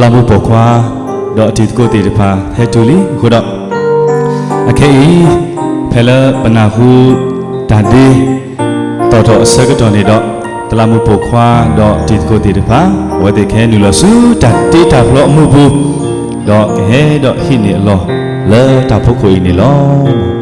လၢမူပိာ်ခွါ ဒီးတံၤသကိးသ့ၣ်တဖၣ် ဟဲတုၤလံအဃိဒီး, အခဲအံၤ ဖဲလၢပနၢ်ဟူတၢ်ဒ့ သီၣ်ထီၣ်အဆၢကတီၢ်န့ၣ်ဒီး, သလၣ်မူပိာ်ခွါ ဒီးတံၤသကိးသ့ၣ်တဖၣ် အဝဲသ့ၣ်ကဟဲနုာ်လီၤဆူတၢ်တ့တၢ်ဖျီအမူပူၤ, ဒီးကဟဲဒီးဟံးန့ၢ်အလီၢ် လၢတၢ်ဖီခိၣ်အံၤန့ၣ်လီၤ.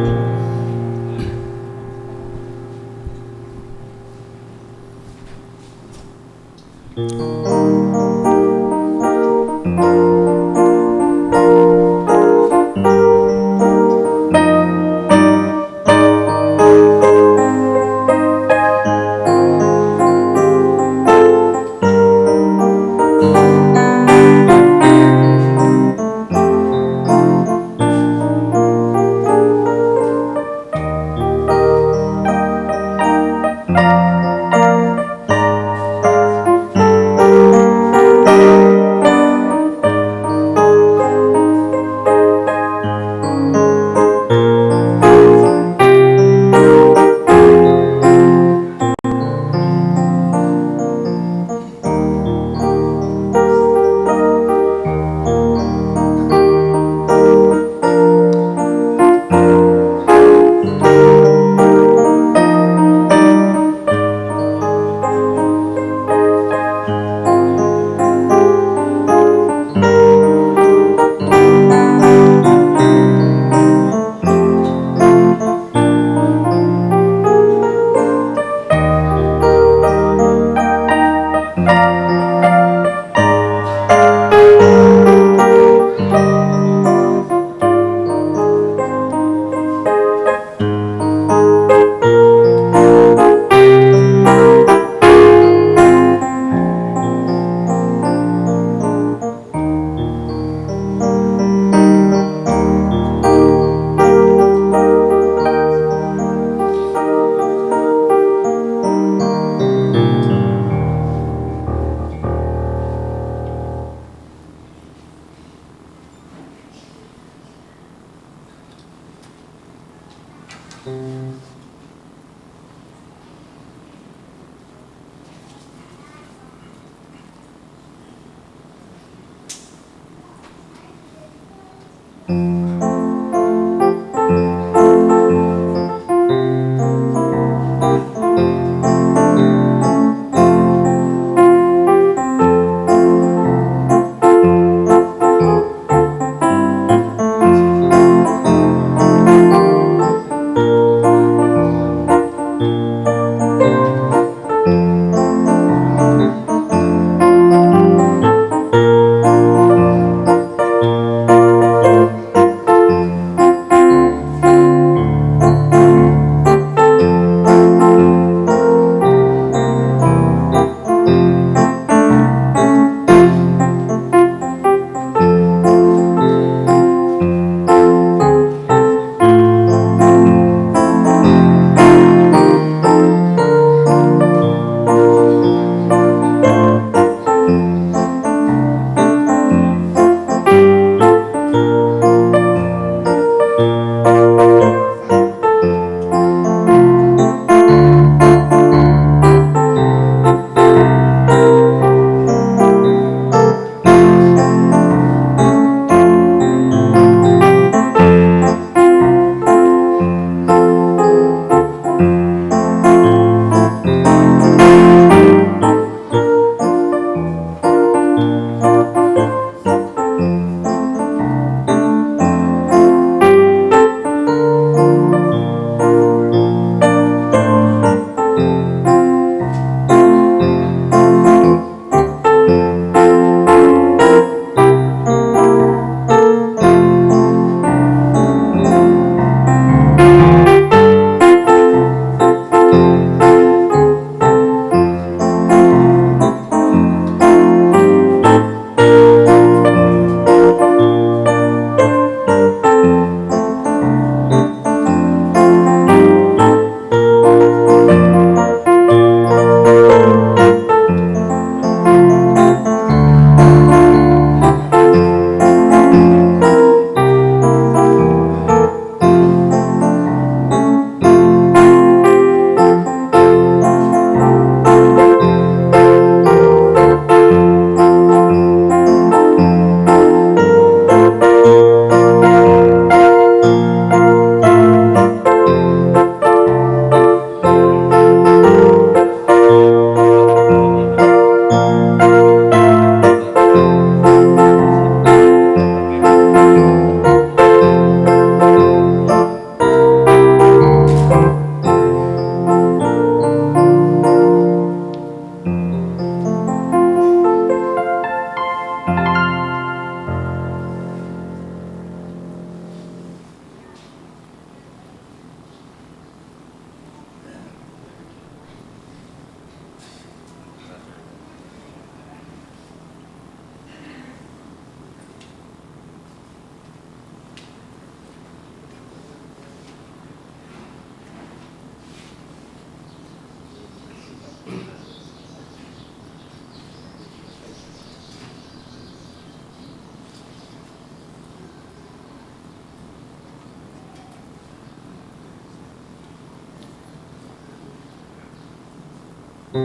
တ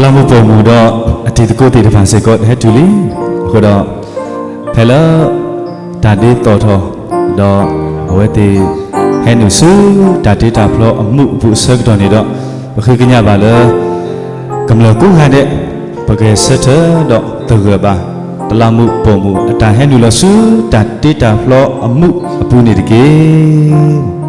လးမူးပိာ်မုၣ်ဒီးအတံၤသကိးသ့ၣ်တဖၣ်စ့ၢ်ကီး ဟဲတုၤလံ. အဃိဒီး ဖဲလၢ တၢ်ဒ့သီၣ်ထီၣ် ဒီးအဝဲသ့ၣ် ဟဲနုာ်ဆူတၢ်တ့တၢ်ဖျီအမူးအပူၤအဆၢကတီၢ်န့ၣ်ဒီး ပဃ့ကညးဘၣ်လၢ ကမျၢၢ်ကိးဂၤဒဲး ပကဂဲၤဆၢထၢၣ်ဒီးသဂၢၢ်ဘၣ် တလးမူးပိာ်မုၣ်အတၢ်ဟဲနုာ်လီၤဆူ တၢ်တ့တၢ်ဖျီအမူးအပူၤန့ၣ်တက့ၢ်.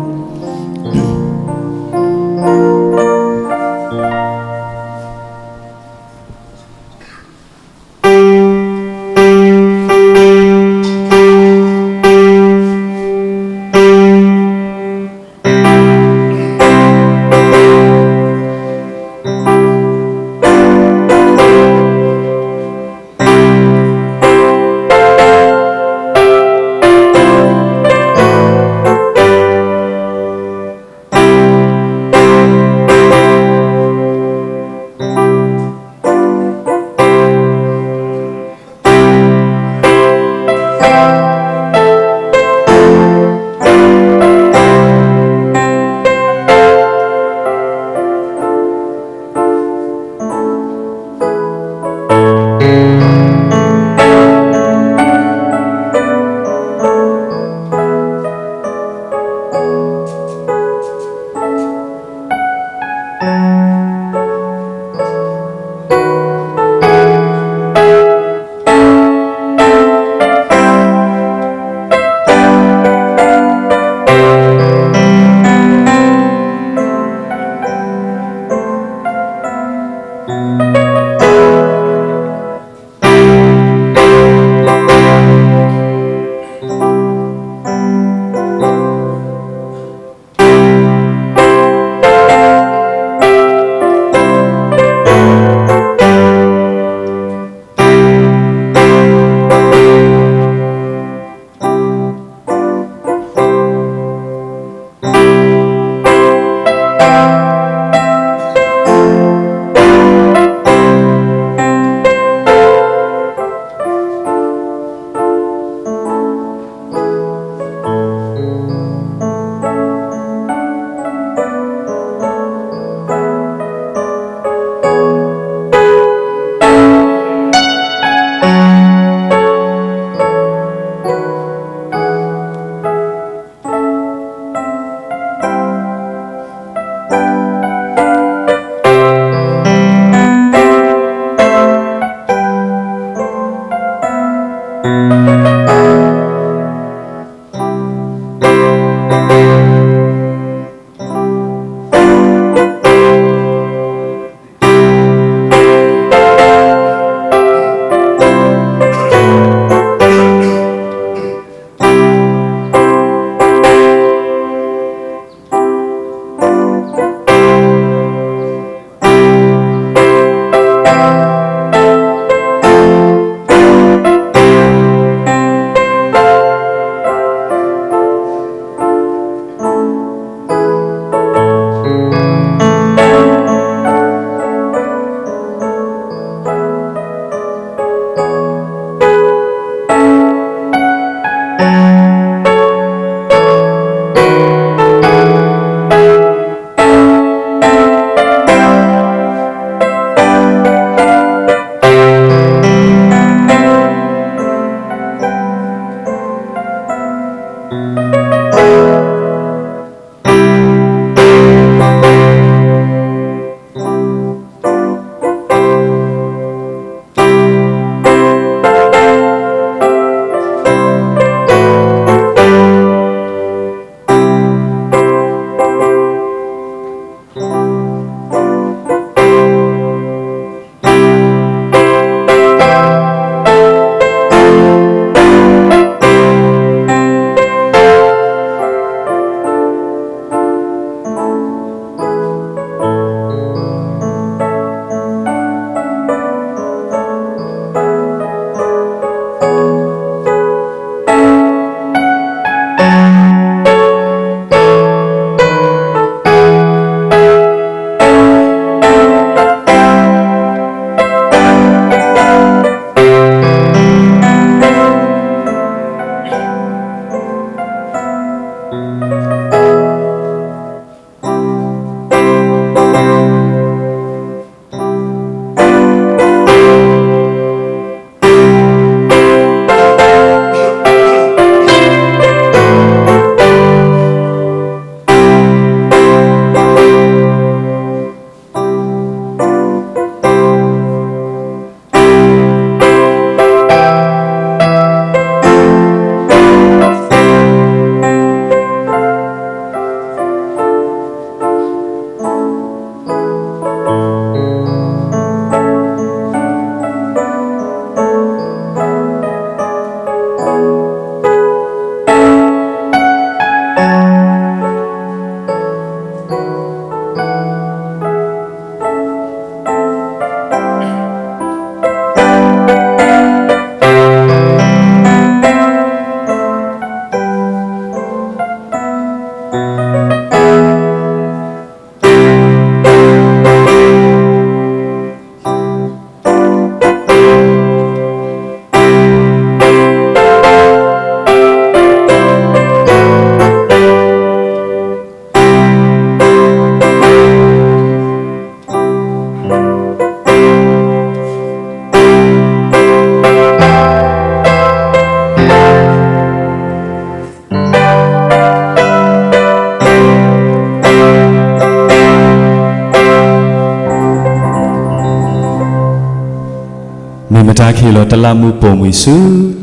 မ့ၢ်မတၤကဟ့ၣ်လီၤတလးမူးပိာ်မုၣ်ဆူ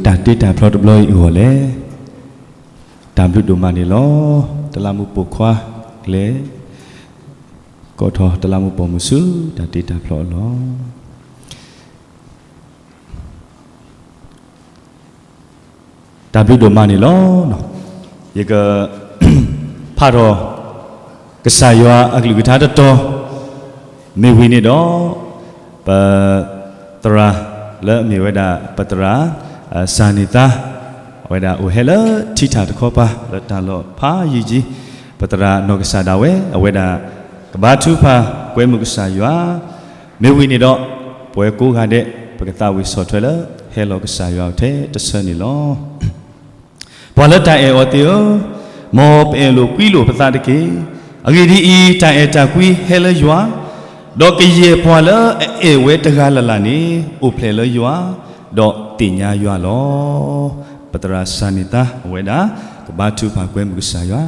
တၢ်တ့တၢ်ဖျီတဘျီအံၤအဂီၢ်လဲၣ်. တၢ်ဘျုးဒိၣ်မးန့ၣ်လီၤ. တလးမူးပိာ်ခွါ လဲၤ ကိးထီၣ်တလးမူးပိာ်မုၣ်ဆူ တၢ်တ့တၢ်ဖျီအလီၢ်. တၢ်ဘျုးဒိၣ်မးန့ၣ်လီၤ. ယက ဖးထီၣ် ကစၢ်ယွၤအကလုၢ်ကထါတတီၤ မ့ၢ်ဝံၤန့ၣ်ဒီး ပသရၣ်လၢအမ့ၢ်ဝဲဒၣ် ပသရၣ် စၢ်န့ၢ်သါ အဝဲဒၣ်အိၣ်ဟဲလၢထံထၣ်တခီပၤ လၢတၢ်လီၢ်ဖးယံာ်ယံာ်, ပသရၣ်နီၢ်ကစၢ်ဒၣ်ဝဲ အဝဲဒၣ် ကဘါထုကဖၣ်ကွဲမုာ်ကစၢ်ယွၤ, မ့ၢ်ဝံၤန့ၣ်ဒီး ပဝဲကိးဂၤဒဲး ပကသးဝံၣ်ဆီၣ်ထွဲလၢ ဟဲလီၤကစၢ်ယွၤအအိၣ်ထဲတဆၢန့ၣ်လီၤ. ပှၤလၢတၢ်အဲၣ်အီၤသ့ၣ်ဧၢ, မ်ပအဲၣ်လိာ်ကွံလိာ်ပသးတက့ၢ်. အဂ့ၢ်ဒ်အံၤ, တၢ်အဲၣ်တၢ်ကွံဟဲလၢယွၤ, ဒီးကယဲၢ်ပှၤလၢအအဲၣ်ဝဲတဂၤလၢ်လၢ်န့ၣ် အိၣ်ဖျဲၣ်လၢယွၤ, ဒီးသ့ၣ်ညါယွၤလီၤ. ပသရၣ်စၢ်န့ၢ်သါ အဝဲဒၣ် ကဘါထုကဖၣ်ကွဲမုာ်ကစၢ်ယွၤ.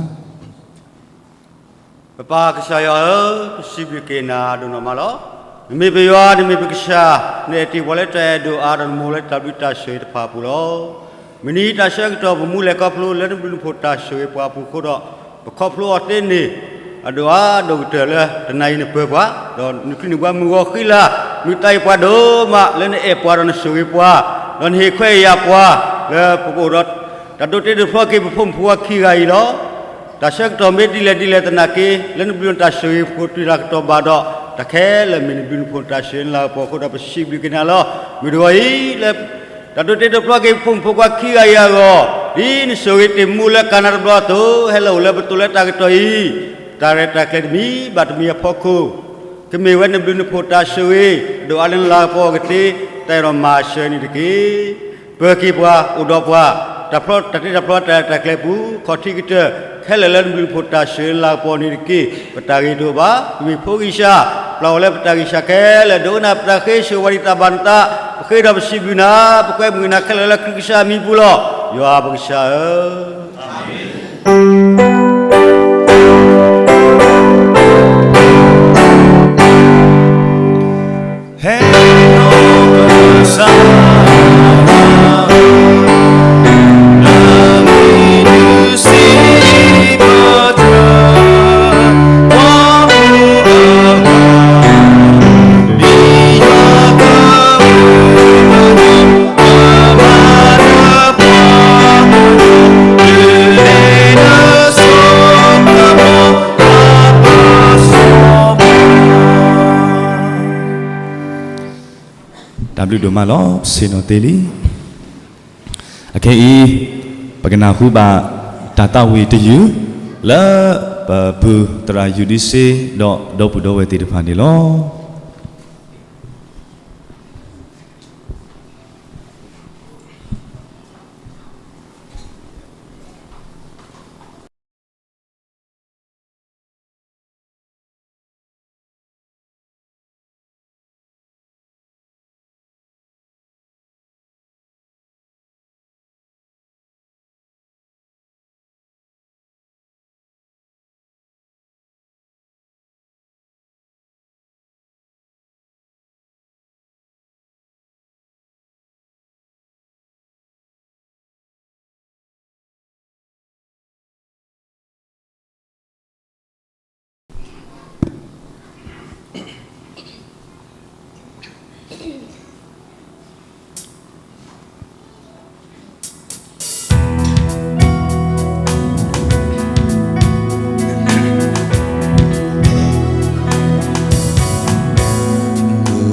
ပပၢ်ကစၢ်ယွၤဧၢ, ပစံးဘျုးက့ၤနၤဒိၣ်နီၢ်မးလီၤ. နမ့ၢ်ပယွၤ, နမ့ၢ်ပကစၢ်, နအဲၣ်တ့ၢ်ပှၤလၢတၢ်အဲၣ်ဒိၣ်အါ, ဒီးနမိၢ်လၢတၢ်ဘျုးတၢ်ဆိၣ်ဂ့ၤတဖၣ်အပူၤလီၤ. မုၢ်နံၤတၢ်ဆၢကတီၢ် ပမူလဲၤခီဖျိလၢနဘျုးနဖှိၣ်တၢ်ဆိၣ်ဂ့ၤပှၤအပူၤအဃိဒီး, ပခီဖျိအီၤသ့န့ၣ် အဒိၣ်အါဒိၣ်ကတၢၢ်လၢတနံၤအံၤနပၢၤပှၤ, ဒီးနချုးန့ၢ်ပှၤမုၢ်ဂီၤဃံလၤ, မုၢ်သးအံၤပှၤဒိၣ်မးလၢနအဲၣ်ပှၤဒီးနဆိၣ်ဂ့ၤပှၤ, ဒီးနဟ့ၣ်ခွဲးယာ်ပှၤ လၢပကအိၣ်ဒီး တၢ်ဒိးတ့ဒိးဖျီက့ၤပဖိမုၣ်ဖိခွါခံဂၤအံၤလီၤ. တၢ်ဆၢကတီၢ်မ့ၢ်ဒ်လဲၣ်ဒ်လဲၣ်သနာ်က့, လၢနဘျုးနတၢ်ဆိၣ်ဂ့ၤပူၤတုၤတၢ်ကတီၢ်ဘၣ်ဒီး, တၢ်ခဲလၢာ်မ့ၢ်နဘျုးနဖှိၣ်နတၢ်ဆိၣ်ဂ့ၤနလၤကပီၤအဃိဒီး ပစံးဘျုးက့ၤနၤလီၤ. မုၢ်တဂီၤအံၤလၢ တၢ်ဒိးတ့ဒိးဖျီက့ၤပဖိမုၣ်ဖိခွါခံဂၤအံၤအဂီၢ်, ဒ်နဆိၣ်ဂ့ၤတ့ၢ်မူလၢကၤနၤတဘျီအသိး, ဟဲလီၤအိၣ်လၢပသိးလၢတၢ်ကတီၢ်အံၤ, တၢ်ရဲၣ်တၢ်ကျဲၤတမံၤဘၣ်တမံၤအဖီခိၣ် ကမ့ၢ်ဝဲနဘျုးနဖှိၣ်တၢ်ဆိၣ်ဂ့ၤ, အဒိၣ်အါလၢနလၤကပီၤအဂ့ၤသ့, တၢ်အဲၣ်ဒိးမၤစၢၤန့ၣ်တက့ၢ်. ပၢၤက့ၤပှၤ, အိၣ်ဒီးပှၤ, တၢ်ဖျီတၢ်တ့တၢ်ဖျီတၢ်ရဲၣ်တၢ်ကျဲၤပူၤ, ခီၣ်ထံးကတၢၢ်, ခဲလၢာ်လၢနဘျုးနဖှိၣ်တၢ်ဆိၣ်ဂ့ၤနလၤကပီၤန့ၣ်တက့ၢ်. ပတၢ်ဂ့ၤတအိၣ်ဘၣ်, ပမ့ၢ်ဖိဂံၢ်စၢ်, ပျၢ်အီၤလၢပတၢ်ဂံၢ်စၢ်ခဲလၢာ်, ဒိကနၣ်ပတၢ်ဃ့ဆိၣ်ဂ့ၤဝံၤဒ်တၢ်ဘၣ်နသး, ပဃ့ဒီးပစံးဘျုးနၤ, ပကွဲမုာ်နၤခဲလၢာ်လၢခရံာ်ကစၢ်မံၤပူၤလီၤ. ယွၤပကစၢ်ဧၢ, တၢ်ဘျုးဒိၣ်မးလီၤ, ဆ့ၣ်နီၤသ့လံ. အခဲအံၤ ပကနၢ်ဟူဘၣ်တၢ်သးဝံၣ်တယုၢ် လၢပပုၢ်သရၣ်ယူၤဒံစ့ ဒီးဒီပုၢ်ဒီဝဲၢ်သ့ၣ်တဖၣ်န့ၣ်လီၤ. မုၢ်ဂ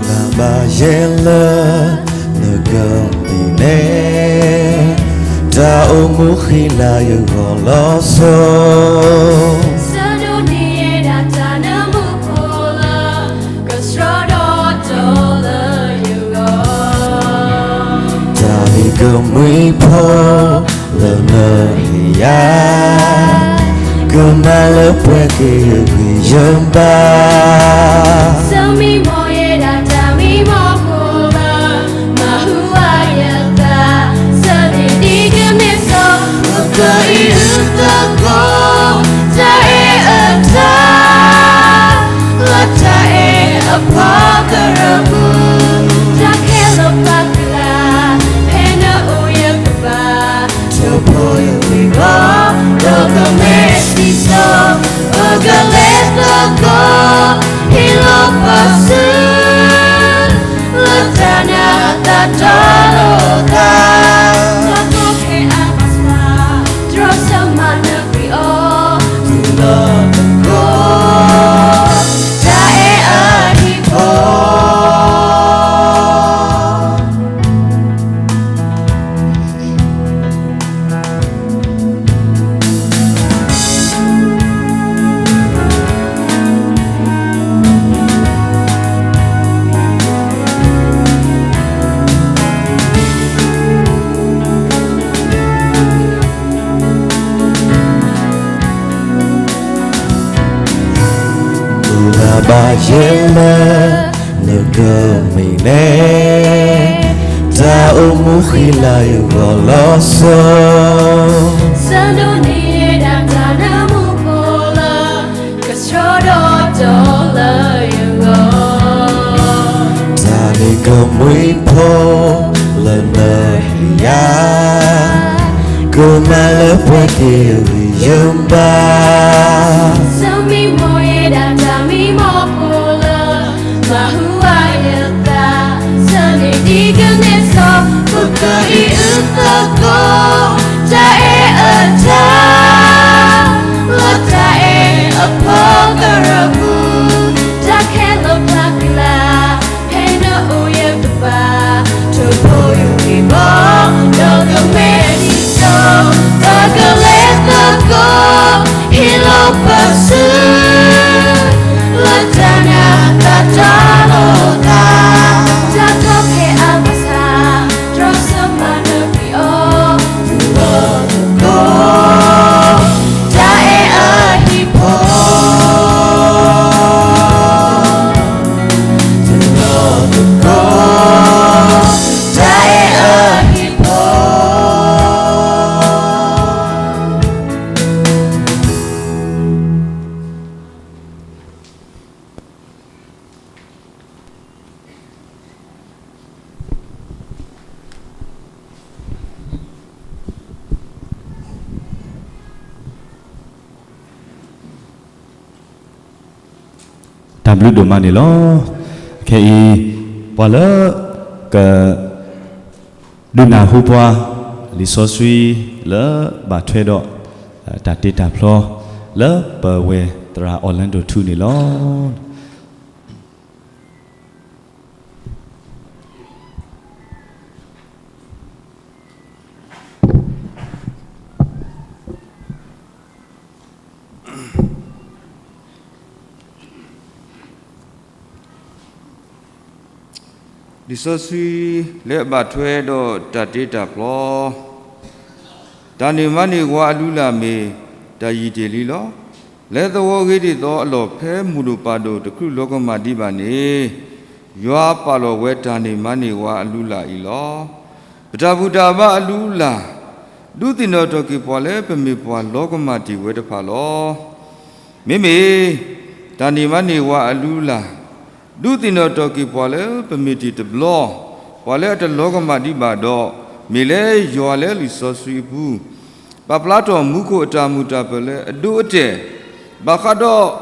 ၤဘၣ်ယဲလၢနကမံၤန့ၣ်, တၢ်အိၣ်မူဃံလၤယဂီၢ်လီၤစိၤ, ဆၢဒိးန့ၢ်ယဲဒၣ်တၢ်နၢမူခိၣ်လၢ ကဆှီဒီးတီၤလၢယဂီၢ်, တၢ်မံကမှံဖိလၢနဟ့ၣ်ယၤ, ကမၤလၢပှဲၤက့ၤယဂံၢ်ယဘါ, ဆၢမံမီၢ်ယဲဒၣ်တၢ်မံမီၢ်ဖိလၢ မၤဟူးဝးယသး, ဆၢန့ၢ်ဒံးကန့ၢ်စိ, ပကအံးအုၣ်သကိး တၢ်အဲၣ်အတၢ် လၢတၢ်အဲၣ်အဖီကရၢပူၤ, တၢ်ခဲလၢာ်ပာ်ကလၤ, ဖဲနအိၣ်ယကဘၣ် ထိၣ်ဖိယဝံၤဘီ, ဒီးကမဲာ်စံၣ်စိၤ, ပကလဲၤသကိး ဟ့ၣ်လီၤပစု လၢတၢ်နာ်အသးတီလိၤသး, တၢ်ကီခဲအါဘၣ်ဆၣ်, တြီဆၢမၤနၢၤကွံာ်အီၤ, တုၤလီၤသကိး တၢ်အဲၣ်အဟံၣ်ဖိ မုၢ်ဂၤဘၣ်ယဲလၢ နကမံၤန့ၣ်, တၢ်အိၣ်မူဃံလၤယဂီၢ်လီၤစိၤ, ဆၢဒိးန့ၢ်ယဲဒၣ်တၢ်နၢမူခိၣ်လၢ ကဆှီဒီးတီၤလၢယဂီၢ်, တၢ်မံကမှံဖိလၢနဟ့ၣ်ယၤ, ကမၤလၢပှဲၤက့ၤယဂံၢ်ယဘါ, ဆၢမံမီၢ်ယဲဒၣ်တၢ်မံမီၢ်ဖိလၢ မၤဟူးဝးယသး, ဆၢန့ၢ်ဒံးကန့ၢ်စိ, ပကအံးအုၣ်သကိး တၢ်အဲၣ်အတၢ် လၢတၢ်အဲၣ်အဖီကရၢပူၤ, တၢ်ခဲလၢာ်ပာ်ကလၤ, ဖဲနအိၣ်ယကဘၣ် ထိၣ်ဖိယဝံၤဘီ, ဒီးကမဲာ်စံၣ်စိၤ, ပကလဲၤသကိး ဟ့ၣ်လီၤပစု လၢတၢ်နာ်အသးတီလိၤသး, တၢ်ကီခဲအါဘၣ်ဆၣ်, တြီဆၢမၤနၢၤကွံာ်အီၤ, တုၤလီၤ တၢ်ဘျုးဒိၣ်မးန့ၣ်လီၤ. ခဲအံၤ ပှၤလၢ က ဒုးနၢ်ဟူပှၤ လံာ်စီဆှံ လၢဘၣ်ထွဲဒီး တၢ်တ့တၢ်ဖျီ လၢပဝဲသရၣ် Orlando ထူ န့ၣ်လီၤ. လံာ်စီဆှံ လၢအဘၣ်ထွဲဒီးတၢ်တ့တၢ်ဖျီ, တၢ်န့ၢ်မါန့ၢ်ဝၤအလုၢ်အလၢ်မ့ၢ် တၢ်ယံာ်တ့ၢ်လံလီၤ. လၢသဝီဂ့ၤဒ်သိးအလီၢ် ဖဲမုၢ်ဒိၣ်ပၢ်ဒိၣ်တချုးလီၤကမၣ်ဒံးဘၣ်န့ၣ်, ယွၤပာ်လီၤဝဲတၢ်န့ၢ်မါန့ၢ်ဝၤအလုၢ်အလၢ်အံၤလီၤ. ပတၢ်ဘူၣ်တၢ်ဘါအလုၢ်အလၢ် ဒုးသ့ၣ်နီၣ်ထီၣ်က့ၤပှၤလၢပမ့ၢ်ပှၤလီၤကမၣ်တ့ၢ်ဝဲတဖၣ်လီၤ. မ့မ့ၢ် တၢ်န့ၢ်မါန့ၢ်ဝၤအလုၢ်အလၢ် ဒုးသ့ၣ်နီၣ်ထီၣ်က့ၤပှၤလၢပမ့ၢ်တ့ၢ်တဘျီ, ပှၤလၢအတလီၤကမၣ်ဒံးဘၣ်ဒီး, မ့ၢ်လၢယွၤလၢလံာ်စီဆှံအပူၤ ပာ်ဖျါထီၣ်မူခိၣ်အတၢ်မုာ်တၢ်ပၢၢ်လၢအဒိအတဲာ်, ဘၣ်ဃးဒီး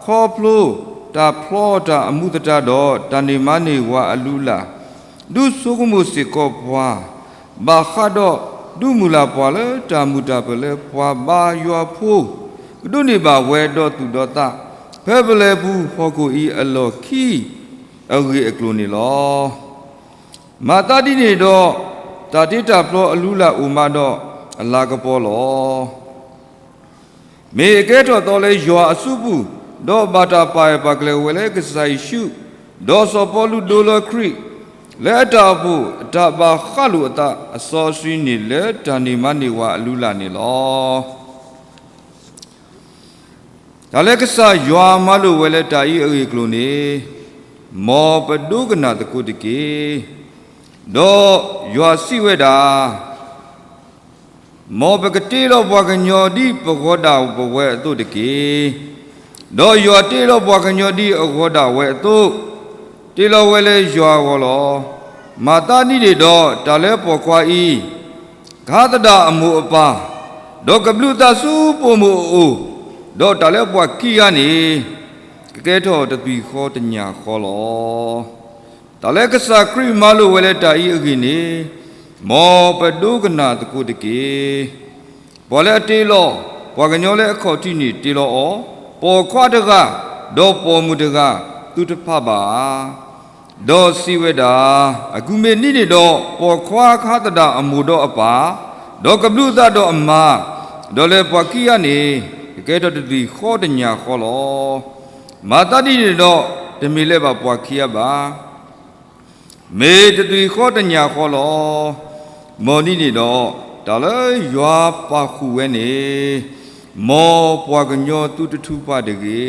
ခီဖျိ တၢ်ဖျီတၢ်အမူသတးဒီး တၢ်န့ၢ်မါန့ၢ်ဝၤအလုၢ်အလၢ်, ဒုးဆိကမိၣ်စ့ၢ်ကီးပှၤ ဘၣ်ဃးဒီး ဒုးမုၢ်လၢ်ပှၤလၢတၢ်မုာ်တၢ်ပၢၢ်လၢပှၤဘါယွၤဖိ ကဒိးန့ၢ်ဘၣ်ဝဲဒီးသူၣ်ဒီးသး ဖဲပလဲၤပူၤဟီၣ်ခိၣ်အံၤအလီၢ်ခံ အဂ့ၢ်အကျိၤန့ၣ်လီၤ. မၤသးဒ်န့ၣ်ဒီး တၢ်တ့တၢ်ဖျီအလုၢ်အလၢ်အိၣ်မးဒီးအလၤကပီၤလီၤ. မ့ၢ်အကဲထီၣ်သီလၢယွၤအစုပူၤ, ဒီးဘၣ်တၢ်ပာ်အဲၣ်ပာ်ကျဲၤဝဲလၢကစၢ်ယ့ၣ်ၡူး, ဒီးစီၤပီလူးဒိလၢခရံာ်, လၢအတၢ်အိၣ်ဖှိၣ်အတၢ်ဘၣ်ဃးလိာ်အသးအစီအဆှံန့ၣ်လၢတၢ်န့ၢ်မါန့ၢ်ဝၤအလုၢ်အလၢ်န့ၣ်လီၤ. တၢ်လၢကစၢ်ယွၤမၤလိာ်ဝဲလၢတၢ်အံၤအဂ့ၢ်အကျိၤန့ၣ်, မ်ပဒိကနၣ်သကိးတက့ၢ်. ဒီးယွၤစံးဝဲဒၣ်, မ်ပကတ့လီၤပှၤကညီဒ်ပဂီၤဒၣ်ပဝဲအသိးတက့ၢ်. ဒီးယွၤတ့လီၤပှၤကညီဒ်အဂီၤဒၣ်ဝဲအသိး, တ့လီၤဝဲလၢယွၤအဂီၢ်လီၤ. မၤသးဒ်န့ၣ်ဒီး တၢ်လၢပိာ်ခွါအံၤ ကဟးသဒၣ်အမိၢ်အပၢ်, ဒီးကဘျုးသးဆူပိာ်မုၣ်အအိၣ်, ဒီးတၢ်လၢပှၤခံဂၤန့ၣ် ကကဲထီၣ်တသွံၣ်ဃီတညၣ်ဃီလီၤ. တၢ်လၢကစၢ်ခရံာ်မၤလိာ်ဝဲလၢတၢ်အံၤအဂ့ၢ်န့ၣ်, မ်ပဒိကနၣ်သကိးတက့ၢ်. ပှၤလၢအတ့လီၤ ပှၤကညီလၢအခီၣ်ထံးန့ၣ်တ့လီၤအီၤ, ပိာ်ခွါတဂၤ, ဒီးပိာ်မုၣ်တဂၤ, သုတဖးဘၣ်ဧါ. ဒီးစံးဝဲဒၣ်, အကူၣ်မ့ၢ်ဒ်န့ၣ်ဒီး ပိာ်ခွါကဟးသဒၣ်အမိၢ်ဒီးအပၢ်, ဒီးကဘျုးသးဒီးအမါ, ဒီးလၢပှၤခံဂၤန့ၣ် ကကဲထီၣ်တသွံၣ်ဃီတညၣ်ဃီလီၤ. မၤသးဒ်န့ၣ်ဒီး တမ့ၢ်လၢၤဘၣ်ပှၤခံဂၤဘၣ် မ့ၢ်တသွံၣ်ဃီတညၣ်ဃီလီၤ. မ်ဒ်န့ၣ်ဒီး တၢ်လၢယွၤပာ်ဃုာ်ဝဲန့ၣ်, မ်ပှၤကညီသုတထုးဖးတဂ့ၤ.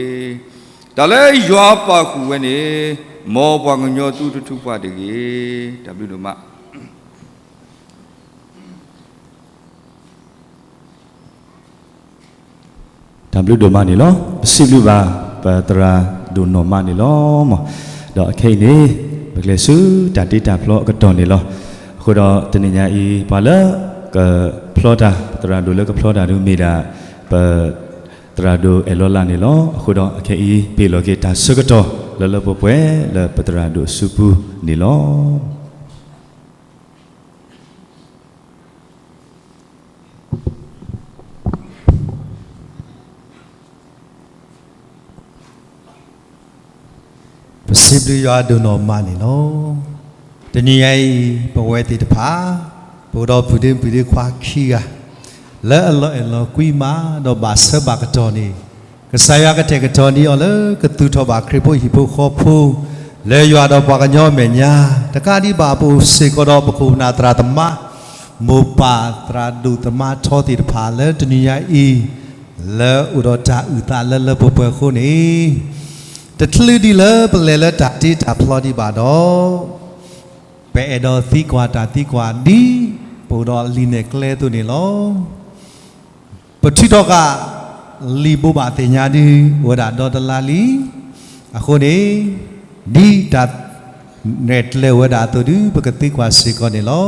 တၢ်လၢယွၤပာ်ဃုာ်ဝဲန့ၣ်, မ်ပှၤကညီသုတထုးဖးတဂ့ၤ. တၢ်ဘျုးဒိၣ်မး. တၢ်ဘျုးဒိၣ်မးန့ၣ်လီၤ. ပစံးဘျုးဘၣ် ပသရၣ်ဒိၣ်နီၢ်မးန့ၣ်လီၤ. ဒီးအခဲအံၤန့ၣ် ပကလဲၤဆူတၢ်တ့တၢ်ဖျီအကတီၢ်န့ၣ်လီၤ. အဃိဒီးတနံၤညါအံၤ ပှၤလၢ ကဖျီတၢ် ပသရၣ်ဒိၣ်လၢကဖျီတၢ်ဒုးမ့ၢ်ဒၣ် ပသရၣ်ဒိၣ်အဲၣ်လီၤလးန့ၣ်လီၤ. အဃိဒီးအခဲအံၤ ပဟ့ၣ်လီၤက့ၤတၢ်ဆၢကတီၢ် လၢလၢပှဲၤပှဲၤလၢပသရၣ်ဒိၣ်အစုပူၤန့ၣ်လီၤ. ပစံးဘျုးယွၤဒိၣ်နီၢ်မးန့ၣ်လီၤ. တနံၤညါအံၤ ပဝဲသ့ၣ်တဖၣ် ပအိၣ်ဒီးပုၢ်ဒ့မုၣ်ပုၢ်ဒ့ခွါခံဂၤ လၢအလီၤအဲၣ်လီၤကွံမး ဒီးဘၣ်ဆၢဘၣ်ကတီၢ်န့ၣ် ကစၢ်ယွၤကတဲာ်ကတီၤန့ၢ်အီၤလၢကသူၣ်ထီၣ်ဘၣ်ခရံာ်ဖိဟံၣ်ဖိဃီဖိ လၢယွၤဒီးပှၤကညီအမဲာ်ညါ, တကးဒံးဘၣ်ပအိၣ်စ့ၢ်ကီးဒီးပခိၣ်ပနၢ်သရၣ်သမါ, မိၢ်ပၢ်သရၣ်ဒိၣ်သမါထီသ့ၣ်တဖၣ်လၢတနံၤညါအံၤ လၢအိၣ်ဒီးတၢ်အုၣ်သးလၢလၢပှဲၤပှဲၤအဃိန့ၣ်, တချုးဒံးလၢပလဲၤလၢတၢ်တ့တၢ်ဖျီဒံးဘၣ်ဒီး ပအဲၣ်ဒိးသံကွၢ်တၢ်သံကွၢ်ဒ် ပအိၣ်ဒီးလံာ်နဲၣ်ကျဲအသိးန့ၣ်လီၤ. ပထုးထီၣ်ဃာ် လံာ်ဘိးဘၣ်သ့ၣ်ညါဒုး အိၣ်ဝဲဒၣ်ဒီတလါလံ. အဃိန့ၣ် ဒ်တၢ်နဲၣ်ကျဲအိၣ်ဝဲဒၣ်အသိးဒုး ပကသံကွၢ်စ့ၢ်ကီးန့ၣ်လီၤ.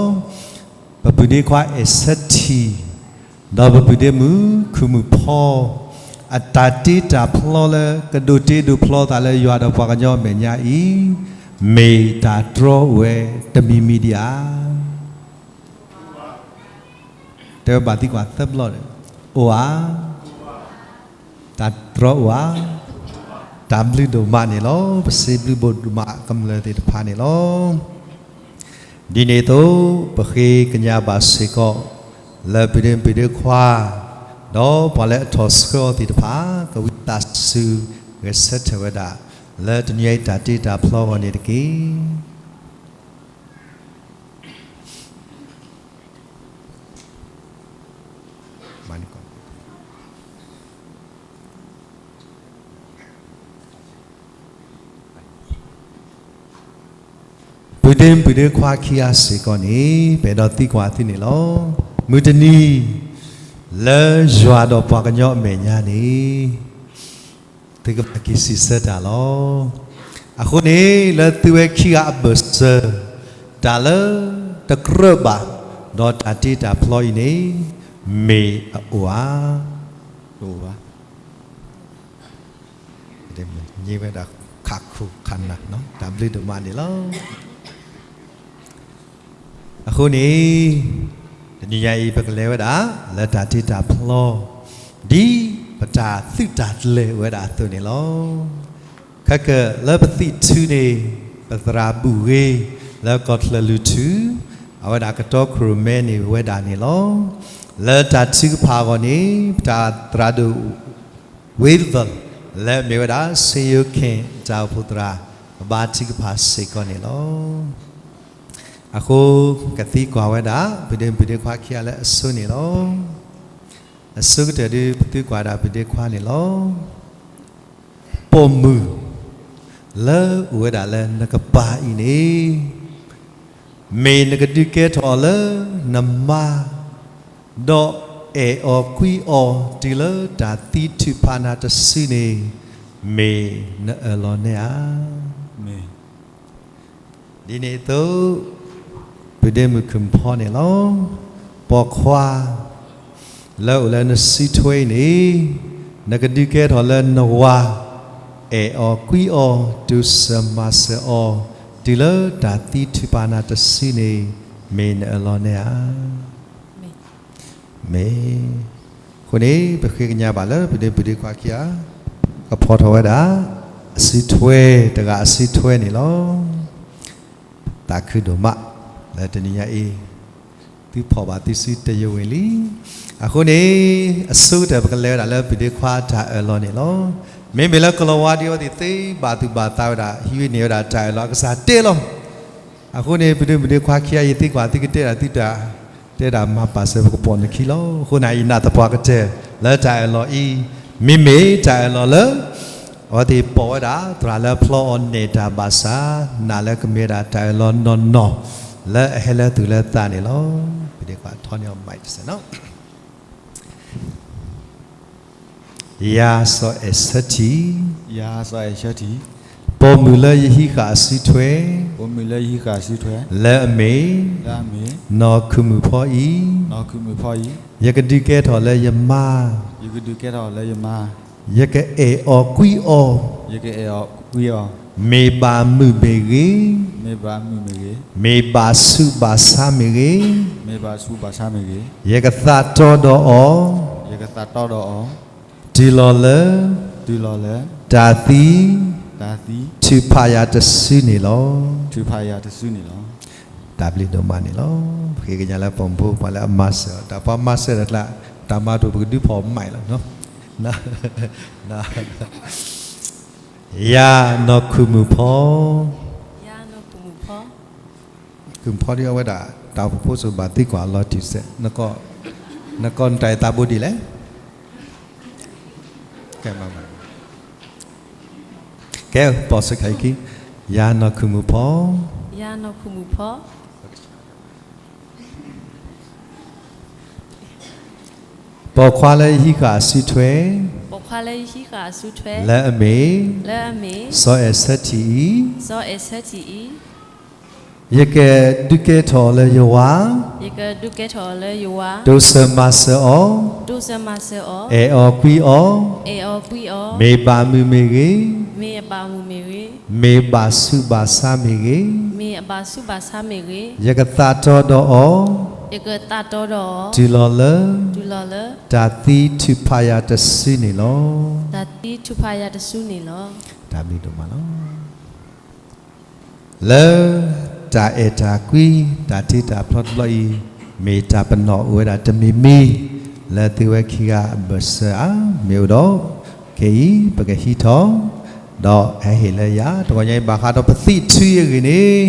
ပပုၢ်ဒ့ခွါအဲၣ်စထံၣ် ဒီးပပုၢ်ဒ့မုၣ်ခုၣ်မုၣ်ဖီ အတၢ်တ့တၢ်ဖျီလၢကဒိးတ့ဒိးဖျီသးလၢယွၤဒီးပှၤကညီအမဲာ်ညါအံၤ, မ့ၢ်တၢ်တြီအိၣ်ဝဲတမံၤမံၤဒံးဧါ. တဲဝဲဘၣ်သံကွၢ်သၢဘျီဒီး, အိၣ်ဧါ. တၢ်တြီအိၣ်ဧါ. တၢ်ဘျုးဒိၣ်မးန့ၣ်လီၤ. ပစံးဘျုးဘိၣ်ဒိၣ်မးကမျၢၢ်သ့ၣ်တဖၣ်န့ၣ်လီၤ. ဒ်န့ၣ်အသိး, ပဃ့ကညးဘၣ်စ့ၢ်ကီး လၢပုၢ်ဒ့မုၣ်ပုၢ်ဒ့ခွါ ဒီးပှၤလၢအထီၣ်ဆှၢအီၤသ့ၣ်တဖၣ် ကဝံသးစူၤဂဲၤဆၢထၢၣ်ဝဲဒၣ် လၢတနံၤအံၤတၢ်တ့တၢ်ဖျီအဂီၢ်န့ၣ်တက့ၢ်. ပုၢ်ဒ့မုၣ်ပုၢ်ဒ့ခွါခံဂၤစ့ၢ်ကီးန့ၣ် ပအဲၣ်ဒိးသံကွၢ်သုန့ၣ်လီၤ. မုၢ်တနံၤ လၢယွၤဒီးပှၤကညီအမဲာ်ညါန့ၣ် သုကဘၣ်က့ၤစံးဆၢတၢ်လီၤ. အဃိန့ၣ် လၢသုဝဲခံဂၤအဘၢၣ်စၢၤ တၢ်လၢတကြၢးဘၣ် ဒီးတၢ်တ့တၢ်ဖျီအံၤန့ၣ် မ့ၢ်အအိၣ်ဧါ. တအိၣ်ဘၣ်. မ့ၢ်ဝဲဒၣ်ခးခူၣ်ခးနၢ်, တၢ်ဘျုးဒိၣ်မးန့ၣ်လီၤ. အဃိန့ၣ် တနံၤညါအံၤ ပကလဲၤဝဲဒၣ် လၢတၢ်တ့တၢ်ဖျီ ဒ်ပတၢ်သုးတၢ်ကျဲၤအိၣ်ဝဲဒၣ်အသိးန့ၣ်လီၤ. ခဲကနံၣ်လၢပသံၣ်ထုန့ၣ် ပသရၣ်ဘူၣ်ဂ့ၤ လၢကီၢ်ချၢၣ်လွံၢ်ထူၣ် အဝဲဒၣ်ကတီခိၣ်ရိၣ်မဲန့ၣ်ဝဲဒၣ်န့ၣ်လီၤ. လၢတၢ်ထုကဖၣ်အဂီၢ်န့ၣ် ပတၢ်သရၣ်ဒိၣ် Wilbur လၢအမ့ၢ်ဝဲဒၣ် စ့ယိၤခ့ၣ် တၢ်အိၣ်ဖှိၣ်သရၣ် ကဘၣ်ထုကဖၣ်စ့ၢ်ကီးန့ၣ်လီၤ. အဃိ ကသံကွၢ်ဝဲဒၣ် ပုၢ်ဒ့မုၣ်ပုၢ်ဒ့ခွါခံဂၤလၢအဆိန့ၣ်လီၤ. အဆိကတၢၢ်ဒုး ပသံကွၢ်ဒၣ်ပုၢ်ဒ့ခွါန့ၣ်လီၤ. ပိာ်မုၣ် လၢအိၣ်ဝဲဒၣ်လၢနကပၤအံၤန့ၣ် မ့ၢ်နကဒုးကဲထီၣ်လၢနမါ ဒီးအဲၣ်အီၤကွံအီၤ တုၤလၢတၢ်သံထုးဖးနၤတစုန့ၣ် မ့ၢ်နအၢၣ်လီၤနဲဧါ. ဒ်န့ၣ်အသိး ပုၢ်ဒ့မုၣ်ခုၣ်ဖီန့ၣ်လီၤ. ပိာ်ခွါ လၢအိၣ်လၢနစုထွဲအံၤန့ၣ် နကဒုးကဲထီၣ်လၢနဝၤ အဲၣ်အီၤကွံအီၤ တိစၢၤမၤစၢၤအီၤ တုၤလၢတၢ်သံထုးဖးနၤတစုန့ၣ် မ့ၢ်နအၢၣ်လီၤနဲဧါ. မ့ၢ်. အဃိန့ၣ် ပဃ့ကညးဘၣ်လၢ ပုၢ်ဒ့မုၣ်ပုၢ်ဒ့ခွါခံဂၤ ကဖီၣ်ထီၣ်ဝဲဒၣ် အစုထွဲ တဂၤအစုထွဲန့ၣ်လီၤ. သးခုဒိၣ်မး လၢတနံၤညါအံၤ သုဖီၣ်ဘၣ်သုစုတယဝ့ၢ်လံ. အဃိန့ၣ် အဆိကတၢၢ် ပကလဲၤဝဲဒၣ်လၢ ပုၢ်ဒ့ခွါတၢ်အၢၣ်လီၤန့ၣ်လီၤ. မ့မ့ၢ်လၢကလီၤဝါဒ်အံၤ အဝဲသ့ၣ်ဘၣ်သူၣ်ဘၣ်သးဝဲဒၣ် ဟံးန့ၢ်ဝဲဒၣ်တၢ်အၢၣ်လီၤအကစၢ်တဲလီၤ. အဃိန့ၣ် ပုၢ်ဒ့မုၣ်ဒ့ခွါခံဂၤအံၤ သံကွၢ်သုကတဲဒၣ်သုတၢ် တဲဒၣ်မၤပာ်စၢၤ ပကပိာ်နခံလီၤ. အဃိန့ၣ် ယနာ်သပှၢ်ကတၢၢ် လၢတၢ်အၢၣ်လီၤအံၤ မ့မ့ၢ်တၢ်အၢၣ်လီၤလၢ အဝဲသ့ၣ်ပိာ်ဝဲဒၣ် သရၣ်လၢအဖျီအီၤနဲၣ်တၢ်ဘၣ်ဆၣ် နာ်လၢကမ့ၢ်ဝဲဒၣ်တၢ်အၢၣ်လီၤနီၢ်နီၢ် လၢအဟဲလၢသူၣ်လၢသးန့ၣ်လီၤ. ပုၢ်ဒ့ခွါထီန့ၢ်အီၤ mic တစဲးနီၤ. ယၤစီၤအဲၣ်ဆၢထံၣ်, ပိာ်မုၣ်လၢယဟံးဃာ်အစုထွဲ, လၢအမ့ၢ် နီၢ်ခုၣ်မုၣ်ဖီအံၤ, ယကဒုးကဲထီၣ်လၢယမါ, ယကအဲၣ်အီၤကွံအီၤ, မ့ၢ်ဘၣ်မုာ်မ့ၢ်ဂ့ၤ, မ့ၢ်ဘၣ်ဆူးဘၣ်ဆါမ့ၢ်ဂ့ၤ, ယကသးတီဒီးအီၤ တုၤလီၤလၢ တၢ်သံ ထုးဖးယၤတစုန့ၣ်လီၤ. တၢ်ဘျုးဒိၣ်မးန့ၣ်လီၤ. ပဃ့ကညးလၢပိာ်မုၣ်ဖိ ပှၤလၢအမၤစၢၤအီၤ တၢ်ပှၤမၤစၢၤတၢ်ကျါ တၢ်မၤတအိၣ် ပကဒုးဖီၣ် mic လီၤ. ယၤနီၢ်ခုၣ်မုၣ်ဖီ, ခုၣ်မုၣ်ဖီဒ်အဝဲဒၣ် တၢ်အိၣ်ဖှိၣ်ဖိစိၤဘၣ်သံကွၢ်အလီၤတံၢ်စဲး, နကီၢ်နတၢ်အဲၣ်သးဘိဒ်လဲၣ်. ကဲ ပီၢ်ဆၢခါအံၤခံ, ယၤနီၢ်ခုၣ်မုၣ်ဖီ, ပိာ်ခွါလၢယဟံးဃာ်အစုထွဲ, လၢအမ့ၢ် စီၤအဲၣ်ဆၢထံၣ်အံၤ, စီၤအဲၣ်ဆၢထံၣ်အံၤ, ယကဒုးကဲထီၣ်အီၤလၢယဝၤ, တိစၢၤမၤစၢၤအီၤ, အဲၣ်အီၤကွံအီၤ, မ့ၢ်ဘၣ်မုာ်မ့ၢ်ဂ့ၤ, မ့ၢ်ဘၣ်ဆူးဘၣ်ဆါမ့ၢ်ဂ့ၤ, ယကသးတီဒီးအီၤ, တုၤလီၤလၢ တၢ်သံထုးဖးယၤတစုန့ၣ်လီၤ. တၢ်ဘျုးဒိၣ်မးလီၤ. လၢတၢ်အဲၣ်တၢ်ကွံ တၢ်တ့တၢ်ဖျီတဘျီအံၤ, မ့ၢ်တၢ်ပနီၣ်အိၣ်ဝဲဒၣ်တမံၤမံၤ လၢသုဝဲခံဂၤအဘၢၣ်စၢၤဧါ, မ့ၢ်အိၣ်ဒီး ခဲအံၤ ပကဟံးထီၣ် ဒီးဟဲဟ့ၣ်လၢယၤ တဂီၤညါအံၤ ဘၣ်ဃးဒီးပသံၣ်ထုအဂ့ၢ်န့ၣ်,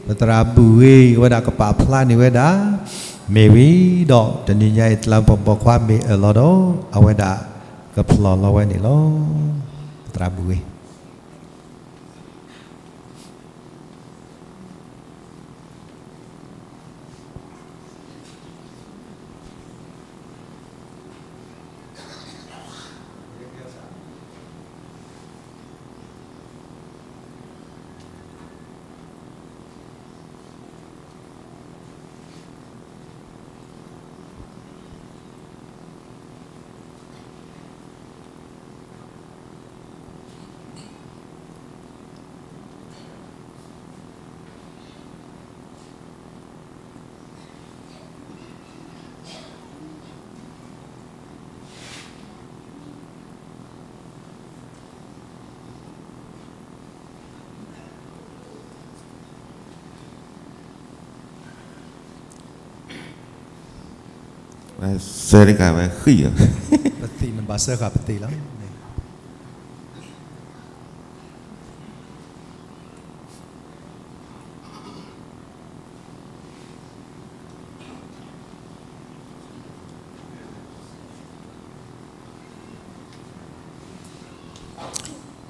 ပသရၣ်ဘူၣ်ဂ့ၤဝဲဒၣ်ကပာ်ဖျါန့ၢ်ဝဲဒၣ်, မ့ၢ်ဝံၤဒီး တနံၤညါအံၤ တလးမူးပိာ်ခွါမ့ၢ်အၢၣ်လီၤဒီး အဝဲဒၣ်ကဖျီၣ်လီၤဝဲန့ၣ်လီၤ. ပသရၣ်ဘူၣ်ဂ့ၤ စဲဃာ်ဝဲဃံၣ်, ပသံၣ်နဘၣ်စဲဃာ်ပသံၣ်လီၤ.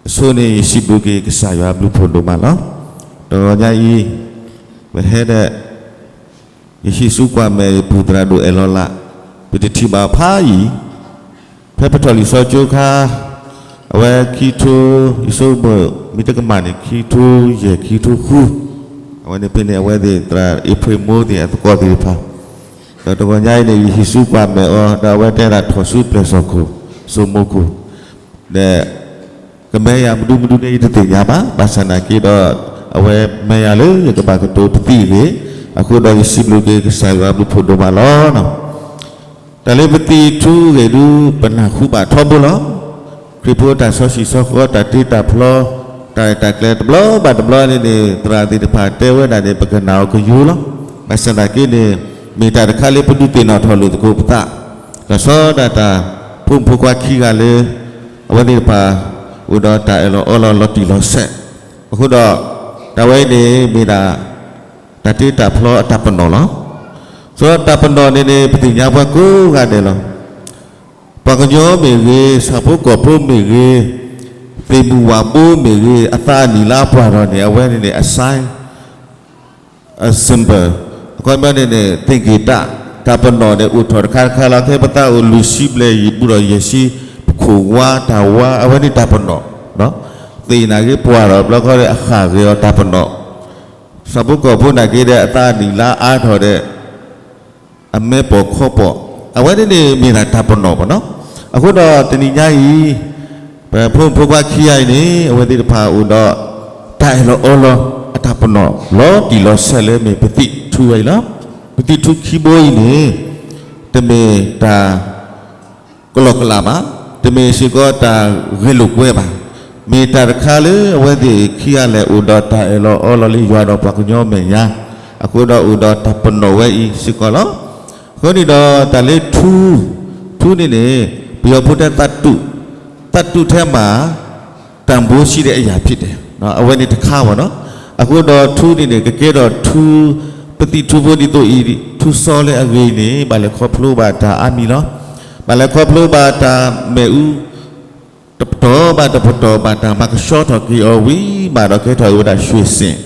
အဆိန့ၣ် ယစံးဘျုးက့ၤကစၢ်ယွၤဘျုးဖှိၣ်ဒိၣ်မးလီၤ. တဂီၤညါအံၤ ပဟဲဒၣ် ယဟံးစုကွၢ်မဲာ် ယပုၢ်သရၣ်ဒိၣ်အဲၣ်လီၤလး, ပတထံၣ်ဘၣ်ဖးယံၤ, ဖဲပထီၣ်လံာ်စီဆှံကၠိခါ, အဝဲခံထိ, ယဆိကမိၣ် မ့ၢ်တကမၣ်န့ၣ် ခံထိယဲၢ် ခံထိဃု, အဝဲန့ၣ်ဖဲန့ၣ် အဝဲသ့ၣ်သရၣ်အ့ဖြ့ၣ်မိၢ်သ့ၣ်အသကိးသ့ၣ်တဖၣ်, ဒီးတဂီၤညါအံၤန့ၣ် ယဟံးစုကွၢ်မဲာ်အီၤ ဒီးအဝဲတဲဒၣ်ထီၣ်ဆူပျဲၢ်စီၣ်ခိၣ်, စိမိခိၣ်, ဒီး ကမဲယၤမနုၤမနုၤန့ၣ် ယတသ့ၣ်ညါဘၣ်, ဘၣ်ဆၣ်နာ်က့ဒီး အဝဲမဲယၤလၢယကဘၣ်ကတိၤပသံၣ်အဂ့ၢ်, အဃိဒီးယစံးဘျုးက့ၤကစၢ်ယွၤဘျုးဖှိၣ်ဒိၣ်မးလီၤ. တၢ်လၢပသံၣ်ထူအဂ့ၢ်ဒုး ပနၢ်ဟူဘၣ်ထီဘိလီၤ. ခရံာ်ဖိတၢ်စီဆှံစီဃီ တၢ်တ့တၢ်ဖျီ, တၢ်ရဲၣ်တၢ်ကျဲၤတဘျီဘၣ်တဘျီန့ၣ်န့ၣ် သရၣ်သ့ၣ်တဖၣ်တဲဝဲဒၣ်န့ၣ် ပကနၣ်အီၤကယိလီၤ. ဘၣ်ဆၣ်နာ်က့န့ၣ် မ့ၢ်တၢ်တခါလၢပဒုးသ့ၣ်နီၣ်ထီၣ်လိာ်သကိးပသး, ကစီဒီးတၢ် ဖိမုၣ်ဖိခွါခံဂၤလၢ အဝဲသ့ၣ်တဖၣ် အိၣ်ဒီးတၢ်အၢၣ်လီၤအီလီၤလီၤတံၢ်လီၤဆဲး, အဃိဒီး တၢ်ဝဲအံၤန့ၣ် မ့ၢ်ဒၣ် တၢ်တ့တၢ်ဖျီအတၢ်ပနီၣ်လီၤ. ဒီးတၢ်ပနီၣ်န့ၣ်န့ၣ် ပသ့ၣ်ညါပှၤကိးဂၤဒဲးလီၤ. ပှၤကညီမ့ၢ်ဂ့ၤ, ဆၣ်ဖိကီၢ်ဖိမ့ၢ်ဂ့ၤ, သ့ၣ်မုၣ်ဝၣ်ဘိမ့ၢ်ဂ့ၤ, အသးအနံၣ်လၢအပှၢ်ထီၣ်န့ၣ် အဝဲန့ၣ်န့ၣ် အ sign အ symbol, အခီပညီန့ၣ်န့ၣ် သင်္ကေတ, တၢ်ပနီၣ်န့ၣ် အိၣ်ထီၣ်တခါတခါလီၤ. ခဲပသးအိၣ်လွံၢ်ဆံဘျဲၣ်ယံၤဘူးဒီးယဲၢ်ဆံ, ပခိၣ်ဝါတၢ်ဝါ အဝဲန့ၣ်တၢ်ပနီၣ်, သ့ၣ်နာ်က့ပှၢ်ထီၣ်ဘျီဃီဒီး အဃၣ်ဂဲၤအီၤတၢ်ပနီၣ်, ဆၣ်ဖိကီၢ်ဖိနာ်က့ဒီး အသးအနံၣ်လၢအအါထီၣ်ဒီး အမဲၢ်ပိာ်ခီၣ်ပိာ်, အဝဲန့ၣ်န့ၣ်မ့ၢ်ဒၣ်တၢ်ပနီၣ်ပနီၣ်. အဃိဒီးတနံၤညါအံၤ ပဖိမုၣ်ဖိခွါခံဂၤအံၤန့ၣ် အဝဲသ့ၣ်တဖၣ်အိၣ်ဒီး တၢ်အၢၣ်လီၤအီလီၤအတၢ်ပနီၣ် လီၤတံၢ်လီၤဆဲးလၢမ့ၢ်ပသံၣ်ထူဝဲအံၤလီၤ. ပသံၣ်ထူခံဘိအံၤန့ၣ် တမ့ၢ်တၢ် ကလီကလးဘၣ်, တမ့ၢ်စ့ၢ်ကီးတၢ်ဂဲၤလိာ်ကွဲဘၣ်, မ့ၢ်တၢ်တခါလၢအဝဲသ့ၣ်ခံဂၤလဲၣ်အိၣ်ဒီးတၢ်အၢၣ်လီၤအီလီၤလၢယွၤဒီးပှၤကညီမဲာ်ညါ, အဃိဒီးအိၣ်ဒီးတၢ်ပနီၣ်ဝဲအံၤစ့ၢ်ကီးလီၤ. အဃိန့ၣ်ဒီးတၢ်လၢထူ, ထူန့ၣ်န့ၣ် ပယီၤဖိတဲသးတူး, သးတူးထဲမှာ တန်ဖိုးရှိတဲ့အရာဖြစ်တယ်, အဝဲန့ၣ်တခါဘၣ်နီၤ. အဃိဒီးထူန့ၣ်န့ၣ် ကကဲထီၣ်ထူ, ပသံၣ်ထူဖိဒ်သိးအံၤ, ထူစီလၢအဂ့ၤန့ၣ် ဘၣ်လဲၤခီဖျိဘၣ်တၢ်အါမံၤလီၤ. ဘၣ်လဲၤခီဖျိဘၣ်တၢ်မ့ၣ်အူ တပတီၢ်ဘၣ်တပတီၢ်ဘၣ်တၢ်မၤကဆှီထီၣ်က့ၤအီၤဝံၤဘၣ်ဒီးကဲထီၣ်ဝဲဒၣ်ရွှ့ၣ်စ့ၣ်,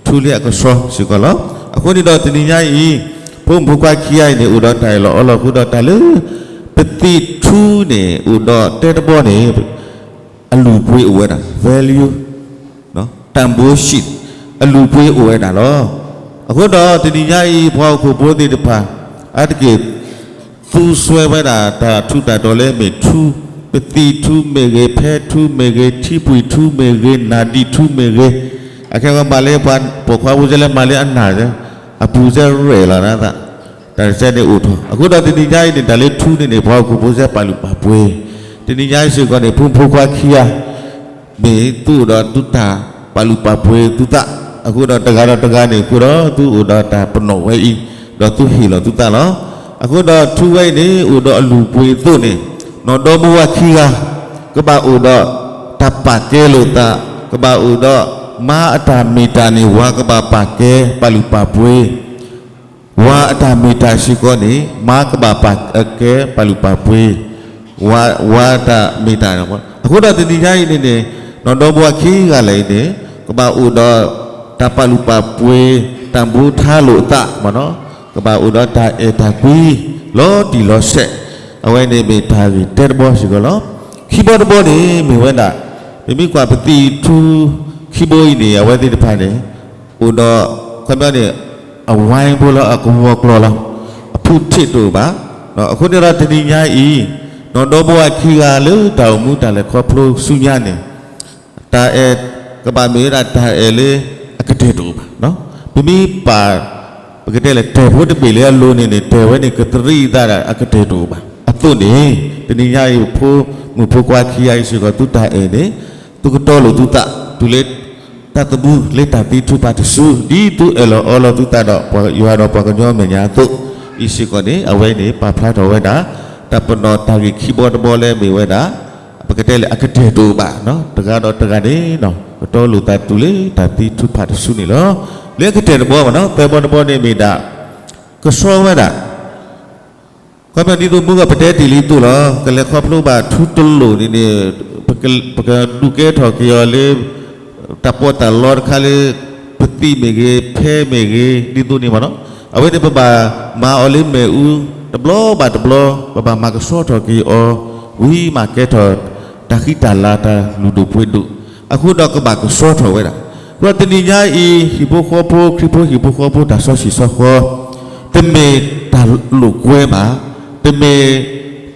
ထူလၢအကဆှီစ့ၢ်ကီးလီၤ. အဃိန့ၣ်ဒီးတနံၤညါအံၤ ဖိမုၣ်ဖိခွါခံဂၤအံၤန့ၣ် အိၣ်ဒီးတၢ်အၢၣ်လီၤအီလီၤအဃိဒီးတၢ်လၢ ပသံၣ်ထူန့ၣ် အိၣ်ဒီးတဲတဘီန့ၣ် အလုၢ်အပှ့ၤအိၣ်ဝဲဒၣ် value, တၢ်ဘိးရှံး အလုၢ်အပှ့ၤအိၣ်ဝဲဒၣ်လီၤ. အဃိဒီးတနံၤညါအံၤ ပှၤဟီၣ်ခိၣ်ဖိသ့ၣ်တဖၣ် အါတက့ၢ် သူစွဲဝဲဒၣ်တၢ်ထူးတၢ်တီၤလၢအမ့ၢ်ထူ, ပသံၣ်ထူမ့ၢ်ဂ့ၤ, ဖဲထူမ့ၢ်ဂ့ၤ, ထံပှံၤထူမ့ၢ်ဂ့ၤ, နၣ်ဒံၣ်ထူမ့ၢ်ဂ့ၤ, အခဲအံၤမၤလၢပှၤပိာ်ခွါဖိစဲလဲမၤလၢအနၢ်, အပူၤစဲရဲၣ်လီၤနသး, တၢ်တစဲန့ၣ်အိၣ်ထီၣ်. အဃိဒီးတနံၤညါအံၤန့ၣ် တၢ်လၢထူန့ၣ်န့ၣ် ပှၤဟီၣ်ခိၣ်ဖိစဲပာ်လုၢ်ပာ်ပှ့ၤ, တနံၤညါအံၤစ့ၢ်ကီးန့ၣ် ဖိမုၣ်ဖိခွါခံဂၤ မ့ၢ်သုအိၣ်ဒီးသုတၢ်ပာ်လုၢ်ပာ်ပှ့ၤသုသး, အဃိဒီးတဂၤဒီးတဂၤန့ၣ်အဃိဒီး သုအိၣ်ဒီးတၢ်ပနီၣ်ဝဲအံၤ, ဒီးသုဟ့ၣ်လီၤသုသးလီၤ. အဃိဒီးထူဝဲအံၤန့ၣ် အိၣ်ဒီးအလုၢ်အပှ့ၤအသိးန့ၣ်, နီၢ်ဒီမါဝၤခံဂၤ ကဘၣ်အိၣ်ဒီးတၢ်ပာ်ကဲလိာ်သး, ကဘၣ်အိၣ်ဒီး မါအတၢ်မ့ၢ်တၢ်န့ၣ် ဝၤကဘၣ်ပာ်ကဲပာ်လုၢ်ပာ်ပှ့ၤ ဝၤအတၢ်မ့ၢ်တၢ်စ့ၢ်ကီးန့ၣ် မါကဘၣ်ပာ်ကဲပာ်လုၢ်ပာ်ပှ့ၤ ဝၤတၢ်မ့ၢ်တၢ်. အဃိဒီးတနံၤညါအံၤန့ၣ်န့ၣ် နီၢ်ဒီမါဝၤခံဂၤလၢာ်အံၤန့ၣ် ကဘၣ်အိၣ်ဒီးတၢ်ပာ်လုၢ်ပာ်ပှ့ၤ တၢ်ဘိးထါလိာ်အသး, ကဘၣ်အိၣ်ဒီးတၢ်အဲၣ်တၢ်ကွံ လီၤတံၢ်လီၤဆဲး, အဝဲန့ၣ်မ့ၢ်တၢ်ဂ့ၢ်တၢတဘီစ့ၢ်ကီးလီၤ. ခံဘီတဘီန့ၣ်မ့ၢ်ဝဲဒၣ် ပမ့ၢ်ကွၢ်ပသံၣ်ထူခံဘိအံၤန့ၣ် အဝဲသ့ၣ်တဖၣ်န့ၣ် အိၣ်ဒီး ခီပညီန့ၣ် အဝဲဘိလီၤ အကဝီၤကျီၤလီၤ, အဖုထံးတအိၣ်ဘၣ်. အဃိန့ၣ်ဒီးတနံၤညါအံၤ နီၢ်ဒီမါဝၤခံဂၤလၢတၢ်အိၣ်မူတၢ်လဲၤခီဖျိဆူညါန့ၣ် တၢ်အဲၣ် ကဘၣ်မ့ၢ်ဝဲဒၣ်တၢ်အဲၣ်လၢအကတၢၢ်တအိၣ်ဘၣ်. ပမ့ၢ်ပာ် ပကတဲလဲၣ် တၢၢ်ဖိတဘ့ၣ်လၢအလိၤန့ၣ်န့ၣ် တၢၢ်ဝဲန့ၣ်ကတရံးအသးဒီးအကတၢၢ်တအိၣ်ဘၣ်. အသိးန့ၣ် တနံၤညါအံၤ ဖိမုၣ်ဖိခွါခံဂၤအံၤစ့ၢ်ကီး သုတၢ်အဲၣ်န့ၣ် သုကတီလိာ်သုသး တုၤလၢ တၢ်သမူလၢတၢ်သံထုးဖးတစု ဒ်သုအဲၣ်လီၤအီလီၤသုသးဒီးယွၤဒီးပှၤကညီအမဲာ်ညါအသိး အံၤစ့ၢ်ကီးန့ၣ် အဝဲန့ၣ်ပာ်ဖျါထီၣ်ဝဲဒၣ် တၢ်ပနီၣ်တၢ်ဂ့ၢ်ခံဘီတဘီလၢအမ့ၢ်ဝဲဒၣ် ပကတဲလၢအကတၢၢ်တအိၣ်ဘၣ် တဂၤဒီးတဂၤန့ၣ် ကတီလိာ်သးတုၤလၢတၢ်သံထုးဖးတစုန့ၣ်လီၤ. လၢအကတၢၢ်တဘီဘၣ်နီၤ သၢဘီတဘီန့ၣ်မ့ၢ်ဒၣ် ကဆှီဝဲဒၣ် ခီပညီဒ်သိးမုၢ်ဂီၤပတဲတ့ၢ်လံသိးလီၤ ကလဲၤခီဖျိဘၣ်ထူတလိာ်န့ၣ်န့ၣ် ပကဒုးကဲထီၣ်က့ၤအီၤလၢ တၢ်ပီးတၢ်လီတခါလၢ ပသံၣ်မ့ၢ်ဂ့ၤ ဖဲမ့ၢ်ဂ့ၤ ဒ်သိးန့ၣ်မ့ၢ်နီၤ အဝဲန့ၣ်ပဘၣ်မၤအီၤလၢမ့ၣ်အူ တဘျီဘၣ်တဘျီ ပဘၣ်မၤကဆှီထီၣ်က့ၤအီၤ ဝံၤမးကဲထီၣ် တၢ်ဃံတၢ်လၤတၢ်လုၢ်ဒိၣ်ပှ့ၤဒိၣ် အဃိဒီးကဘၣ်ကဆှီထီၣ်ဝဲဒၣ် ဒီးတနံၤညါအံၤ ဟံၣ်ဖိဃီဖိ ခရံာ်ဖိဟံၣ်ဖိဃီဖိ တၢ်စီဆှံစီဃီ တမ့ၢ်တၢ်လိာ်ကွဲဘၣ်, တမ့ၢ်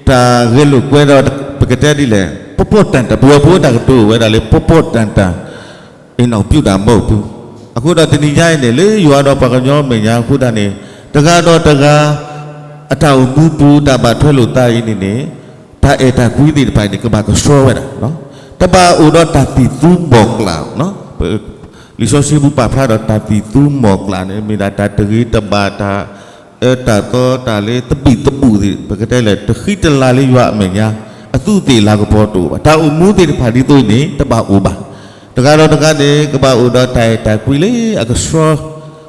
တၢ်ဂဲၤလိာ်ကွဲဒီး ပကတဲဒ်လဲၣ် ပီၣ်ပီၣ်တၢၢ်တၢၢ် ပယီၤဖိတၢ်ကတိၤအိၣ်ဝဲဒၣ်လၢ ပီၣ်ပီၣ်တၢၢ်တၢၢ် အ့ၣ်နီၣ်ပြုၣ်တၢ်မီၢ်ပူၤ, အဃိဒီးတနံၤညါအံၤန့ၣ် လၢယွၤဒီးပှၤကညီမဲာ်ညါအဃိသတးန့ၣ် တဂၤဒီးတဂၤ အတၢ်အိၣ်မူပူၤ တၢ်ဘၣ်ထွဲလိာ်သးအံၤန့ၣ်န့ၣ် တၢ်အဲၣ်တၢ်ကွံသ့ၣ်တဖၣ်န့ၣ် ကဘၣ်ကဆှီဝဲဒၣ်, တဘၣ်အိၣ်ဒီးတၢ်သံၣ်သူမီၢ်ကျၢ် လံာ်စီဆှံပူၤပာ်ဖျါဒီးတၢ်သံၣ်သူမီၢ်ကျၢ်န့ၣ် မ့ၢ်ဒၣ်တၢ်တဂ့ၤတဘၣ် တၢ်အၢတၢ်သီတၢ်လၢသဘံၣ်သဘုၣ်သ့ၣ် ပကတဲလဲၣ် တဃံတလၤလၢယွၤအမဲာ်ညါ အသူးသ့ၣ်လၤကပီၤတအိၣ်ဘၣ် တၢ်အိၣ်မူသ့ၣ်တဖၣ်ဒ်သိးန့ၣ် တဘၣ်အိၣ်ဘၣ် တဂၤဒီးတဂၤန့ၣ် ကဘၣ်အိၣ်ဒီးတၢ်အဲၣ်တၢ်ကွံလၢအကဆှီ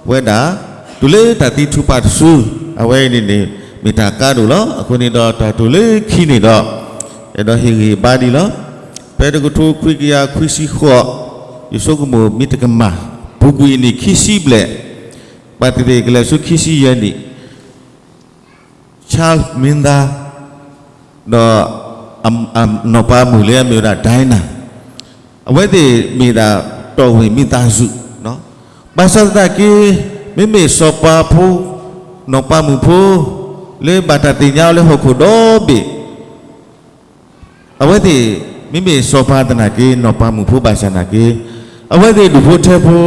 ဝဲဒၣ် တုၤလၢတၢ်သံထုးဖးတစု အဝဲအံၤန့ၣ်န့ၣ် မ့ၢ်တၢ်ကါဒိၣ်လီၤ. အဃိန့ၣ်ဒီးတၢ်တိၢ်လၢခံန့ၣ်ဒီး အဲၣ်ဒိးဟ့ၣ်ဂံၢ်ဘါဒံးလီၤ. ဖဲတကထိခွံကယၤခွံဆံဃိး ယဆိကမိၣ်မ့ၢ်တကမၣ် ပူၤကွံာ်အနံၣ်ခံဆံဘျဲၣ် ဘၣ်သ့ၣ်သ့ၣ်ကလဲၤဆူခံဆံယဲၢ်နံၣ် Charles မင်းသား ဒီး နီၢ်ပၤမုၣ်လၢအမ့ၢ်ဝဲဒၣ် Diana အဝဲသ့ၣ်မ့ၢ်ဒၣ် တော်ဝင်မိသားစု ဘၣ်ဆၣ်သနာ်က့ မ့မ့ၢ်စီၤပၤဖိ နီၢ်ပၤမုၣ်ဖိ လၢဘၣ်တၢ်သ့ၣ်ညါအီၤလၢဟီၣ်ခိၣ်ဒီဘ့ၣ် အဝဲသ့ၣ် မ့မ့ၢ်စီၤပၤသနာ်က့ နီၢ်ပၤမုၣ်ဖိဘၣ်ဆၣ်သနာ်က့ အဝဲသ့ၣ်ဒူၣ်ဖိထၢဖိ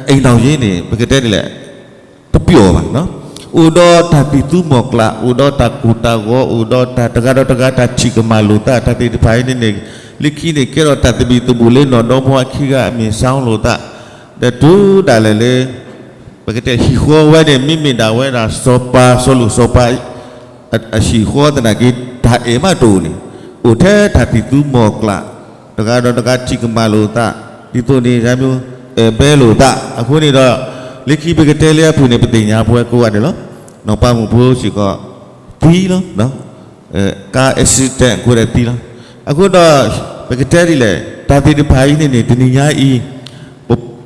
အိမ်ထောင်ရေးန့ၣ် ပကတဲဒ်လဲၣ် တပျီၢ်ဘၣ်, အိၣ်ဒီးတၢ်သံၣ်သူမီၢ်ကျၢ် အိၣ်ဒီးတၢ်ကိၢ်တၢ်ဂီၤ အိၣ်ဒီးတၢ်တဂၤဒီးတဂၤတၢ်ထံၣ်ကမၣ်လိာ်သး တၢ်သ့ၣ်တဖၣ်အံၤန့ၣ်န့ၣ် လၢခံန့ၣ် ကဲထီၣ်တၢ်သဘံၣ်သဘုၣ်လၢနီၢ်ဒီမါဝၤခံဂၤအမံၤစါလိာ်သး ဒီးတုၤဒၣ်လဲာ်လၢ ပကတဲဟံၣ်ဃီဝဲန့ၣ် မ့မ့ၢ်ဒၣ်ဝဲဒၣ်စီၤပၤစီၤလိာ်စီၤပၤ အဟံၣ်ဃီသနာ်က့ တၢ်အဲၣ်မးတအိၣ်န့ၣ် အိၣ်ထဲတၢ်သံၣ်သူမီၢ်ကျၢ် တဂၤဒီးတဂၤထံၣ်ကမၣ်လိာ်သး ဒ်သိးန့ၣ် အဲၣ်ဘဲလိာ်သး အဃိန့ၣ်ဒီး လၢခံပကတဲလၢအပူၤန့ၣ် ပသ့ၣ်ညါပဝဲကိးဂၤဒဲးလီၤ. နီၢ်ပၤမုၣ်ဖိစ့ၢ်ကီး သံလီၤ ကါ accident အဃိဒီးသံလီၤ. အဃိဒီး ပကတဲဒ်လဲၣ် တၢ်သ့ၣ်တဖၣ်အံၤန့ၣ်န့ၣ် တနံၤညါအံၤ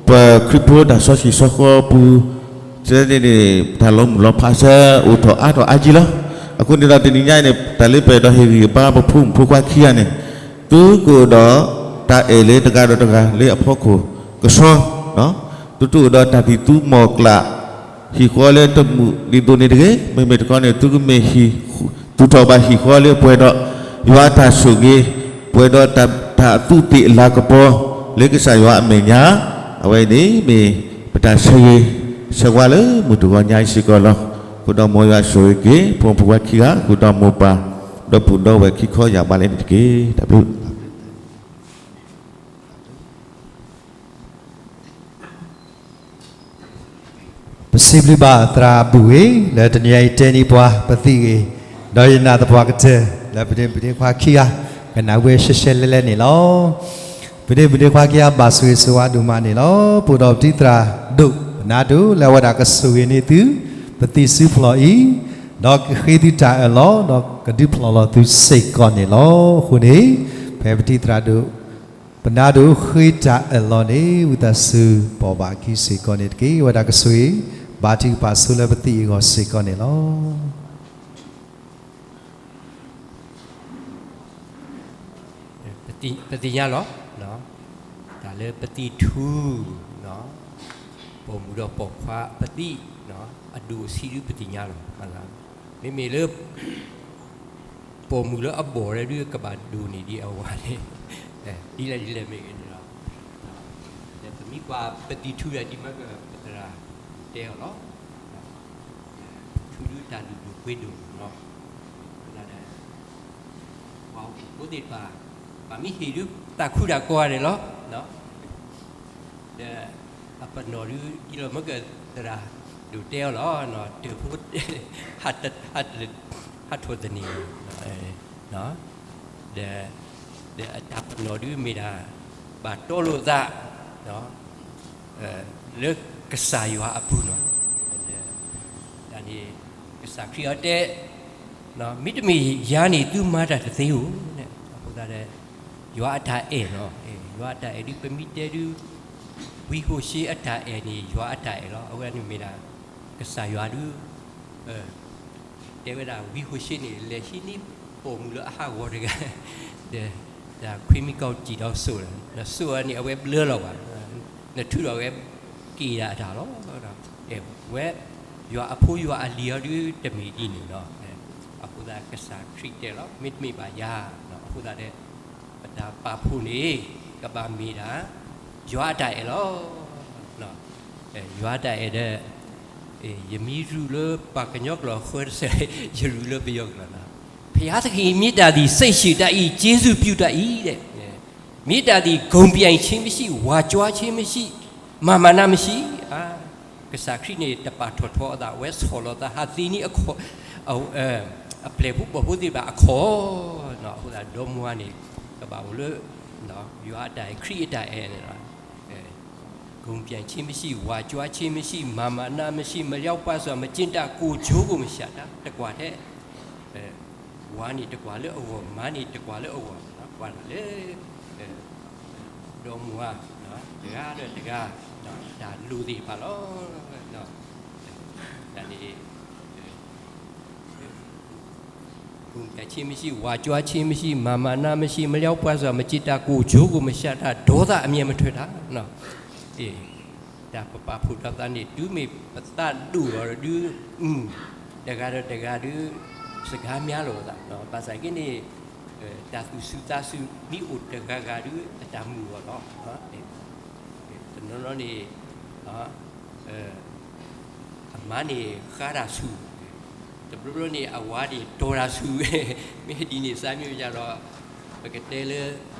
ပခရံာ်ဖိတၢ်စီဆှံစီဃီပူၤ စဲန့ၣ်န့ၣ် တၢ်လီၤမုၢ်လီၤဖးစဲအိၣ်ထီၣ်အါထီၣ်အါကံလီၤ. အဃိန့ၣ်ဒီးတနံၤညါအံၤန့ၣ် တၢ်လၢပအဲၣ်ဒိးဟ့ၣ်ဂံၢ်ဘါပဖိမုၣ်ဖိခွါခံဂၤန့ၣ် သုကအိၣ်ဒီးတၢ်အဲၣ်လၢတဂၤဒီးတဂၤလၢအဖီခိၣ်ကဆှီ သုတအိၣ်ဒီးတၢ်သံၣ်သူမီၢ်ကျၢ် ဟံၣ်ဃီလၢတမုာ်ဒ်သိးန့ၣ်တဂ့ၤ. မ့မ့ၢ်တခီန့ၣ် သုကမ့ၢ်ဟံၣ်သူၣ်ထီၣ်ဘၣ်ဟံၣ်ဃီလၢပှဲၤဒီးယွၤအတၢ်ဆိၣ်ဂ့ၤ, ပှဲၤဒီးတၢ်သူးသ့ၣ်လၤကပီၤ လၢကစၢ်ယွၤအမဲာ်ညါ, အဝဲအံၤန့ၣ်မ့ၢ်ပတၢ်ဆၢဂ့ၤဆၢဝါလၢမုၢ်တဂီၤညါအံၤစ့ၢ်ကီးလီၤ. အဃိဒီးမ်ယွၤဆိၣ်ဂ့ၤက့ၤ ဖိမုၣ်ဖိခွါခံဂၤ, အဃိဒီးမိၢ်ပၢ် ဒီပုၢ်ဒီဝဲၢ်ခံခီယၢ်ဘးလၢန့ၣ်တက့ၢ်. တၢ်ဘျုး ပစံးဘျုးဘၣ်သရၣ်ဘူၣ်ဂ့ၤ လၢတနံၤအံၤတဲန့ၢ်ပှၤပသံၣ်ဂ့ၤ, ဒီးယနာ်သပှၢ်ကတၢၢ် လၢပဒ့မုၣ်ဒ့ခွါခံဂၤ ကနၢ်ဟူဝဲရှဲရှဲလဲလဲန့ၣ်လီၤ. ပဒ့မုၣ်ဒ့ခွါခံဂၤ ဘၣ်ဆိၣ်ဂ့ၤဆိၣ်ဝါဒိၣ်မးန့ၣ်လီၤ. ပအိၣ်ဒီးပတံၤသရၣ်ဒိၣ် ပနၢ်ဒိၣ် လၢအဝဲဒၣ်ကဆိၣ်ဂ့ၤန့ၢ်သု ပသံၣ်စုဖျီၣ်အံၤ, ဒီးကဃ့သုတၢ်အၢၣ်လီၤ ဒီးကဒုးဖျီၣ်လီၤသုစ့ၢ်ကီးန့ၣ်လီၤ. အဃိန့ၣ် ဖဲပတံၤသရၣ်ဒိၣ် ပနၢ်ဒိၣ်ဃ့တၢ်အၢၣ်လီၤန့ၣ် ဝံသးစူၤပိာ်ဘၣ်အခံစ့ၢ်ကီးန့ၣ်တက့ၢ်. အဝဲဒၣ်ကဆိၣ်ဂ့ၤ ဘါထုကဖၣ်ဆိလၢပသံၣ်အဂီၢ်စ့ၢ်ကီးန့ၣ်လီၤ. ပသ့ၣ်ညါလီၤ, တၢ်လၢပသံၣ်ထူ, ပိာ်မုၣ်ဒီးပိာ်ခွါပသံၣ်, အဒိၣ်အဆံးဒုပသ့ၣ်ညါလီၤ. မ့မ့ၢ်လၢ ပိာ်မုၣ်လၢအဘီၣ်ဒုကဘၣ်ဒိၣ်န့ၢ်ဒံးအဝၤန့ၣ်, ဒ်လဲၣ်ဒ်လဲၣ်မ့ၢ်ဂ့ၤန့ၣ်လီၤ. ဒီးပမ့ၢ်ကွၢ်ပသံၣ်ထူဒၣ်ဒ်မၢကပသရၣ်တဲအီၤလီၤ. ထူဒုတၢ်လုၢ်ဒိၣ်ပှ့ၤဒိၣ်လီၤ. လၢ ပှၤဟီၣ်ခိၣ်ဖိသ့ၣ်တဖၣ် ဘၣ်မ့ၢ်ဟ့ၣ်ဒုသးခုတၢ်ကိးဂၤဒဲးလီၤ. ဒီးအပနီၣ်ဒု ဒ်လီၤမၢကသရၣ်ဒိၣ်တဲအီၤလီၤ, တၢၢ်ဖိ ဟးထိၣ်သနံၤ, ဒီး ဒီးအတၢ်ပနီၣ်ဒုမ့ၢ်ဒၣ် ဘၣ်တီလိာ်သး လၢကစၢ်ယွၤအပူၤန့ၣ်, တၢ်န့ၣ် ကစၢ်ခရံာ်အီၤတဲ မ့တမ့ၢ်ယၤန့ၣ် သုမၤတၢ်တသ့ဧိၤန့ၣ်, အဃိသတးဒီး ယွၤအတၢ်အဲၣ်လီၤ. ယွၤအတၢ်အဲၣ်ဒု ပမ့ၢ်တဲဒု ဝံဟိၤၡ့အတၢ်အဲၣ်န့ၣ် ယွၤအတၢ်အဲၣ်လီၤ. အဝဲန့ၣ်မ့ၢ်ဒၣ် ကစၢ်ယွၤဒု တဲဝဲဒၣ်ဝံဟိၤၡ့န့ၣ် လဲၤဟံးန့ၢ်ပိာ်မုၣ်လၢအဟးဂီၤတဂၤ, ဒီးခွ့မံၤကီၢ်တံာ်ဒီးစိၣ်, နစိၣ်အီၤန့ၣ် အဝဲဘျၢလီၤဘၣ်, နထုးထီၣ်ဝဲ က့ၤဒၣ်အတၢ်လီၤ. ဝဲ ယွၤအဖိယွၤအလံၤအီၤဒုတမ့ၢ်ဒ်န့ၣ်လီၤ. အဃိသတးကစၢ်ခရံာ်တဲလီၤ မ့တမ့ၢ်ဘၣ်ယၤ, အဃိသတးဒီး ပတၢ်ပာ်ဖှိၣ်န့ၣ် ကဘၣ်မ့ၢ်ဒၣ် ယွၤအတၢ်အဲၣ်လီၤ. ယွၤအတၢ်အဲၣ်ဒီး ယမ့ၢ်ရူးလၢပှၤကညီကျိာ်အဃၢတစဲး ယရူးလၢပယီၤကျိာ်လီၤ. ဘုရားသခင် မေတ္တာသည် စိတ်ရှည်တတ်၏, ကျေးဇူးပြုတတ်၏ တဲ့. မေတ္တာသည် ဂုဏ်ပြိုင်ခြင်းမရှိ, ဝါကြွားခြင်းမရှိ, မာန်မာနမရှိ. ကစၢ်ခရံာ်န့ၣ် တပာ်ထီၣ်ထီအသး အဝဲဆီၣ်လီၤသး ဟးသ့န့ၢ် အပျဲၢ်ဖိဘီၣ်ဖိသ့ၣ်တဖၣ်အခီၣ်, အဃိသတးဒီး ဒီမါဝၤန့ၣ် ကဘၣ်အိၣ်လၢ ယွၤအတၢ်အဲၣ် ခရံာ်အတၢ်အဲၣ်န့ၣ်လီၤ. ဂုဏ်ပြိုင်ခြင်းမရှိ, ဝါကြွားခြင်းမရှိ, မာန်မာနမရှိ, မလျော့ပါစွာ, မကျင့်တတ်, ကိုယ်ကျိုးကိုယ်မရှာတာ, တကွၢ်ထဲ ဝါန့ၣ်တကွၢ်လၢအဂီၢ်, မါန့ၣ်တကွၢ်လၢအဂီၢ်, ကွၢ်လၢ ဒီမါဝၤ တဂၤဒီးတဂၤ တၢ်လိၣ်သ့ၣ်တဖၣ်လီၤ. တၢ်န့ၣ် ဂုဏ်ပြိုင်ခြင်းမရှိ, ဝါကြွားခြင်းမရှိ, မာန်မာနမရှိ, မလျော့ပါစွာ, မကျင့်တတ်, ကိုယ်ကျိုးကိုယ်မရှာတာ, ဒေါသအမျက်မထွက်တာ. တၢ်ပပာ်ဖှိၣ်ထီၣ်သးန့ၣ် တုၤမ့ၢ်ပသးဒိၣ်လီၤဒုး တဂၤဒီးတဂၤဒုး စကားများလိာ်သး, ဘၣ်ဆၣ်က့န့ၣ် တၢ်သူၣ်စူၤသးစူၤ မ့ၢ်အိၣ်တဂၤဂၤဒုး အတၢ်မုာ်အီၤလီၤ. တနီၤနီၤန့ၣ် အမါန့ၣ်ဃါတၢ်ဆူၣ်, တဘျီဘျီန့ၣ် အဝၤန့ၣ်တီၤတၢ်ဆူၣ်, မ့ၢ်ဒ်န့ၣ် စါမ့ၢ်ယၤဒီး ပကတဲလၢ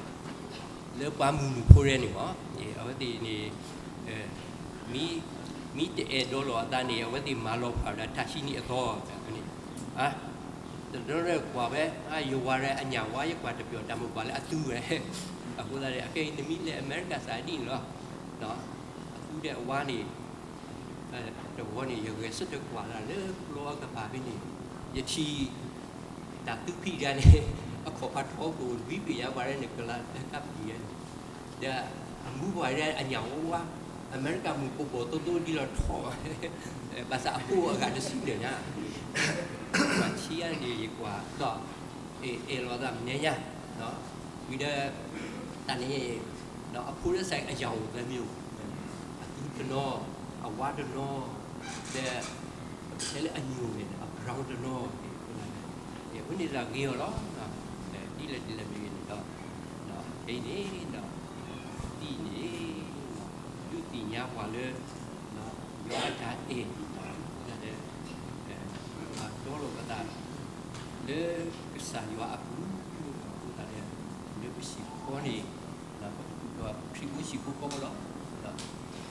လၢပှၤမုၢ်နုာ်ဖိရဲၣ်န့ၣ်မ့ၢ် အဝဲသ့ၣ်န့ၣ် မ့ၢ်တအဲၣ်ဒိးလီၤအသးန့ၣ် အဝဲသ့ၣ်မၤလီၤဖးဝဲဒၣ် ထးဆံနံၣ်အသီန့ၣ်, တနီၤနီၤကွၢ်ဝဲ ယဝၤရဲၣ်အညၣ်ဝါ ယကွၢ်တပျီၤတၢ်မိၢ်ပှၢ်လၢအသူဝဲ, အဃိသတးန့ၣ် အခဲအံၤနမ့ၢ်လဲၤအမဲရကၤသးဒ်န့ၣ်လီၤ. အသူဒီးအဝါန့ၣ် တဝီန့ၣ် ယဂဲၤဆၢထၢၣ်ကွၢ်လၢ်လၢပျီအကပၤဖဲန့ၣ်, ယထံၣ် တၢ်သူဖံးတဂၤန့ၣ် အခီၣ်ဖးထီကအိၣ်တဘံဖံးယါ ပှၤရဲၣ်န့ၣ် ကလၤလၢကပံၤန့ၣ်, ဒီးအမူပှၤရဲၣ်အညၣ်ဝါဝါ, အမဲရကၤမုၣ်ကဘီၣ်သိသိဒ်လီၤထီၣ်, ဘၣ်ဆၣ်အဖိအဂၤတဆံန့ၣ်ညါ, ပှၤဆံးယါန့ၣ် ယကွၢ်ဒီး အဲၣ်လီၤသးမဲာ်ညါ, ဝံၤဒီး တၢ်န့ၣ် အဖိလၢစးအယၢ်အိၣ်သၢမံၤအိၣ်, အသူ တနီၤ, အဝါတနီၤ, ဒီး ပတဲလၢအညိၣ်န့ၣ် အ brown တနီၤ, အဃိန့ၣ်ဒီးဂ့ၤအီၤလီၤ. ဒ်လဲၣ်ဒ်လဲၣ်မ့ၢ်ဂ့ၤန့ၣ်ဒီး, ခဲအံၤန့ၣ်ဒီး သံန့ၣ် ဒုးသ့ၣ်ညါပှၤလၢ ယွၤအတၢ်အဲၣ်, ဒီး ပကတီလိာ်ပသး လၢကစၢ်ယွၤအပူၤ, အဃိသတးဒီး လၢပဟံၣ်ဖိဃီန့ၣ် ပကသူၣ်ထီၣ်ခရံာ်ဖိဟံၣ်ဖိဃီဖိလီၤ.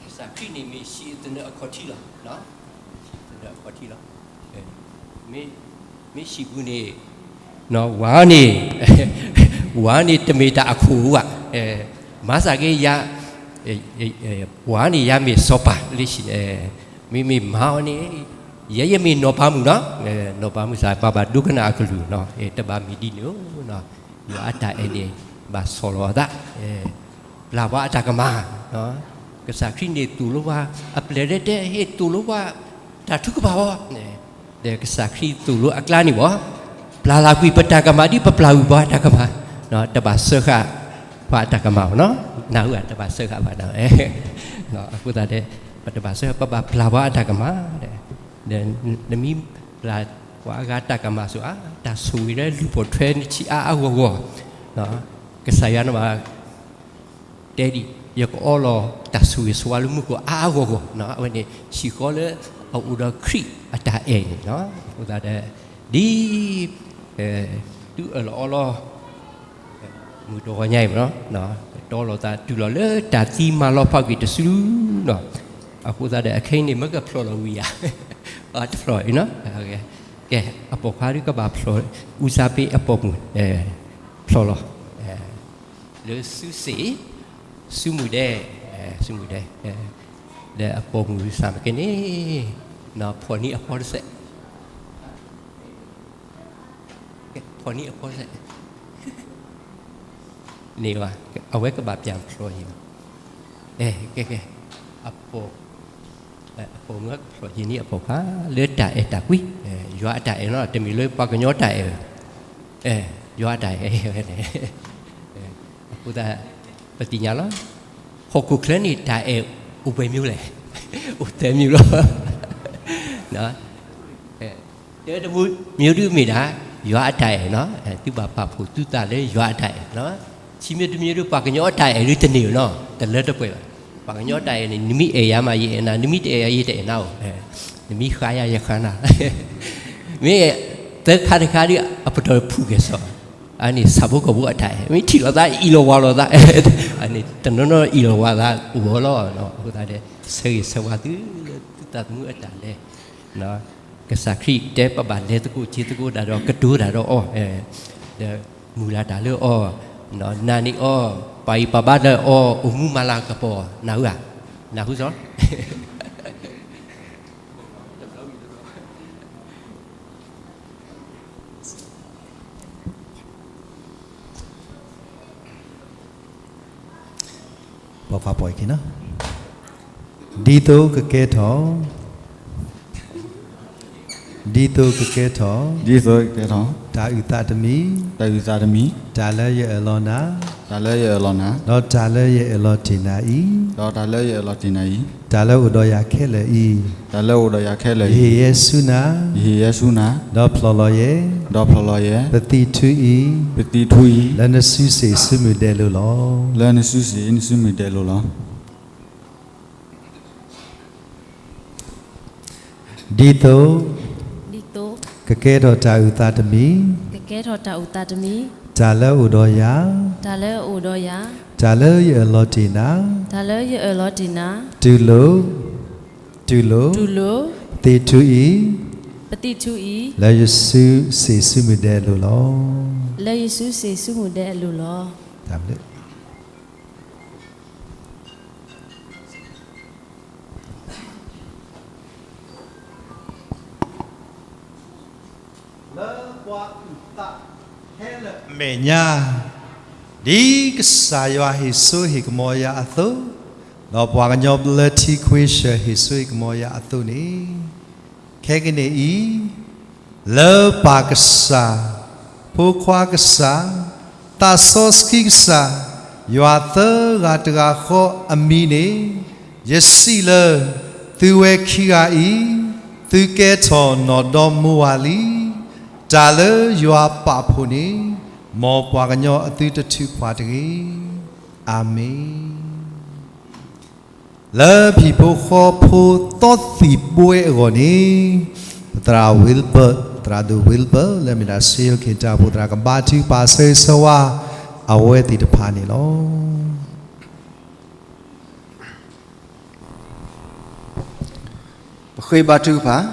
ကစၢ်ခရံာ်န့ၣ်မ့ၢ်ဟံၣ်သနၢၣ်အခီၣ်ထံးလီၤ. ဟံၣ်သနၢၣ်အခီၣ်ထံးလီၤ. မ့ၢ်ဟံၣ်ပူၤန့ၣ် ဝၤန့ၣ် ဝၤန့ၣ်တမ့ၢ်တၢ်အခိၣ်ဘၣ်. မၤစၢ်က့ၤယၤ, ဝၤန့ၣ်ယၤမ့ၢ်စီၤပၤလၢဟံၣ်, မ့မ့ၢ်မၤအီၤန့ၣ် ယဲယမ့ၢ်နီၢ်ပၤမုၣ်နီၤ, နီၢ်ပၤမုၣ်စ့ၢ် ပှၤဘၣ်ဒိကနၣ်အကလုၢ်နီၤ, တဘၣ်မ့ၢ်ဒ်န့ၣ်ဧိၤ, ယွၤအတၢ်အဲၣ်န့ၣ် ဘၣ်ဆီၣ်လီၤအသး, ပျၢ်ပှၤအတၢ်ကမၣ်, ကစၢ်ခရံာ်န့ၣ်သိၣ်လိပှၤ အပျဲၢ်တဲတဲဟ့ၣ်သိၣ်လိပှၤ တၢ်ထုကဖၣ်အီၤ, ဒီးကစၢ်ခရံာ်သိၣ်လိအကျါန့ၣ်ဘၣ်, ပျၢ်လၢကွံာ်ပတၢ်ကမၣ်ဒ်ပပျၢ်ကွံာ်ပှၤအတၢ်ကမၣ်, တဘၣ်စၢဃာ်ပှၤအတၢ်ကမၣ်ဘၣ်နီၤ, နၢ်ဟူဧါ, တဘၣ်စၢဃာ်ဘၣ်နီၤ, အဃိသတးဒီး ပတဘၣ်စၢဃာ် ပဘၣ်ပျၢ်ပှၤအတၢ်ကမၣ်, ဒီးနမ့ၢ်ပျၢ်ပှၤအဂၤတၢ်ကမၣ်စိၤဧါ, တၢ်ဆိၣ်ဂ့ၤလၢလုၢ်ပိာ်ထွဲနထံၣ်အါအါဂီၢ်ဂီၢ်, ကစၢ်ယွၤန့ၣ်ဘၣ် တဲဒ်အံၤ, ယကအီလီၤတၢ်ဆိၣ်ဂ့ၤဆိၣ်ဝါလၢမူခိၣ်အါအါဂီၢ်ဂီၢ်, အဝဲန့ၣ် ဟံၣ်ဃီလၢအအိၣ်ဒီးခရံာ်အတၢ်အဲၣ်န့ၣ်လီၤ. အဃိသတးဒီး ဒ် သုအၢၣ်လီၤအီလီၤ မုၢ်တဂီၤညါအံၤမ့ၢ်နီၤ, ကတီလိာ်သးတုၤလီၤလၢတၢ်သံမၤလီၤဖးကွံာ်တစုနီၤ, အဃိသတးဒီး အခဲအံၤန့ၣ် မ့ၢ်ကဖျိးလီၤဝံၤဧါ, တဖျိးအံၤနီၤ, ကဲ အပိာ်ခွါဒ်ကဘၣ်ဖျိး, ဦးစားပေး အပိာ်မုၣ် ဖျိးလီၤ လၢစုစ့ၣ် စုမုၢ်ဒဲ, စုမုၢ်ဒဲ, လၢအပိာ်မုၣ်စၢ်မ့ၢ်ကဲန့ၣ်, ဖီၣ်နံၤအဖီတစဲး, ဖီၣ်နံၤအဖီတစဲး, န့ၣ် အဝဲကဘၣ်ပျၢ်ဖျိးယံၤ, ကဲကဲ, အပိာ် အပိာ်မုၣ်ကဖျိးယံၤန့ၣ် အပိာ်ခွါ လၢတၢ်အဲၣ်တၢ်ကွံ, ယွၤအတၢ်အဲၣ်နီၤ, တမ့ၢ်လၢပှၤကညီတၢ်အဲၣ်, ယွၤအတၢ်အဲၣ်ဝဲန့ၣ်, အဃိသတး ပသ့ၣ်ညါလီၤ, ဟီၣ်ခိၣ်ချၢန့ၣ် တၢ်အဲၣ်အိၣ်ပှဲၤမံၤလဲၣ်, အိၣ်သၢမံၤလီၤ. တၢတမံၤဒုးမ့ၢ်ဒၣ် ယွၤအတၢ်အဲၣ်နီၤ, သုဘၣ်ပာ်ဖှိၣ်သုသးလၢယွၤအတၢ်အဲၣ်, ခံမံၤတမံၤဒုး ပှၤကညီအတၢ်အဲၣ်ဒုးတန့ၢ်နီၤ, တလၢတပှဲၤဘၣ်, ပှၤကညီတၢ်အဲၣ်န့ၣ် နမ့ၢ်အဲၣ်ယၤမး ယအဲၣ်နၤ, နမ့ၢ်တအဲၣ်ယၤ ယတအဲၣ်နၤဧိၤ, နမ့ၢ်ဃါယၤ ယဃါနၤ, မ့ၢ်သၢခါတခါဒုး အပတီၢ်ဖုၣ်က့ၤစီၤ, အန့ၣ်ဆၣ်ဖိကီၢ်ဖိအတၢ်အဲၣ်, မ့ၢ်ထံၣ်လိာ်သးအ့ၣ်လိာ်ဝၤလိာ်သး, အန့ၣ်တနီၤနီၤအ့ၣ်လိာ်ဝၤသးအိၣ်ဝဲလီၤ, အဃိသတးဒီး ဆၢဂ့ၤဆၢဝါသုလၢသုသးသမူအတၢ်လဲၤ ကစၢ်ခရံာ်တဲပဘၣ်လဲၤသကိးက့ၤသကိးတၢ်ဒီးကတိၤတၢ်ဒီးအီၤ, ဒီးမုၢ်လၢ်တၢ်လၢအီၤ, နာ်န့ၢ်အီၤ, ပာ်ဂံၢ်ပာ်ဘါဒီးအီၤ, အိၣ်မူမၤလၤကပီၤ, နၢ်ဟူဧါ, နၢ်ဟူစီၤ ပဖးပှဲၤက့ၤနီၤ, ဒ်သိးကကဲထီၣ်, ဒ်သိးကကဲထီၣ်, ဒ်သိးကကဲထီၣ်, တၢ်အုၣ်သးတမံၤ, တၢ်အုၣ်သးတမံၤ, တၢ်လၢယအၢၣ်လီၤနၤ, တၢ်လၢယအၢၣ်လီၤနၤ, ဒီးတၢ်လၢယအၢၣ်လီၤတ့ၢ်နၤအံၤ, ဒီးတၢ်လၢယအၢၣ်လီၤတ့ၢ်နၤအံၤ, တၢ်လၢအိၣ်ဒီးယၤခဲလၢာ်အံၤ, တၢ်လၢအိၣ်ဒီးယၤခဲလၢာ်အံၤ, ယဟ့ၣ်ယဲဆူနၤ, ယဟ့ၣ်ယဲဆူနၤ, ဒီးဖျိးလီၤယဲ, ဒီးဖျိးလီၤယဲ, ပသံၣ်ထူအံၤ, ပသံၣ်ထူအံၤ, လၢနစုစ့ၣ်စုမုၢ်ဒဲလိၤလီၤ. လၢနစုစ့ၣ်နစုမုၢ်ဒဲလိၤလီၤ. ဒ်သိး, ဒ်သိး, ကကဲထီၣ်တၢ်အုၣ်သးတမံၤ, ကကဲထီၣ်တၢ်အုၣ်သးတမံၤ, တၢ်လၢအိၣ်ဒီးယၤ, တၢ်လၢအိၣ်ဒီးယၤ, တၢ်လၢယအၢၣ်လီၤတ့ၢ်နၤ, တၢ်လၢယအၢၣ်လီၤတ့ၢ်နၤ, တူၢ်လိာ်, တူၢ်လိာ်, တူၢ်လိာ်, သ့ၣ်ထူအံၤ, ပသံၣ်ထူအံၤ, လၢယစုစ့ၣ်စုမုၢ်ဒဲအလိၤလီၤ. လၢယစုစ့ၣ်စုမုၢ်ဒဲအလိၤလီၤ. တၢ်ဘျုး လၢပှၤအုၣ်သးခဲလၢာ်အမဲာ်ညါ, ဒ်ကစၢ်ယွၤဟ့ၣ်စိဟ့ၣ်ကမီၤယၤအသိး, ဒီးပှၤကညီဘျၢထံခွ့ဆၢၣ်ဟ့ၣ်စိဟ့ၣ်ကမီၤယၤအသိးန့ၣ်, ခဲကနံၣ်အံၤ, လၢပၢ်ကစၢ်, ဖိခွါကစၢ်, သးစီဆှံကစၢ်, ယွၤသၢဂၤတဂၤဃီအမံၤန့ၣ်, ယစံးလၢသုဝဲခံဂၤအံၤ, သုကဲထီၣ်နီၢ်ဒီမါဝၤလံ. တၢ်လၢယွၤပာ်ဖှိၣ်န့ၣ်, မ်ပှၤကညီအသုတထုးဖှးတဂ့ၤ. အၤမ့ၣ်. လၢဟံၣ်ဖိဃီဖိသီသံၣ်ဘှဲအဂီၢ်န့ၣ်, ပသရၣ် Wilbert, သရၣ်ဒိၣ် Wilbert လၢအမ့ၢ်ဒၣ် ဆဲယိၤခ့ၣ်တၢ်အိၣ်ဖှိၣ်သရၣ် ကဘါထုကဖၣ်ဆၢဂ့ၤဆၢဝါအဝဲသ့ၣ်တဖၣ်န့ၣ်လီၤ. ပဃ့ဘါထုကဖၣ်.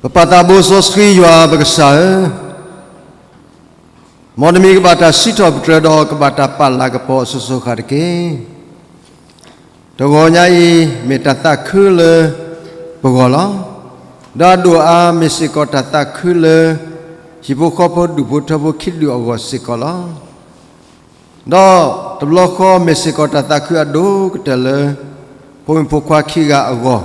ပပၢ်သးဘိစီဆှံယွၤပကစၢ်ဧၢ, မ်တမံၤကဘၣ်တၢ်စံးထီၣ်ပတြၢၤဒီးကဘၣ်တၢ်ပာ်လၤကပီၤအစိၤစိၤဃၣ်ဃၣ်တက့ၢ်. တဂီၤညါအံၤ မ့ၢ်တၢ်သးခုလၢပဂီၢ်လီၤ. ဒီးအဒိၣ်အါမ့ၢ်စ့ၢ်ကီးတၢ်သးခုလၢ ဟံၣ်ဖိဃီဖိဒူၣ်ဖိထၢဖိခံဒူၣ်အဂီၢ်စ့ၢ်ကီးလီၤ. ဒီးတဘျီဃီမ့ၢ်စ့ၢ်ကီးတၢ်သးခုအဒိၣ်ကတၢၢ်လၢ ဖိမုၣ်ဖိခွါခံဂၤအဂီၢ်,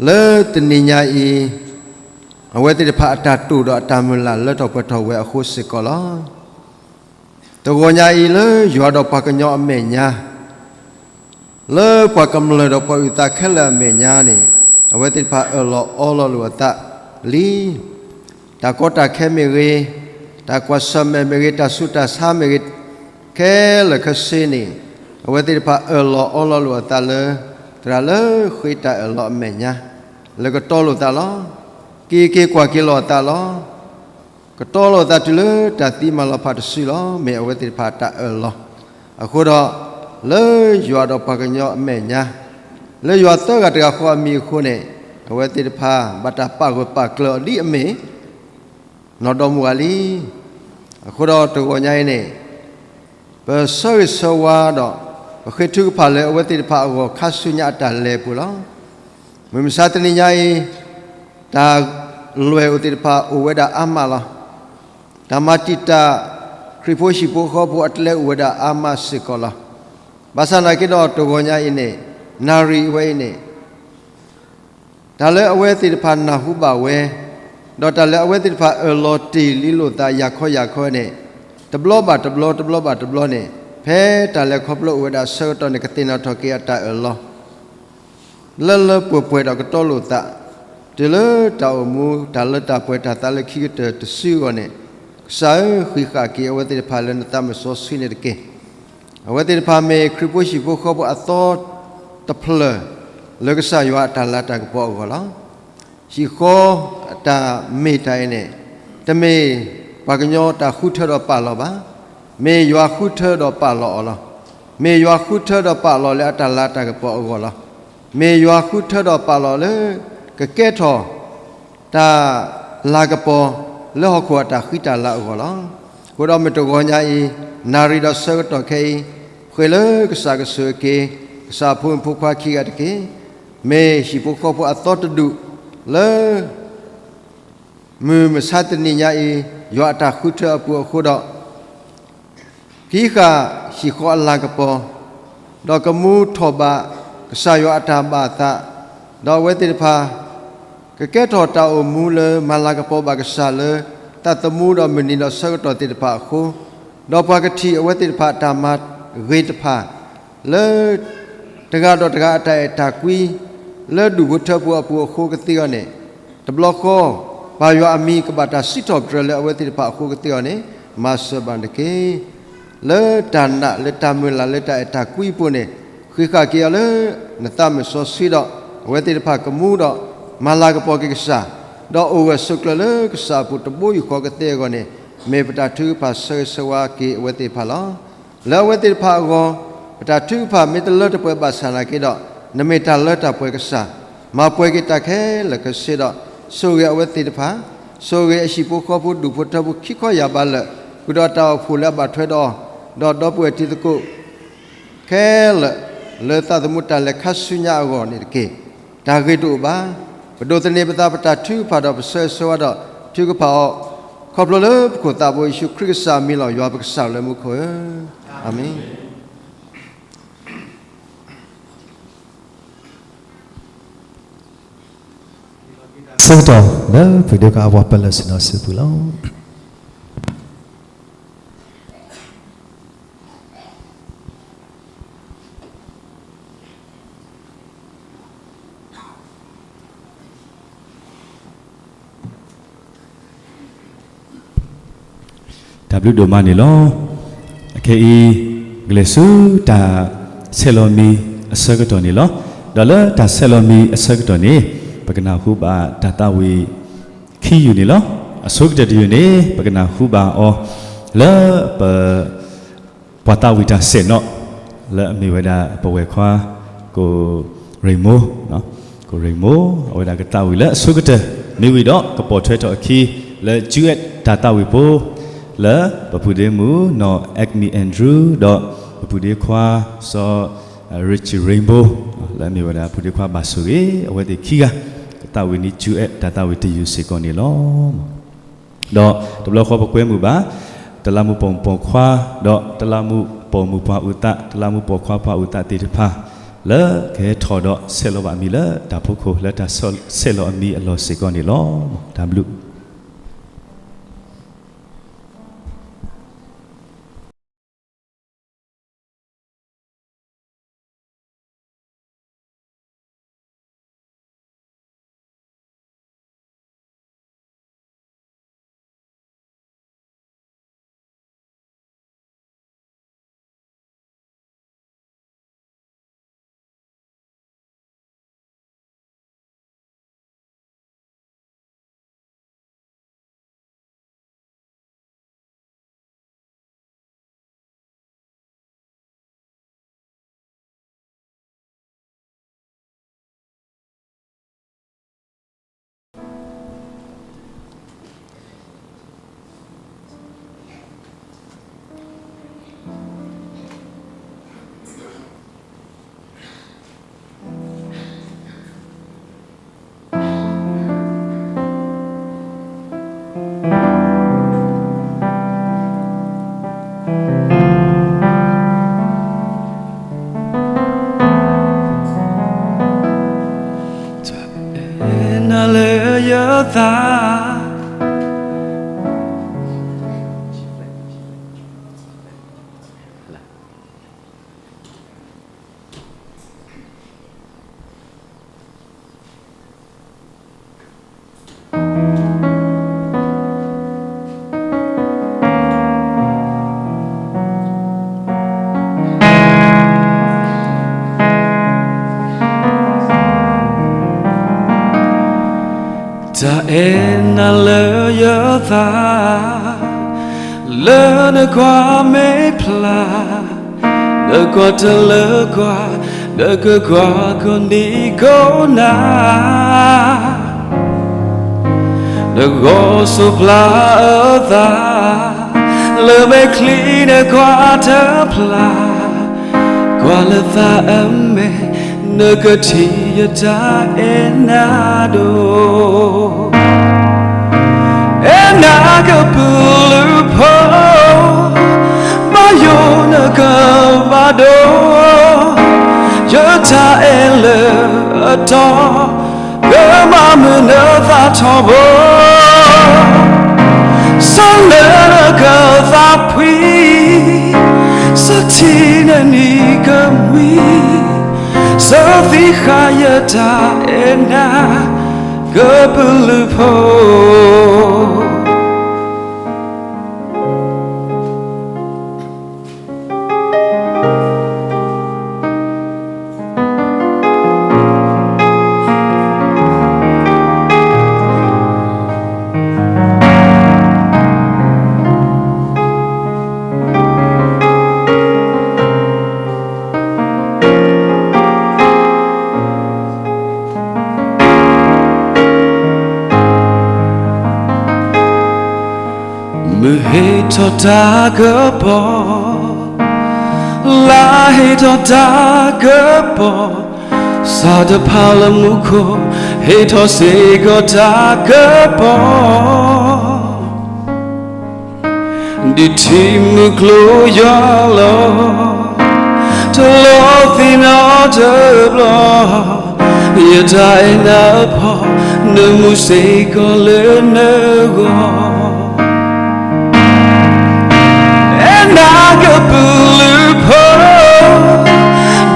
လၢတနံၤညါအံၤ အဝဲသ့ၣ်တဖၣ်အတၢ်တိာ်ဒီးအတၢ်မုၢ်လၢ်လၢထီၣ်ပှဲၤထီၣ်ဝဲအဃိစ့ၢ်ကီးလီၤ. တဂီၤညါအံၤလၢယွၤဒီးပှၤကညီအမဲာ်ညါ လၢပှၤကမျၢၢ်ဒီးပှၤအုၣ်သးခဲလၢာ်အမဲာ်ညါန့ၣ်, အဝဲသ့ၣ်တဖၣ်အၢၣ်လီၤအီလီၤလိာ်အသးလံ. တၢ်ကီတၢ်ခဲမ့ၢ်ဂ့ၤ, တၢ်ကွၢ်ဆၢၣ်မဲာ်မ့ၢ်ဂ့ၤ, တၢ်ဆူးတၢ်ဆါမ့ၢ်ဂ့ၤ, ခဲလၢာ်ခဲဆ့န့ၣ်, အဝဲသ့ၣ်တဖၣ်အၢၣ်လီၤအီလီၤလိာ်အသးလၢ သရၣ်လၢဃ့တၢ်အၢၣ်လီၤအမဲာ်ညါ, လၢကတီလိာ်သးလီၤ. က့ၤက့ၤကွၢ်က့ၤလိာ်အသးလီၤ. ကတီလိာ်သးတုၤလၢတၢ်သံမၤလီၤဖးတစုလီၤ. မ့ၢ်အဝဲသ့ၣ်တဖၣ်တၢ်အၢၣ်လီၤ. အဃိဒီး, လၢယွၤဒီးပှၤကညီအမဲာ်ညါ, လၢယွၤသၢဂၤတဂၤဃီအမံၤအဃိန့ၣ်, အဝဲသ့ၣ်တဖၣ်ဘၣ်တၢ်ပာ်ဂၢၢ်ပာ်ကျၢၤအီၤဒ်အမ့ၢ် နီၢ်ဒီမါဝၤလံ. အဃိဒီးတဂီၤညါအံၤန့ၣ်, ပဆၢဂ့ၤဆၢဝါဒီး ပဃ့ထုကဖၣ်လၢအဝဲသ့ၣ်တဖၣ်အဂီၢ်ခါဆူညါအတၢ်လဲၤအပူၤလီၤ. မုၢ်မဆါတနံၤညါအံၤ, တၢ်လွဲၢ်အိၣ်သ့ၣ်တဖၣ်အိၣ်ဝဲဒၣ်အါမးလီၤ. တၢ်မၤတံာ်တာ် ခရံာ်ဖိဟံၣ်ဖိဃီဖိအကျဲအိၣ်ဝဲဒၣ်အါမးစ့ၢ်ကီးလီၤ. ဘၣ်ဆၣ်နာ်က့ဒီးတဂီၤညါအံၤန့ၣ်, နၣ်ရံၣ်အဝဲအံၤန့ၣ် တၢ်လၢအဝဲသ့ၣ်တဖၣ်နၢ်ဟူဘၣ်ဝဲ, ဒီးတၢ်လၢအဝဲသ့ၣ်တဖၣ်အၢၣ်လီၤတ့ၢ်လံလိာ်သးယၤခီယၤခီန့ၣ်, တဘျီဘၣ်တဘျီ တဘျီဘၣ်တဘျီန့ၣ်, ဖဲတၢ်လဲၤခီဖျိအိၣ်ဝဲဒၣ်ဆၢကတီၢ်န့ၣ် ကသ့ၣ်နီၣ်ထီၣ်က့ၤအတၢ်အၢၣ်လီၤ လၢလၢပှဲၤပှဲၤဒီးကတီလိာ်သး, တုၤလၢတၢ်အိၣ်မူ တၢ်လၢတၢ်ပှဲၤတၢ်သးလၢခံကတၢၢ်တစုအဂီၢ်န့ၣ်, ကစၢ်ဧၢ, ဃံးဃာ်က့ၤအဝဲသ့ၣ်တဖၣ်လၢနသးမုၢ်စီဆှံန့ၣ်တက့ၢ်. အဝဲသ့ၣ်တဖၣ်မ့ၢ်ခရံာ်ဖိဟံၣ်ဖိဃီဖိအသီတဖျၢၣ် လၢကစၢ်ယွၤအတၢ်လၤတၢ်ကပီၤအဂီၢ်လီၤ. ဟံၣ်ဃီအတၢ်မ့ၢ်တၢ်အံၤန့ၣ်, တမ့ၢ်ပှၤကညီတၢ်ဃုထၢဒီးပာ်လီၤဘၣ်. မ့ၢ်ယွၤဃုထၢဒီးပာ်လီၤအီၤလီၤ. မ့ၢ်ယွၤဃုထၢဒီးပာ်လီၤလၢအတၢ်လၤတၢ်ကပီၤအဂီၢ်လီၤ. မ့ၢ်ယွၤဃုထၢဒီးပာ်လီၤလၢ ကကဲထီၣ် တၢ်လၤကပီၤ လၢဟီၣ်ခိၣ်အတၢ်ဃံတၢ်လၤအဂီၢ်လီၤ. အဃိဒီးမုၢ်တဂီၤညါအံၤ, နၣ်ရံၣ်ဒီးဆၢကတီၢ်ခဲအံၤ, ဃ့လၢကစၢ်ကဆိၣ်ဂ့ၤက့ၤ ကစၢ်အဖိမုၣ်ဖိခွါခံဂၤတက့ၢ်. မ့ၢ်ဟံၣ်ဖိဃီဖိအသီတဒူၣ်လၢ မုၢ်မဆါတနံၤညါအံၤ, ယွၤအတၢ်ဃုထၢအပူၤအဃိဒီး, ကဃံးဃာ်ဟံၣ်ဃီအလၤကပီၤ, ဒီးကမူထီၣ်ဘးကစၢ်ယွၤအတၢ်ဘၣ်အသး, ဒီးအဝဲသ့ၣ်တဖၣ် ကကဲထီၣ်တၢ်အိၣ်မူလၢမၤလၤကပီၤဘၣ်ကစၢ်လၢ သးသမူဒီးမုၢ်နံၤဒီးဆၢကတီၢ်သ့ၣ်တဖၣ်အဃိ, ဒီးပှၤကထံၣ်အဝဲသ့ၣ်တဖၣ်အတၢ်မၤဂ့ၤတဖၣ် လၢ တဂၤဒီးတဂၤအတၢ်အဲၣ်တၢ်ကွံ လၢဒူၣ်ဖိထၢဖိအပူၤအဃိကသ့အီၤန့ၣ်, တဘျီဃီ ပၢ်ယွၤအမံၤကဘၣ်တၢ်စံးထီၣ်ပတြၢၤလၢအဝဲသ့ၣ်တဖၣ်အဃိကသ့အီၤန့ၣ်, မၤစၢၤဘၣ်တက့ၢ်. လၢတၢ်နာ်လၢတၢ်မုၢ်လၢ်လၢတၢ်အဲၣ်တၢ်ကွံအပူၤန့ၣ်, ဃံးဃာ်က့ၤအီၤလၢ နသးမုၢ်စီဆှံဒီး အဝဲသ့ၣ်တဖၣ်ကမူဒီး မၤလၤကပီၤက့ၤကစၢ်, ဒီးအိၣ်ဂၢၢ်ဆိးကျၢၤလၢကစၢ်အပူၤတဘိယူၢ်ဃီကသ့အဂီၢ်န့ၣ်, မ့ၢ်ပတၢ်ထုကဖၣ်ဆၢဂ့ၤဆၢဝါက့ၤအဝဲသ့ၣ်တဖၣ်လီၤ. လၢအဝဲသ့ၣ်တဖၣ်အဂီၢ်, ပတၢ်ထုကဖၣ်မ့ၢ်တလၢတပှဲၤဘၣ်ဆၣ်နာ်က့ဒီး, နမ့ၢ်တၢ်လၢတၢ်ပှဲၤကစၢ်, မၤပှဲၤက့ၤတၢ်ခဲလၢာ်ခဲဆ့ဒီး, ဆိၣ်ဂ့ၤအဝဲသ့ၣ်တဖၣ်, ဆိၣ်ဂ့ၤအဟံၣ်ဖိဃီဖိဒူၣ်ဖိထၢဖိခံခီယၢ်ဘးလၢာ်, ဃုာ်ဒီးတၢ်အိၣ်ဖှိၣ်လၢအဘၣ်ထွဲဒီး, ဒီးဒီပုၢ်ဝဲၢ်တံၤသကိး ခဲလၢာ်, လၢသးသမူတၢ်လဲၤခါဆူညါအဂီၢ်န့ၣ်တက့ၢ်. တၢ်ဂ့ၤတအိၣ်ဘၣ်. ပဒိးသန့ၤပသးပတၢ်ထုကဖၣ်ဒီးပဆၢဂ့ၤဆၢဝါဒီးထုကဖၣ်အီၤ, ခီဖျိလၢပခိၣ်သးဘိယ့ၣ်ၡူးခရံာ်ကစၢ်အမံၤလီၤ. ယွၤပကစၢ်လၢမူခိၣ်ဧၢ, အၤမ့ၣ်. ဆၢကတီၢ်လၢပဒိကအပှၤပၢၢ်လၢဆ့ၣ်နီၤစုပူၤလီၤ. တၢ်ဘျုးဒိၣ်မးန့ၣ်လီၤ. အခဲအံၤ ပကလဲၤဆူတၢ်ဆဲးလီၤမံၤအဆၢကတီၢ်န့ၣ်လီၤ. ဒီးလၢတၢ်ဆဲးလီၤမံၤအဆၢကတီၢ်န့ၣ် ပကနၢ်ဟူဘၣ်တၢ်သးဝံၣ်ခံယုၢ်န့ၣ်လီၤ. အဆိကတၢၢ်တယုၢ်န့ၣ် ပကနၢ်ဟူဘၣ်အီၤလၢပ ပှၤသးဝံၣ်တၢ်စဲးနီၣ် လၢအမ့ၢ်ဝဲဒၣ်ပဝဲၢ်ခွါ ကိၣ်ရ့ၣ်မိၢ်, ကိၣ်ရ့ၣ်မိၢ် အဝဲဒၣ်ကသးဝံၣ်လၢအဆိကတၢၢ် မ့ၢ်ဝံၤဒီးကပိာ်ထွဲထီၣ်အခံ လၢ Jude တၢ်သးဝံၣ်ဖိ လၢပပုၢ်ဒ့မုၣ် နီၢ် Acme Andrew ဒီးပပုၢ်ဒ့ခွါ စီၤ Richie Rainbow လၢအမ့ၢ်ဝဲဒၣ်ပုၢ်ဒ့ခွါဘၣ်ဆိၣ်ဂ့ၤ အဝဲသ့ၣ်ခံဂၤ ကသးဝံၣ်န့ၢ် Jude တၢ်သးဝံၣ်တယုၢ်စ့ၢ်ကီးန့ၣ်လီၤ. ဒီးတဘျီဃီပကွဲမုာ်ဘၣ် တလးမူးပိာ်မုၣ်ပိာ်ခွါ, ဒီးတလးမူးပိာ်မုၣ်ပှၤအုၣ်သး, တလးမူးပိာ်ခွါပှၤအုၣ်သးသ့ၣ်တဖၣ် လၢကဟဲထီၣ်ဒီးဆဲးလီၤဘၣ်အမံၤလၢတၢ်ဖီခိၣ် လၢတၢ်ဆဲးလီၤအမံၤအလီၢ်စ့ၢ်ကီးန့ၣ်လီၤ. တၢ်ဘျုး တၢ်အဲၣ်နၤလၢယသး တၢ်အဲၣ်နၤလၢယသး လၢနကွၢ်မ့ၢ်ဖျါ နကွၢ်တလၢကွၢ် နကကွၢ်ကိးနံၤကိးနၤ နဂီၤစိးဖျါအသး လၢမဲာ်ချံနကွၢ်တဖျါ ကွၢ်လၢသးအမဲာ် နကထံၣ်ယတၢ်အဲၣ်နၤဒိၣ် အဲၣ်နၤကပုာ်လုးဖိ ဘၣ်ယိၣ်နကဘၣ်ဒိ ယတၢ်အဲၣ်လၢအတီ ကမၤမုာ်နသးထီဘိ ဆၢလၢနကသးဖှံ ဆၢထံနနံၤကမှံ ဆၢသံဃာ်ယတၢ်အဲၣ်နၤ ကပုာ်လုးဖိ မုၢ်ဟ့ၣ်ထီၣ်တၢ်ကပီၤ, လါဟ့ၣ်ထီၣ်တၢ်ကပီၤ, စးတဖၣ်လၢမူခိၣ် ဟ့ၣ်ထီၣ်စ့ၢ်ကီးတၢ်ကပီၤ ဒ်ထံမုၢ်ကျိၤယွၤလီၤ, တလီၤသံးနီတဘျီ, ယတၢ်အဲၣ်နၤအဖီ, နမူစ့ၢ်ကီးလၢနဂီၢ်, အဲၣ်နၤကပုာ်လုးဖိ,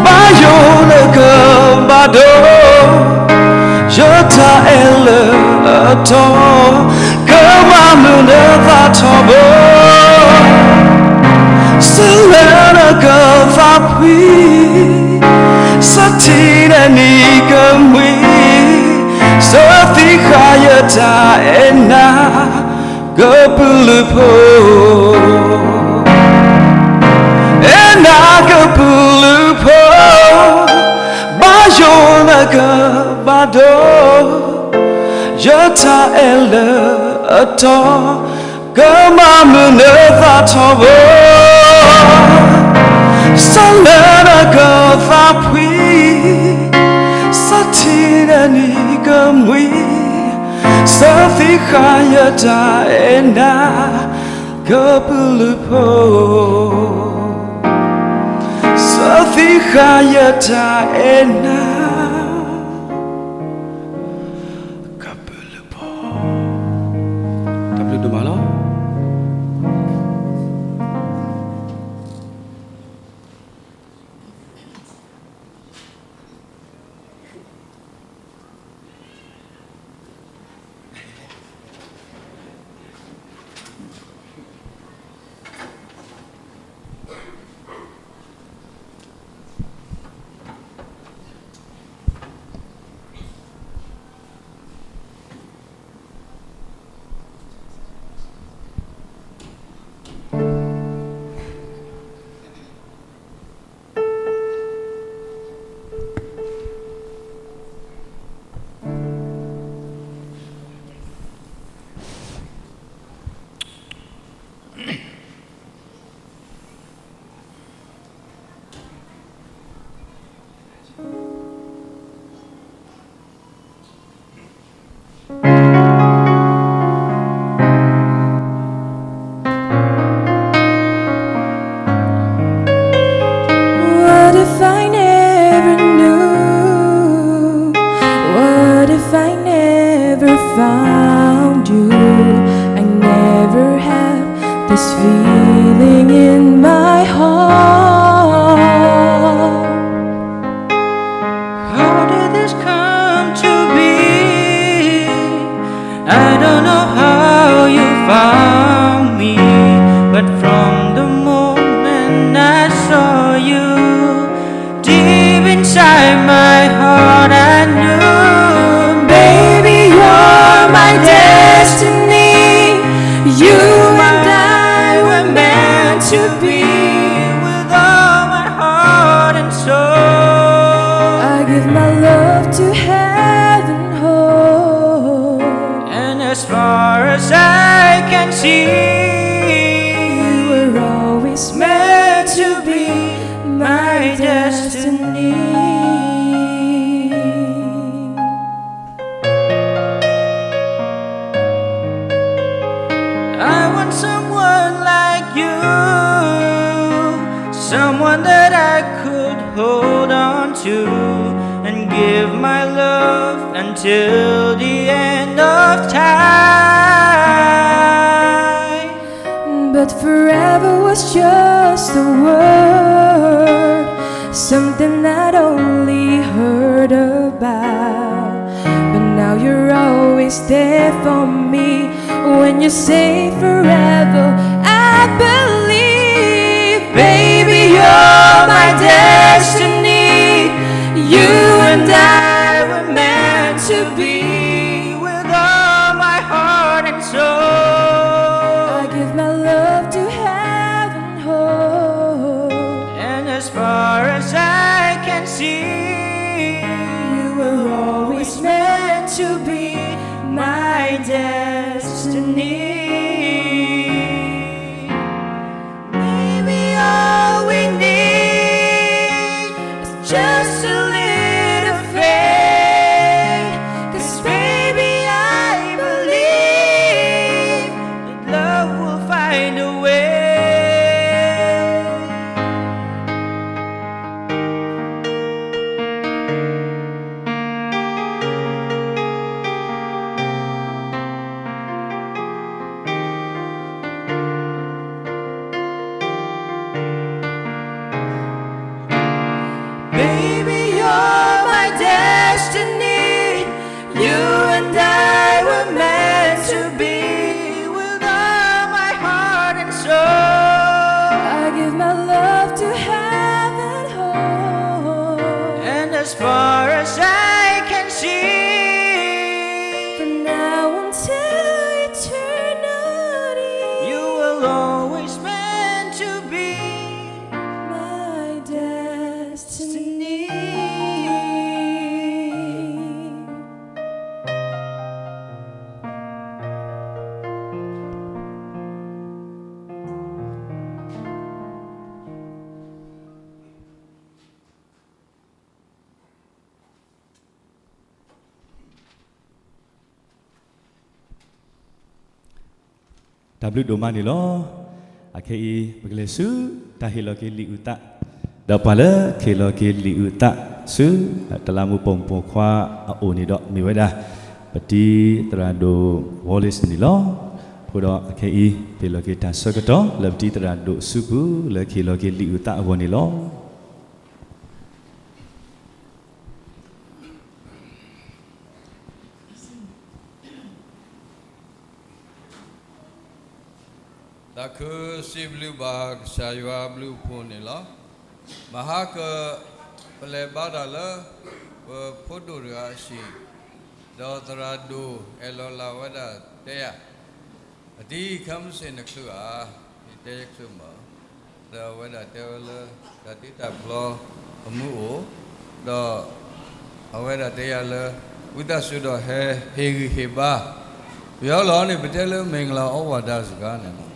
ဘၣ်ယိၣ်နကဘၣ်ဒိ, ယတၢ်အဲၣ်လၢအတီ, ကမၤမုာ်နသးထီဘိ နံၤကမှံ စၢသံဃာ်ယတၢ်အဲၣ်နၤ ကပုာ်လုးဖိ, အဲၣ်နၤကပုာ်လုးဖိ, ဘၣ်ယိၣ်နကဘၣ်ဒိ ယတၢ်အဲၣ်လၢအတီ ကမၤမုာ်နသးထီဘိ, စးလၢနကသးဖှံ, စးထံၣ်နံၤကမှံ, စၢသံဃာ်ယတၢ်အဲၣ်နၤ ကပုာ်လုးဖိ, စၢသံဃာ်ယတၢ်အဲၣ်နၤ ကပုာ်လုးဖိ. တၢ်ဘျုးဒိၣ်မးလီၤ. What if I never knew? What if I never found you? I never have this feeling in my heart. How did this come to be? I don't know how you found me, but from the moment I saw you, deep inside my heart I knew, baby, you're my destiny. You and I were meant to be, with all my heart and soul. I give my love to heaven, oh. And as far as I can see, you were always meant to be my destiny. I want someone like you, someone that I could hold on to and give my love until the end of time. But forever was just a word, something I'd only heard about. But now you're always there for me. When you say forever, I believe, baby, you're my destiny. You and I were meant to be, with all my heart and soul. I give my love to heaven, oh. And as far as I can see, you were always meant to be my destiny. Maybe all we need is just a little faith. 'Cause baby, I believe that love will find a way. Baby, you're my destiny. You and I were meant to be, with all my heart and soul. I give my love to heaven, oh. And as far I can see. From now until eternity, you will always meant to be my destiny. တၢ်ဘျုးဒိၣ်မးန့ၣ်လီၤ. အခဲအံၤ ပကလဲၤဆူ တၢ်ဟ့ၣ်လီၤက့ၤလံာ်အုၣ်သး, ဒီးပှၤလၢကဟ့ၣ်လီၤက့ၤလံာ်အုၣ်သးဆူ တလးမူးပိာ်မုၣ်ပိာ်ခွါအအိၣ်န့ၣ်ဒီး မ့ၢ်ဝဲဒၣ် ပတံၤသရၣ်ဒိၣ် Wallace န့ၣ်လီၤ. အဃိဒီးအခဲအံၤ ပဟ့ၣ်လီၤက့ၤတၢ်ဆၢကတီၢ်လၢပတံၤသရၣ်ဒိၣ်အစုပူၤ လၢကဟ့ၣ်လီၤက့ၤလံာ်အုၣ်သးအဂီၢ်န့ၣ်လီၤ. သးခုစံးဘျုးဘၣ်ကစၢ်ယွၤအဘျုးအဖှိၣ်န့ၣ်လီၤ. မဟါက ပလဲၤဘါတၢ်လၢ ပဖိဒိၣ်တဂၤအဟံၣ်, ဒီးသရၣ်ဒိၣ်အဲၣ်လီၤလၢ်ဝဲဒၣ်တဲယၤ, အတံၤခဲမုၢ်ဆ့ၣ်နချုးဧါ, ယတဲယချုးမး, ဒီးအဝဲဒၣ်တဲဝဲလၢ တၢ်တ့တၢ်ဖျီအမူးအိၣ်, ဒီး အဝဲဒၣ်တဲယၤလၢ ဝံသးစူၤဒီးဟဲဟ့ၣ်ဂံၢ်ဟ့ၣ်ဘါ, ပယီၤလီၤန့ၣ် ပတဲလၢ မင်္ဂလာဩဝါဒ စကားန့ၣ်လီၤ.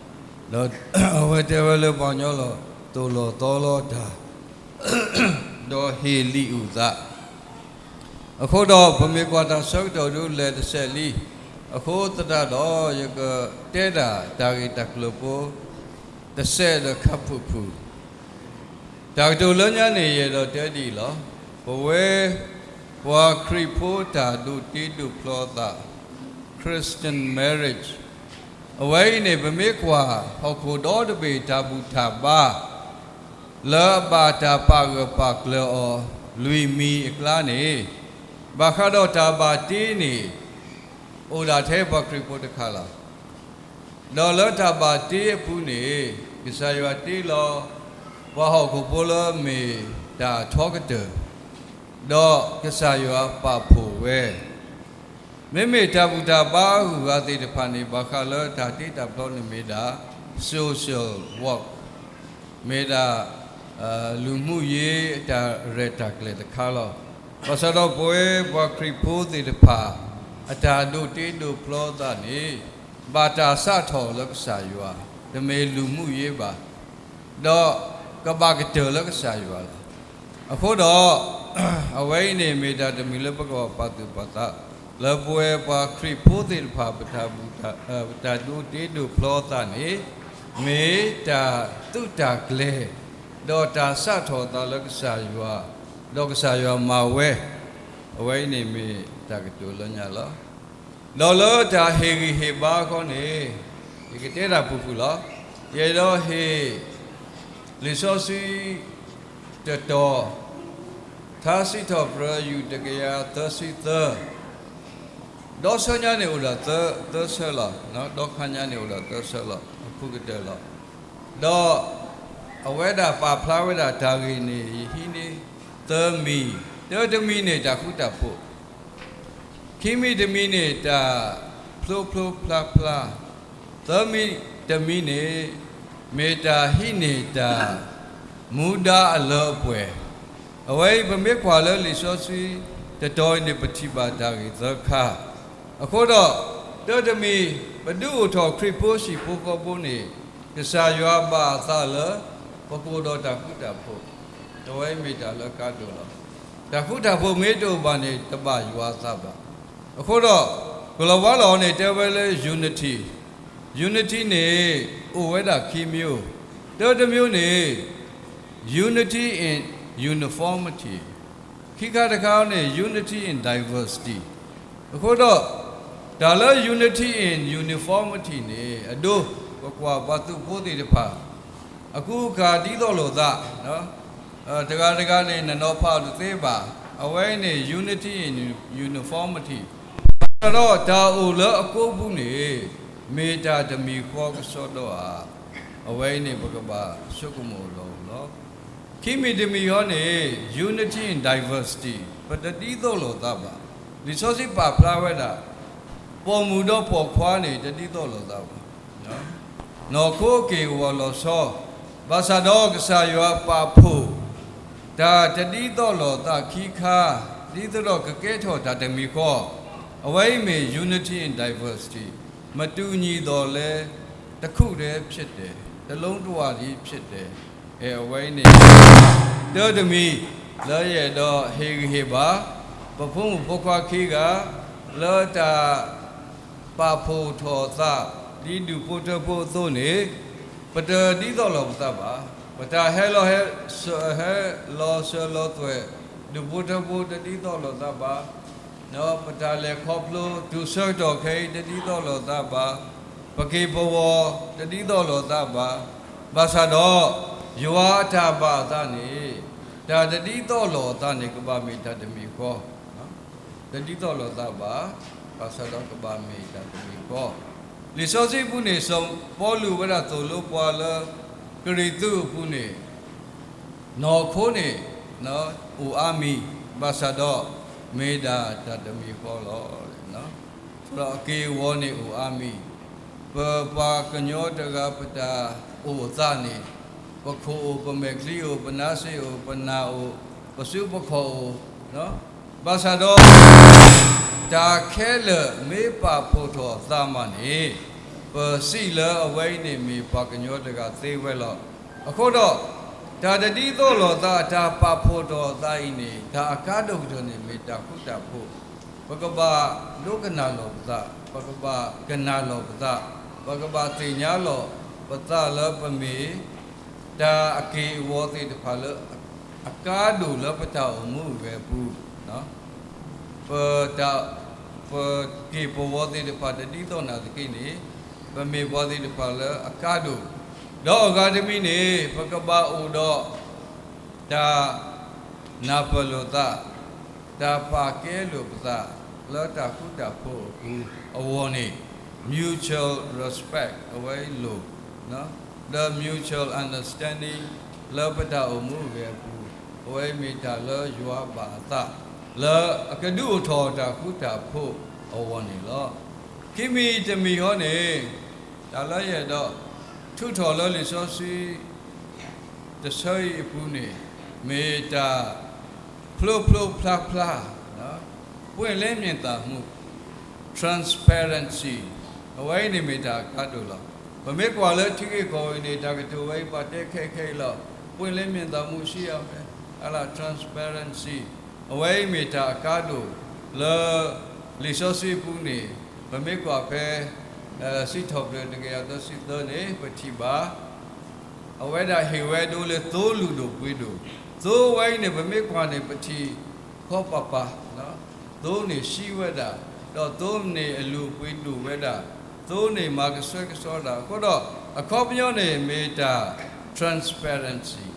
ဒီးအဝဲတဲဝဲလၢပှၤကညီလီၤ သိၣ်လီၤသီလီၤတၢ် ဒီးဟ့ၣ်လံာ်အုၣ်သး အဃိဒီး ပမ့ၢ်ကွၢ်တၢ်ဆၢကတီၢ်ဒုးလဲၤတစဲးလံ, အဃိသတးဒီး ယကတဲဒၣ်တၢ်ဂ့ၢ်တၢ်ကျိၤဖိ တစဲးဒီးခါဖုၣ်ဖုၣ်, တၢ်ကတိၤလၢညါန့ၣ် ယအဲၣ်ဒိးတဲဒ်အံၤလီၤ. ပဝဲ ပှၤခရံာ်ဖိတၢ်ဒိးတ့ဒိးဖျီသး Christian marriage အဝဲအံၤန့ၣ် ပမ့ၢ်ကွၢ်ဟီၣ်ခိၣ်ဒီတဘ့ၣ်တၢ်ဘူၣ်တၢ်ဘါ လၢအဘၣ်တၢ်ပာ်ဂၢၢ်ပာ်ကျၢၤအီၤ လွံၢ်မံၤအကျါန့ၣ်, ဘၣ်ဃးဒီးတၢ်ဘၣ်တ့န့ၣ် အိၣ်ဒၣ်ထဲပှၤခရံာ်ဖိတခါလီၤ. ဒီးလၢတၢ်ဘၣ်တ့အပူၤန့ၣ် ကစၢ်ယွၤတ့လီၤ ပှၤဟီၣ်ခိၣ်ဖိလၢမ့ၢ်တၢ်ထီကတၢၢ်, ဒီးကစၢ်ယွၤပာ်ဖှိၣ်ဝဲ မ့မ့ၢ်တၢ်ဘူၣ်တၢ်ဘါအဂုၤအဂၤသ့ၣ်တဖၣ်န့ၣ် ဘၣ်ဃးလၢတၢ်တ့တၢ်ဖျီန့ၣ်မ့ၢ်ဒၣ် social work, မ့ၢ်ဒၣ် လူမှုရေး အတၢ်ရဲၣ်တၢ်ကျဲၤတခါလီၤ. ဘၣ်ဆၣ်ဒီးပဝဲပှၤခရံာ်ဖိသ့ၣ်တဖၣ် အတၢ်ဒိးတ့ဒိးဖျီသးန့ၣ် ဘၣ်တၢ်စးထီၣ်လၢကစၢ်ယွၤ, တမ့ၢ်လူမှုရေးဘၣ်, ဒီးကဘၣ်ကတၢၢ်လၢကစၢ်ယွၤလီၤ. အဃိဒီး အဝဲအံၤန့ၣ်မ့ၢ်တၢ်တမံၤလၢပကဘၣ်ပာ်သူၣ်ပာ်သး လၢပဝဲပှၤခရံာ်ဖိသ့ၣ်တဖၣ် ပတၢ်ဒိးတ့ဒိးဖျီသးန့ၣ် မ့ၢ်တၢ်သုးတၢ်ကျဲၤ ဒီးတၢ်စးထီၣ်သးလၢကစၢ်ယွၤ, ဒီးကစၢ်ယွၤမၤဝဲ, အဝဲအံၤန့ၣ်မ့ၢ်တၢ်ကတိၤလၢညါလီၤ. ဒီးလၢတၢ်ဟ့ၣ်ဂံၢ်ဟ့ၣ်ဘါအဃိန့ၣ် ယကတဲတၢ်ဖုၣ်ဖုၣ်လီၤ. ယအဲၣ်ဒိးဟ့ၣ် လံာ်စီဆှံတတီၤ, ထါစံးထီၣ်ပတြၢၤ ယူၢ်တကယၤသၢဆံသၢ, ဒီဆၢညါန့ၣ်အိၣ်ဒီးသၢဆၢလီၤ, ဒီခါညါန့ၣ်အိၣ်ဒီးသၢဆၢလီၤ, အဖုၣ်ကတၢၢ်လီၤ. ဒီးအဝဲဒၣ်ပာ်ဖျါဝဲဒၣ်တၢ်ဂ့ၢ်န့ၣ် ယဟံးန့ၢ်သၢမံၤ, တၢတမံၤန့ၣ်တၢ်ဃူတၢ်ဖိး, ခံမံၤတမံၤန့ၣ် တၢ်ဖျိဖျိဖျါဖျါ, သၢမံၤတမံၤန့ၣ် မ့ၢ်တၢ်ဟံးန့ၢ်တၢ်မူဒါအလၢအပှဲၤ, အဝဲအံၤပမ့ၢ်ကွၢ်လၢလံာ်စီဆှံတတီၤအံၤန့ၣ် ပထံၣ်ဘၣ်တၢ်ဂ့ၢ်သၢခါ, အဃိဒီး တၢတမံၤ ပဒုးအိၣ်ထီၣ်ခရံာ်ဖိဟံၣ်ဖိဃီဖိန့ၣ် ကစၢ်ယွၤဘၣ်အသးလၢ ပကအိၣ်ဒီးတၢ်ဃူတၢ်ဖိး, အဝဲအံၤမ့ၢ်တၢ်လၢအကါဒိၣ်လီၤ. တၢ်ဃူတၢ်ဖိးမ့ၢ်တအိၣ်ဘၣ်န့ၣ် တဘၣ်ယွၤအသးဘၣ်. အဃိဒီး ကလီၤဝါလီၤန့ၣ် တဲဝဲလၢ unity, unity န့ၣ် အိၣ်ဝဲဒၣ်ခံမျိုး, တၢတမျိုးန့ၣ် unity in uniformity, ခံခါတခါန့ၣ် unity in diversity. အဃိဒီး တၢ်လၢ unity in uniformity န့ၣ် အဒိ ပကွၢ်ပှၤသုးဖိသ့ၣ်တဖၣ် အကူအကၤဒ်သိးလိာ်သး, တဂၤတဂၤန့ၣ် နနီၤဖးအီၤတသ့ဘၣ်. အဝဲအံၤန့ၣ် unity in uniformity, ဒီးတၢ်အိၣ်လၢအကိးပူၤန့ၣ် မ့ၢ်တၢ်တမံၤဃီကစီဒီဧါ, အဝဲအံၤန့ၣ် ပကဘၣ်ဆိကမိၣ်လီၤလီၤ. ခံမံၤတမံၤဃီန့ၣ် unity in diversity, ပတဒ်သိးလိာ်သးဘၣ်. လံာ်စီဆှံပာ်ဖျါဝဲဒၣ် ပိာ်မုၣ်ဒီးပိာ်ခွါန့ၣ် တဒ်သိးလိာ်သးဘၣ်. နီၢ်ခိက့ၢ်ဂီၤလီၤဆီ, ဘၣ်ဆၣ်ဒီးကစၢ်ယွၤပာ်ဖှိၣ် တၢ်တဒ်သိးလိာ်သးခံခါ ဒ်သိးဒီးကကဲထီၣ်တၢ်တမံၤဃီ, အဝဲအံၤမ့ၢ် unity in diversity, မတူညီသော်လည်း တစ်ခုတည်းဖြစ်တယ်, တစ်လုံးတစ်ဝါတည်းဖြစ်တယ်. အဲ အဝဲအံၤန့ၣ် တၢ်တမံၤ လၢယအဲၣ်ဒိးဟ့ၣ်ဂံၢ်ဟ့ၣ်ဘါ ပဖိမုၣ်ဖိခွါခံဂၤ လၢတၢ် ပာ်ဖှိၣ်ထီၣ်သး ဒ်ဒူၣ်ဖိထၢဖိအသိးန့ၣ် ပတဒ်သိးလိာ်ပသးဘၣ်. ပတၢ်ဟဲလီၤဟဲ ဟဲလီၤစၢၤလီၤသွဲၣ် ဒူၣ်ဖိထၢဖိတဒ်သိးလိာ်သးဘၣ်. ပတၢ်လဲၤခီဖျိတုၤဆၢကတီၢ်ခဲအံၤ တဒ်သိးလိာ်သးဘၣ်. ပက့ၢ်ပဂီၤတဒ်သိးလိာ်သးဘၣ်. ဘၣ်ဆၣ်ဒီး ယွၤအတၢ်ဘၣ်အသးန့ၣ် တၢ်တဒ်သိးလိာ်အသးန့ၣ် ကဘၣ်မ့ၢ်တၢ်တမံၤဃီ တဒ်သိးလိာ်သးဘၣ်, ဘၣ်ဆၣ်ဒီးကဘၣ်မ့ၢ်တၢ်တမံၤဃီ. လံာ်စီဆှံပူၤန့ၣ် စီၤပီလူးဝဲဒၣ်သိၣ်လိပှၤလၢ ကရံၣ်သူးအပူၤန့ၣ် နီၢ်ခိန့ၣ် အိၣ်အါမံၤ, ဘၣ်ဆၣ်ဒီး မ့ၢ်ဒၣ်တၢ်တမံၤဃီလီၤ. ဒီးအက့ၢ်အဂီၤန့ၣ်အိၣ်အါမံၤ, ပပှၤကညီတဂၤပတၢ်အိၣ်အသးန့ၣ် ပခိၣ်အိၣ်, ပမဲာ်ချံအိၣ်, ပနါစ့အိၣ်, ပနၢ်အိၣ်, ပစုပခီၣ်အိၣ်, ဘၣ်ဆၣ်ဒီး တၢ်ခဲလၢာ်မ့ၢ်ပာ်ဖှိၣ်ထီၣ်အသးမးန့ၣ် ပစံးလၢအဝဲအံၤန့ၣ်မ့ၢ်ပှၤကညီတဂၤသ့ဝဲလီၤ. အဃိဒီး တၢ်တဒ်သိးလိာ်သး တၢ်ပာ်ဖှိၣ်ထီၣ်အသးအံၤန့ၣ် တၢ်အကါဒိၣ်ကတၢၢ်န့ၣ်မ့ၢ်တၢ်ဃူတၢ်ဖိး, ပကဘၣ်ဒိကနၣ်လိာ်ပသး, ပကဘၣ်ကနၣ်လိာ်ပသး, ပကဘၣ်သ့ၣ်ညါလိာ်ပသးလၢပမ့ၢ် တၢ်အက့ၢ်အဂီၤသ့ၣ်တဖၣ်လၢ အကါဒိၣ်လၢပတၢ်အိၣ်မူအဂီၢ်အပူၤ, ပတၢ် ပက့ၢ်ပဂီၤသ့ၣ်တဖၣ်တဒ်သိးနာ်သက့န့ၣ် ပမ့ၢ်ပှၤသ့ၣ်တဖၣ်လၢအကါဒိၣ်, ဒီးအဂၤတမံၤန့ၣ် ပကဘၣ်အိၣ်ဒီး တၢ်နၢ်ပၢၢ်လိာ်သး, တၢ်ပာ်ကဲလိာ်ပသး လၢတၢ်ဃူတၢ်ဖိးအပူၤအဂီၢ်န့ၣ် mutual respect အဝဲအံၤလိၣ်, ဒီး mutual understanding လၢပတၢ်အိၣ်မူအဂီၢ်အပူၤ, အဝဲအံၤမ့ၢ်တၢ်လၢယွၤဘၣ်အသး လၢအကဒုးအိၣ်ထီၣ်တၢ်ဃူတၢ်ဖိးအဂီၢ်န့ၣ်လီၤ. ခံမံၤတမံၤဃီန့ၣ် တၢ်လၢယအဲၣ်ဒိးထုးထီၣ်လၢလံာ်စီဆှံ တဆၢအံၤအပူၤန့ၣ် မ့ၢ်တၢ်ဖျိဖျိဖျါဖျါ, ပွင့်လင်းမြင်သာမှု, transparency အဝဲအံၤန့ၣ်မ့ၢ်တၢ်အကါဒိၣ်လီၤ. ပမ့ၢ်ကွၢ်လၢထံဂ့ၢ်ကီၢ်ဂ့ၢ်န့ၣ် တၢ်ကတိၤဝဲအံၤပှၤတဲခဲခဲအံၤလီၤ. ပွင့်လင်းမြင်သာမှုရှိရမယ်, အလၢ transparency အဝဲအံၤမ့ၢ်တၢ်အကါဒိၣ်လၢ လံာ်စီဆှံအပူၤန့ၣ် ပမ့ၢ်ကွၢ်ဖဲ စံးထီၣ်ပတြၢၤတကယၤသၢဆံသၢန့ၣ် ပထံၣ်ဘၣ် အဝဲဒၣ်ဟ့ၣ်ဝဲဒိလၢသိလူၢ်ဒိၣ်ပှ့ၤဒိၣ်, သိဝဲအံၤန့ၣ် ပမ့ၢ်ကွၢ်န့ၣ် ပထံၣ်ခီပၤပၤ, သိန့ၣ်ဆှံဝဲဒၣ်, ဒီးသိန့ၣ်အလုၢ်အပှ့ၤဒိၣ်ဝဲဒၣ်, သိန့ၣ်မၤကဆှဲကဆှီဒၣ်, အဃိဒီး အခီပညီန့ၣ်မ့ၢ်တၢ် transparency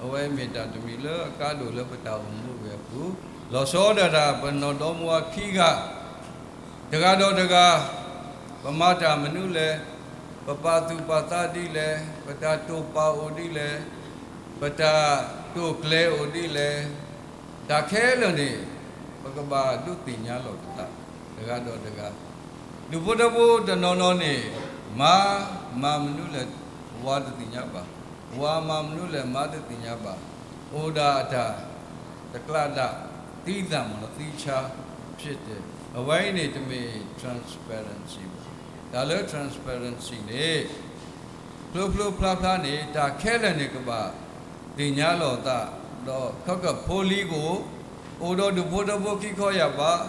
အဝဲမ့ၢ်တၢ်တမံၤလၢအကါဒိၣ်လၢပတၢ်အိၣ်မူအဂီၢ်အပူၤ, လီၤဆီဒၣ်တၢ် ပနီၢ်ဒီမါဝၤခံဂၤ တဂၤဒီးတဂၤ ပမၤတၢ်မနုၤလဲၣ်, ပပာ်သူၣ်ပာ်သးဒ်လဲၣ်, ပတၢ်တိာ်ပာ်အိၣ်ဒ်လဲၣ်, ပတၢ်တိာ်ကျဲၤအိၣ်ဒ်လဲၣ်, တၢ်ခဲလၢာ်န့ၣ် ပကဘၣ်ဒုးသ့ၣ်ညါလိာ်ပသး တဂၤဒီးတဂၤ, ဒူၣ်ဖိထၢဖိတနီၤနီၤန့ၣ် မါမၤမနုၤလဲၣ် ဝၤတသ့ၣ်ညါဘၣ်, ဝၤမၤမနုၤလဲၣ် မါတသ့ၣ်ညါဘၣ်, အိၣ်ဒၣ်အတၢ်တကျးဒၣ် သံသးမ့ၢ်နီၤ သံဆါ ဖြစ်တယ်, အဝဲအံၤန့ၣ်တမ့ၢ် transparency ဘၣ်. တၢ်လၢ transparency န့ၣ် ဖျိဖျိဖျါဖျါန့ၣ် တၢ်ခဲလၢာ်န့ၣ်ကဘၣ်သ့ၣ်ညါလိာ်သး, ဒီးခဲကဖိလံၤကအိၣ်, အိၣ်ဒီးဒူၣ်ဖိထၢဖိခံခီယၢ်ဘး,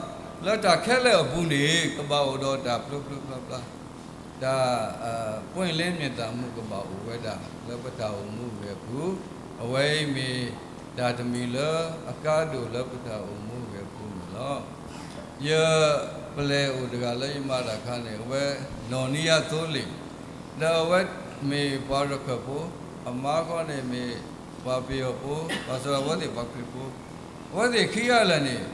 လၢတၢ်ခဲလၢာ်အပူၤန့ၣ် ကဘၣ်အိၣ်ဒီးတၢ်ဖျိဖျိဖျါဖျါ, တၢ် ပွင့်လင်းမြင်သာမှု ကဘၣ်အိၣ်ဝဲဒၣ် လၢပတၢ်အိၣ်မူအဂီၢ်အပူၤ, အဝဲအံၤမ့ၢ်တၢ်တမံၤလၢအကါဒိၣ်လၢပတၢ်အိၣ်မူအဂီၢ်အပူၤန့ၣ်လီၤ. ယပလဲၤအိၣ်တဂၤလၢယမၤတၢ်အခါန့ၣ် အဝဲနီၢ်နံယါသိလ့ၣ်, ဒီးအဝဲမ့ၢ်ပှၤရခၢၣ်ဖိ, အမါခီန့ၣ်မ့ၢ်ပှၤပယီၤဖိ, ဘၣ်ဆၣ်အဝဲသ့ၣ်ပှၤခရံာ်ဖိ, အဝဲသ့ၣ်ခံဂၤလၢာ်န့ၣ်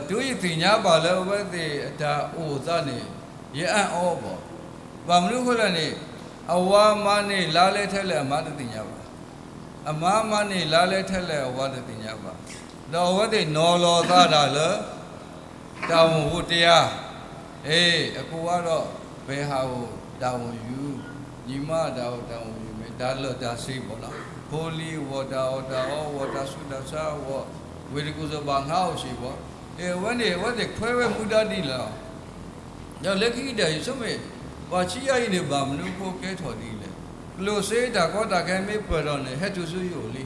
တုၤယသ့ၣ်ညါဘၣ်လၢအဝဲသ့ၣ်အတၢ်အိၣ်အသးန့ၣ် ယအံၣ်အီၤဘၣ်. ဘၣ်မနုၤအဃိလဲၣ်န့ၣ် အဝၤမၤန့ၢ်လါလဲထဲလဲၣ်အမါတသ့ၣ်ညါဘၣ်. အမါမၤန့ၢ်လါလဲထဲလဲၣ်အဝၤတသ့ၣ်ညါဘၣ်. ဒီးအဝဲသ့ၣ်နီၤလီၤသးဒၣ်လၢ တၢ်အိၣ်မူတယၤ, အ့ အကိးဝဲဒီး ပဲၤဟးအိၣ်တၢ်အိၣ်ယူၤ, ညီမးတၢ်အိၣ်တၢ်အိၣ်ယူၤ မ့ၢ်တၢ်လၢာ်တၢ်စ့ဘီနီၤ, ဖိလံၤအဂီၢ် တၢ်အီၣ်တၢ်အီအဂီၢ် တၢ်ဆူးတၢ်ဆါအဂီၢ်, ဝ့ၢ်တကူၣ်စၢဘၣ်ငါအိၣ်စ့ၢ်ဘီ, အ့ အဝဲန့ၣ် အဝဲသ့ၣ်ခွဲးဝဲမူဒါဒ်လဲၣ်လီၤ. ဒီးလၢခံကတၢၢ် ယဆိကမိၣ် ပှၤဆံးယၤအံၤန့ၣ် ဘၣ်မနုၤအဃိကဲထီၣ်ဒ်လဲၣ်, ကျိၣ်စ့တၢ်ကီတၢ်ခဲမ့ၢ်ပၢၢ်ထီၣ်န့ၣ် ဟဲတုၤဆူယအိၣ်လံ.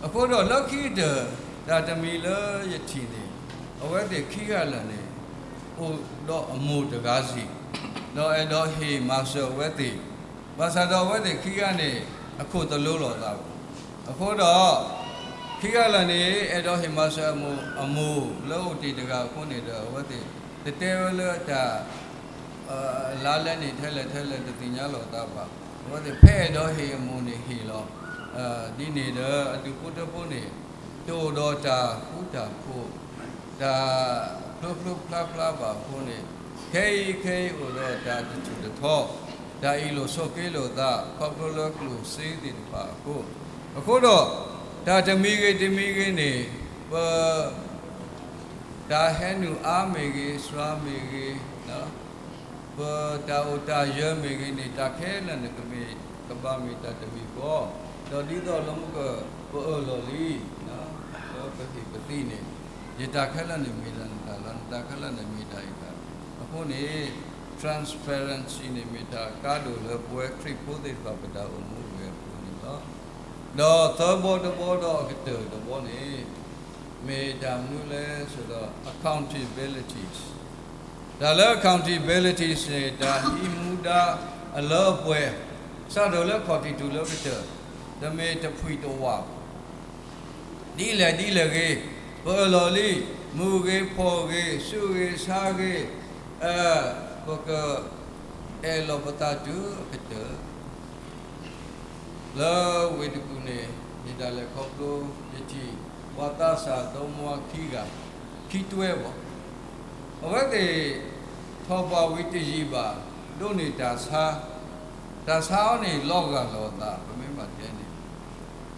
အဃိဒီးလၢခံကတၢၢ် တၢ်တမံၤလၢယထံၣ်န့ၣ် အဝဲသ့ၣ်ခံဂၤလၢာ်န့ၣ် အိၣ်ဒီးအမိၢ်တဂၤစ့ၢ်, ဒီးအဲၣ်ဒိးဟ့ၣ်မၤစၢၤအဝဲသ့ၣ်, ဘၣ်ဆၣ်ဒီးအဝဲသ့ၣ်ခံဂၤန့ၣ် အခိၣ်တလိလီၤသးဘၣ်. အဃိဒီး ခံဂၤလၢာ်န့ၣ် အဲၣ်ဒိးဟ့ၣ်မၤစၢၤအမိၢ်, အမိၢ်လၢအိၣ်တ့ၢ်တဂၤအဃိန့ၣ်ဒီး အဝဲသ့ၣ် တတဲဝဲလၢတၢ် လါလဲန့ၣ် ထဲလဲၣ်ထဲလဲၣ်တသ့ၣ်ညါလီၤသးဘၣ်. အဝဲသ့ၣ်ဖဲအဲၣ်ဒိးဟ့ၣ်အမိၢ်န့ၣ်ဟ့ၣ်လီၤ. ဒ်န့ၣ်ဒီး အဒူၣ်ဖိထၢဖိန့ၣ် တအိၣ်ဒီးတၢ်ဃူတၢ်ဖိး, တၢ်ဖျိဖျိဖျါဖျါဘၣ်အဃိန့ၣ်, ခဲအံၤခဲအံၤအိၣ်ဒီးတၢ်တထူၣ်တထီ, တၢ်အ့ၣ်လိာ်ဆိးက့လိာ်သး ခီဖျိလၢကျိၣ်စ့သ့ၣ်တဖၣ်အဃိ, အဃိဒီး တၢ်တမံၤဂ့ၤတမံၤဂ့ၤန့ၣ် ပ တၢ်ဟဲနုာ်အါမ့ၢ်ဂ့ၤ, စှၤမ့ၢ်ဂ့ၤ, ပတၢ်အိၣ်တၢ်ယၢၤမ့ၢ်ဂ့ၤန့ၣ် တၢ်ခဲလၢာ်န့ၣ် ကမ့ၢ်ကဘၣ်မ့ၢ်တၢ်တမံၤဃီ, ဒီးဒ်သိးလၢမုၢ်က ပအၢၣ်လီၤလံ လၢပဟ့ၣ်ပသ့န့ၣ်, ယတၢ်ခဲလၢာ်န့ၣ်မ့ၢ်တၢ်နတၢ်လီၤ, နတၢ်ခဲလၢာ်န့ၣ်မ့ၢ်တၢ်အံၤတၢ်, အဃိန့ၣ် transparency န့ၣ်မ့ၢ်တၢ်ကါဒိၣ်လၢပဝဲခရံာ်ဖိသ့ၣ်တဖၣ် ပတၢ်အိၣ်မူအဂ့ၢ်အကျိၤန့ၣ်လီၤ. ဒီးသၢဘီတဘီဒီးအကတၢၢ်တဘီန့ၣ် မ့ၢ်တၢ်မနုၤလဲၣ်ဆိုတော့ accountabilities, တၢ်လၢ accountabilities န့ၣ် တၢ်ဟံးမူဒါအလၢအပှဲၤ, စးထီၣ်လၢခီၣ်ထံးတုၤလၢကတၢၢ်, တမ့ၢ်တဖှံးတဝးဘၣ်. ဒ်လဲၣ်ဒ်လဲၣ်ဂ့ၤ, ပအၢၣ်လီၤလံ, မုာ်ဂ့ၤဖှီၣ်ဂ့ၤ, ဆူးဂ့ၤဆါဂ့ၤ, ပကအဲၣ်လီၤပသးတုၤအကတၢၢ် လၢဝ့ၢ်တကူၣ်န့ၣ် ယတၢ်လဲၤခီဖျိယထံၣ် ပှၤသးစၢ်ဒီမါဝၤခံဂၤ, ခံတွဲဘၣ်. အဝဲသ့ၣ် ထီၣ်ပှၢ်ဝံၤတယံာ်ဘၣ် ဒိးန့ၢ်တၢ်ဆါ, တၢ်ဆါအီၤန့ၣ် လီၤဂာ်လိာ်အသး ပမ့ၢ်ဘၣ်တဲန့ၣ်,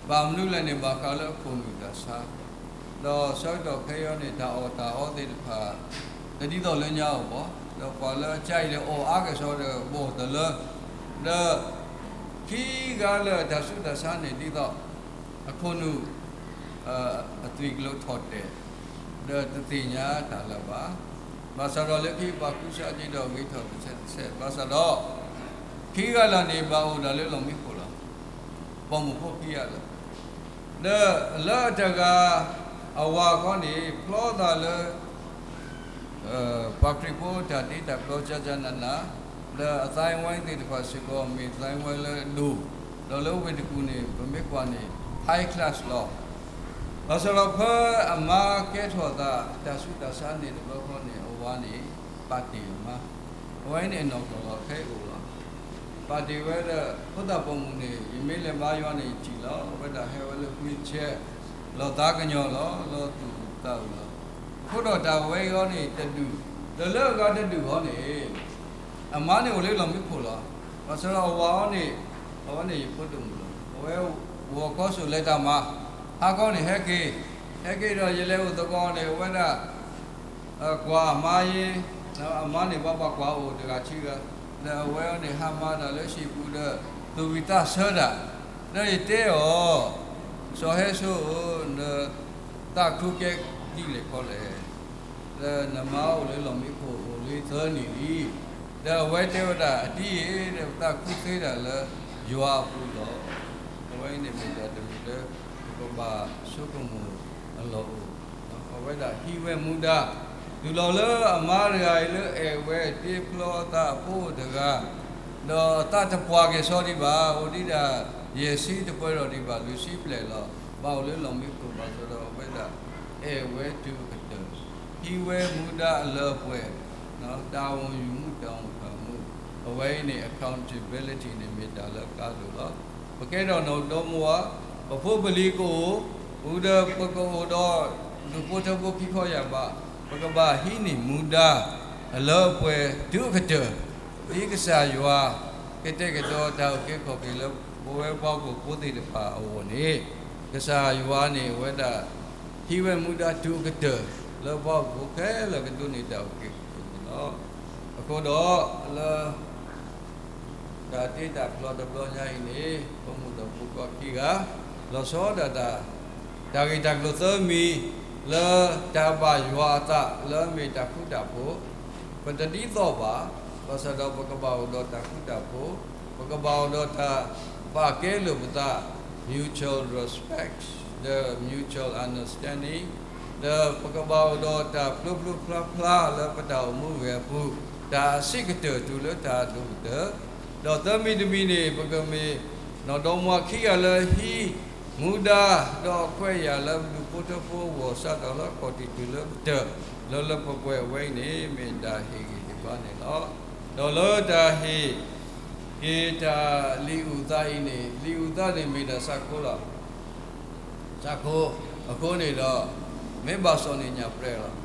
ဘၣ်မနုၤလဲၣ်န့ၣ် ဘၣ်ဃးလၢအခိၣ်နူာ်တၢ်ဆါ, ဒီးဆၢကတီၢ်ခဲအံၤန့ၣ် တၢ်အီၣ်တၢ်အီသ့ၣ်တဖၣ် တဒ်သိးလၢညါအီၤဘၣ်, ဒီးပှၤလၢအကါအံၤဒီးအီၣ်အါကစီဒီး ဘီၣ်တလၢ, ဒီး ခံဂၤလၢာ်အတၢ်ဆူးတၢ်ဆါန့ၣ် ဒ်သိး အခိၣ်နူာ် အသွံၣ်ကျိၤထီၣ်တဲာ်, ဒီးတသ့ၣ်ညါတၢ်လၢၤဘၣ်. ဘၣ်ဆၣ်ဒီးလၢခံပှၤကူစါက့ၤဒီးဂ့ၤထီၣ်တဆဲးတဆဲး, ဘၣ်ဆၣ်ဒီး ခံဂၤလၢာ်န့ၣ် ဘၣ်အိၣ်ဒၣ်လၢလီၢ်မံခိၣ်လီၤ. ပိာ်မုၣ်ဖိခံဂၤလၢာ်, ဒီးလၢအတဂၤ အဝၤခီန့ၣ် ဖျီသးလၢ ပှၤခရံာ်ဖိတၢ်တ့တၢ်ဖျီကကနန, ဒီးအသိုင်းအဝိုင်းသ့ၣ်တဖၣ်စ့ၢ်ကီး မ့ၢ်သိုင်းအဝိုင်းလၢအဒိၣ်, ဒီးလၢဝ့ၢ်တကူၣ်န့ၣ် ပမ့ၢ်ကွၢ်န့ၣ် high class လီၤ. ဘၣ်ဆၣ်ဒီးဖဲအမါကဲထီၣ်သး တၢ်ဆူးတၢ်ဆါန့ၣ်တဘျီဃီန့ၣ် အဝၤန့ၣ် ပာ်တ့ၢ်အမါ, အဝဲန့ၣ်အနီၢ်ကီၢ်လီၤ ခဲအံၤအိၣ်လီၤ. ပာ်တ့ၢ်ဝဲဒီး ဖိသၣ်ပိာ်မုၣ်န့ၣ် ယမ့ၢ်လဲၤမၤယွၤန့ၣ် ယထံၣ်လီၤ, အဝဲဒၣ်ဟဲဝဲလၢ wheelchair လီၤသးကညီၤလီၤ, လီၤသူၣ်သးအုးလီၤ. အဃိဒီးတၢ်ဝဲအံၤန့ၣ်တဒူၣ်, ဒီးလၢအဂၤတဒူၣ်ဃီန့ၣ် အမါန့ၣ်အိၣ်လၢလီၢ်မံခိၣ်လီၤ. ဘၣ်ဆၣ်ဒီးအဝၤအီၤန့ၣ် အဝဲန့ၣ်ယဖိဒိၣ်မုၣ်လီၤ. အဝဲဂီၤခီစိာ်လဲၤတၢ်မၤ, ဟါခီန့ၣ်ဟဲက့ၤ, ဟဲက့ၤဒီးယလဲၤအိၣ်သကိးန့ၣ် အဝဲဒၣ် ကွၢ်အမါယ့, အမါန့ၣ် ပှၤဘၣ်ကွၢ်အိၣ်တဂၤခံဂၤ, ဒီးအဝဲအီၤန့ၣ် ဟါမၢ်တၢ်လၢဟံၣ်ပူၤဒီး သူၣ်ဝံၣ်သးဆၢတၢ်, ဒီးယတဲအီၤ, စီၤဟဲစိဧၢ, နသးခုကဲဒ်လဲၣ်ခီလဲၣ်, ဒီးနမါအိၣ်လၢလီၢ်မံခိၣ်အိၣ်လံသၢနံၣ်လံ, ဒီးအဝဲတဲဝဲဒၣ် အတံၤဧၢ, ဒီးပသးခုသ့ဒၣ်လၢယွၤအပူၤလီၤ. အဝဲအံၤန့ၣ်မ့ၢ်တၢ်တမံၤလၢ ပကဘၣ်ဆိကမိၣ်အလီၢ်အိၣ် အဝဲဒၣ်ဟံးဝဲမူဒါ, တုၤလီၤလၢအမါတဂၤအံၤလၢအဲၣ်ဝဲတ့ဖျီအသးအဖိအိၣ်တဂၤ, ဒီးအသးတပှၢ်က့ၤစီဒံးဘၣ်, အိၣ်ဒံးဒၣ်ယဲၢ်ဆံတပှဲၤထီၣ်ဒံးဘၣ် လွံၢ်ဆံဘျဲၣ်လီၤ, ဘၣ်အိၣ်လၢလီၢ်မံခိၣ် ဘၣ်ဆၣ်ဒီးအဝဲဒၣ်အဲၣ်ဝဲတုၤအကတၢၢ်, ဟံးဝဲမူဒါအလၢအပှဲၤ, တၢ်အိၣ်မူတၢ်အိၣ်မူ, အဝဲအံၤန့ၣ် accountability န့ၣ်မ့ၢ်တၢ်လၢအကါဒိၣ်လီၤ. ပကဲထီၣ်နီၢ်ဒီမါဝၤ, ပဖိပလံၤကအိၣ်, ဒီးပကအိၣ်ဒီးဒူၣ်ဖိထၢဖိခံခီယၢ်ဘး, ပကဘၣ်ဟံးန့ၢ်မူဒါအလၢအပှဲၤတုၤအကတၢၢ်, ဒ်ကစၢ်ယွၤကတဲာ်ကတီၤတၢ်အုၣ်က့ၤခီၣ်က့ၤလၢပဝဲပှၤဟီၣ်ခိၣ်ဖိသ့ၣ်တဖၣ်အဂီၢ်န့ၣ်, ကစၢ်ယွၤန့ၣ်အဝဲဒၣ် ဟံးဝဲမူဒါတုၤအကတၢၢ် လၢပှၤဟီၣ်ခိၣ်ဖိခဲလၢာ်ကဒိးန့ၢ်တၢ်အုၣ်က့ၤခီၣ်က့ၤန့ၣ်လီၤ. အဃိဒီးလၢ တၢ်တ့တၢ်ဖျီတဘျီညါအံၤန့ၣ် ပမိၢ်ဒီးဖိခွါခံဂၤ လီၤဆီဒၣ်တၢ် တၢ်ဂ့ၢ်တၢ်ကျိၤသၢမံၤ လၢတၢ်ဘၣ်ယွၤအသးလၢအမ့ၢ်တၢ်ဃူတၢ်ဖိး, ပတဒ်သိးဘၣ်, ဘၣ်ဆၣ်ဒီးပကဘၣ်အိၣ်ဒီးတၢ်ဃူတၢ်ဖိး, ပကဘၣ်အိၣ်ဒီးတၢ်ပာ်ကဲလိာ်ပသး mutual respect ဒီး mutual understanding ဒီးပကဘၣ်အိၣ်ဒီးတၢ်ဖျိဖျိဖျါဖျါလၢပတၢ်အိၣ်မူအဂ့ၢ်အပူၤ, တၢ်အဆံးကတၢၢ်တုၤလၢတၢ်အဒိၣ်ကတၢၢ်, ဒီးသၢမံၤတမံၤန့ၣ် ပကမ့ၢ်နီၢ်ဒီမါဝၤခံဂၤလၢဟံးမူဒါ ဒီးခွဲးယာ်လၢပဒူၣ်ဖိထၢဖိအဂီၢ် စးထီၣ်လၢအခီၣ်ထံးတုၤလၢကတၢၢ် လၢလၢပှဲၤပှဲၤအဝဲအံၤန့ၣ် မ့ၢ်တၢ်ဟ့ၣ်ဂံၢ်ဟ့ၣ်ဘါန့ၣ်လီၤ. ဒီးလၢတၢ်ဟ့ၣ်က့ၤတၢ်လံာ်အုၣ်သးအံၤန့ၣ် လံာ်အုၣ်သးန့ၣ်မ့ၢ်ဒၣ်ဆၣ်ခိလီၤ. ဆၣ်ခိ, အဃိန့ၣ်ဒီး မ့ၢ်ဘၣ်စီၣ်န့ၣ်ညၣ်ပြဲလီၤ.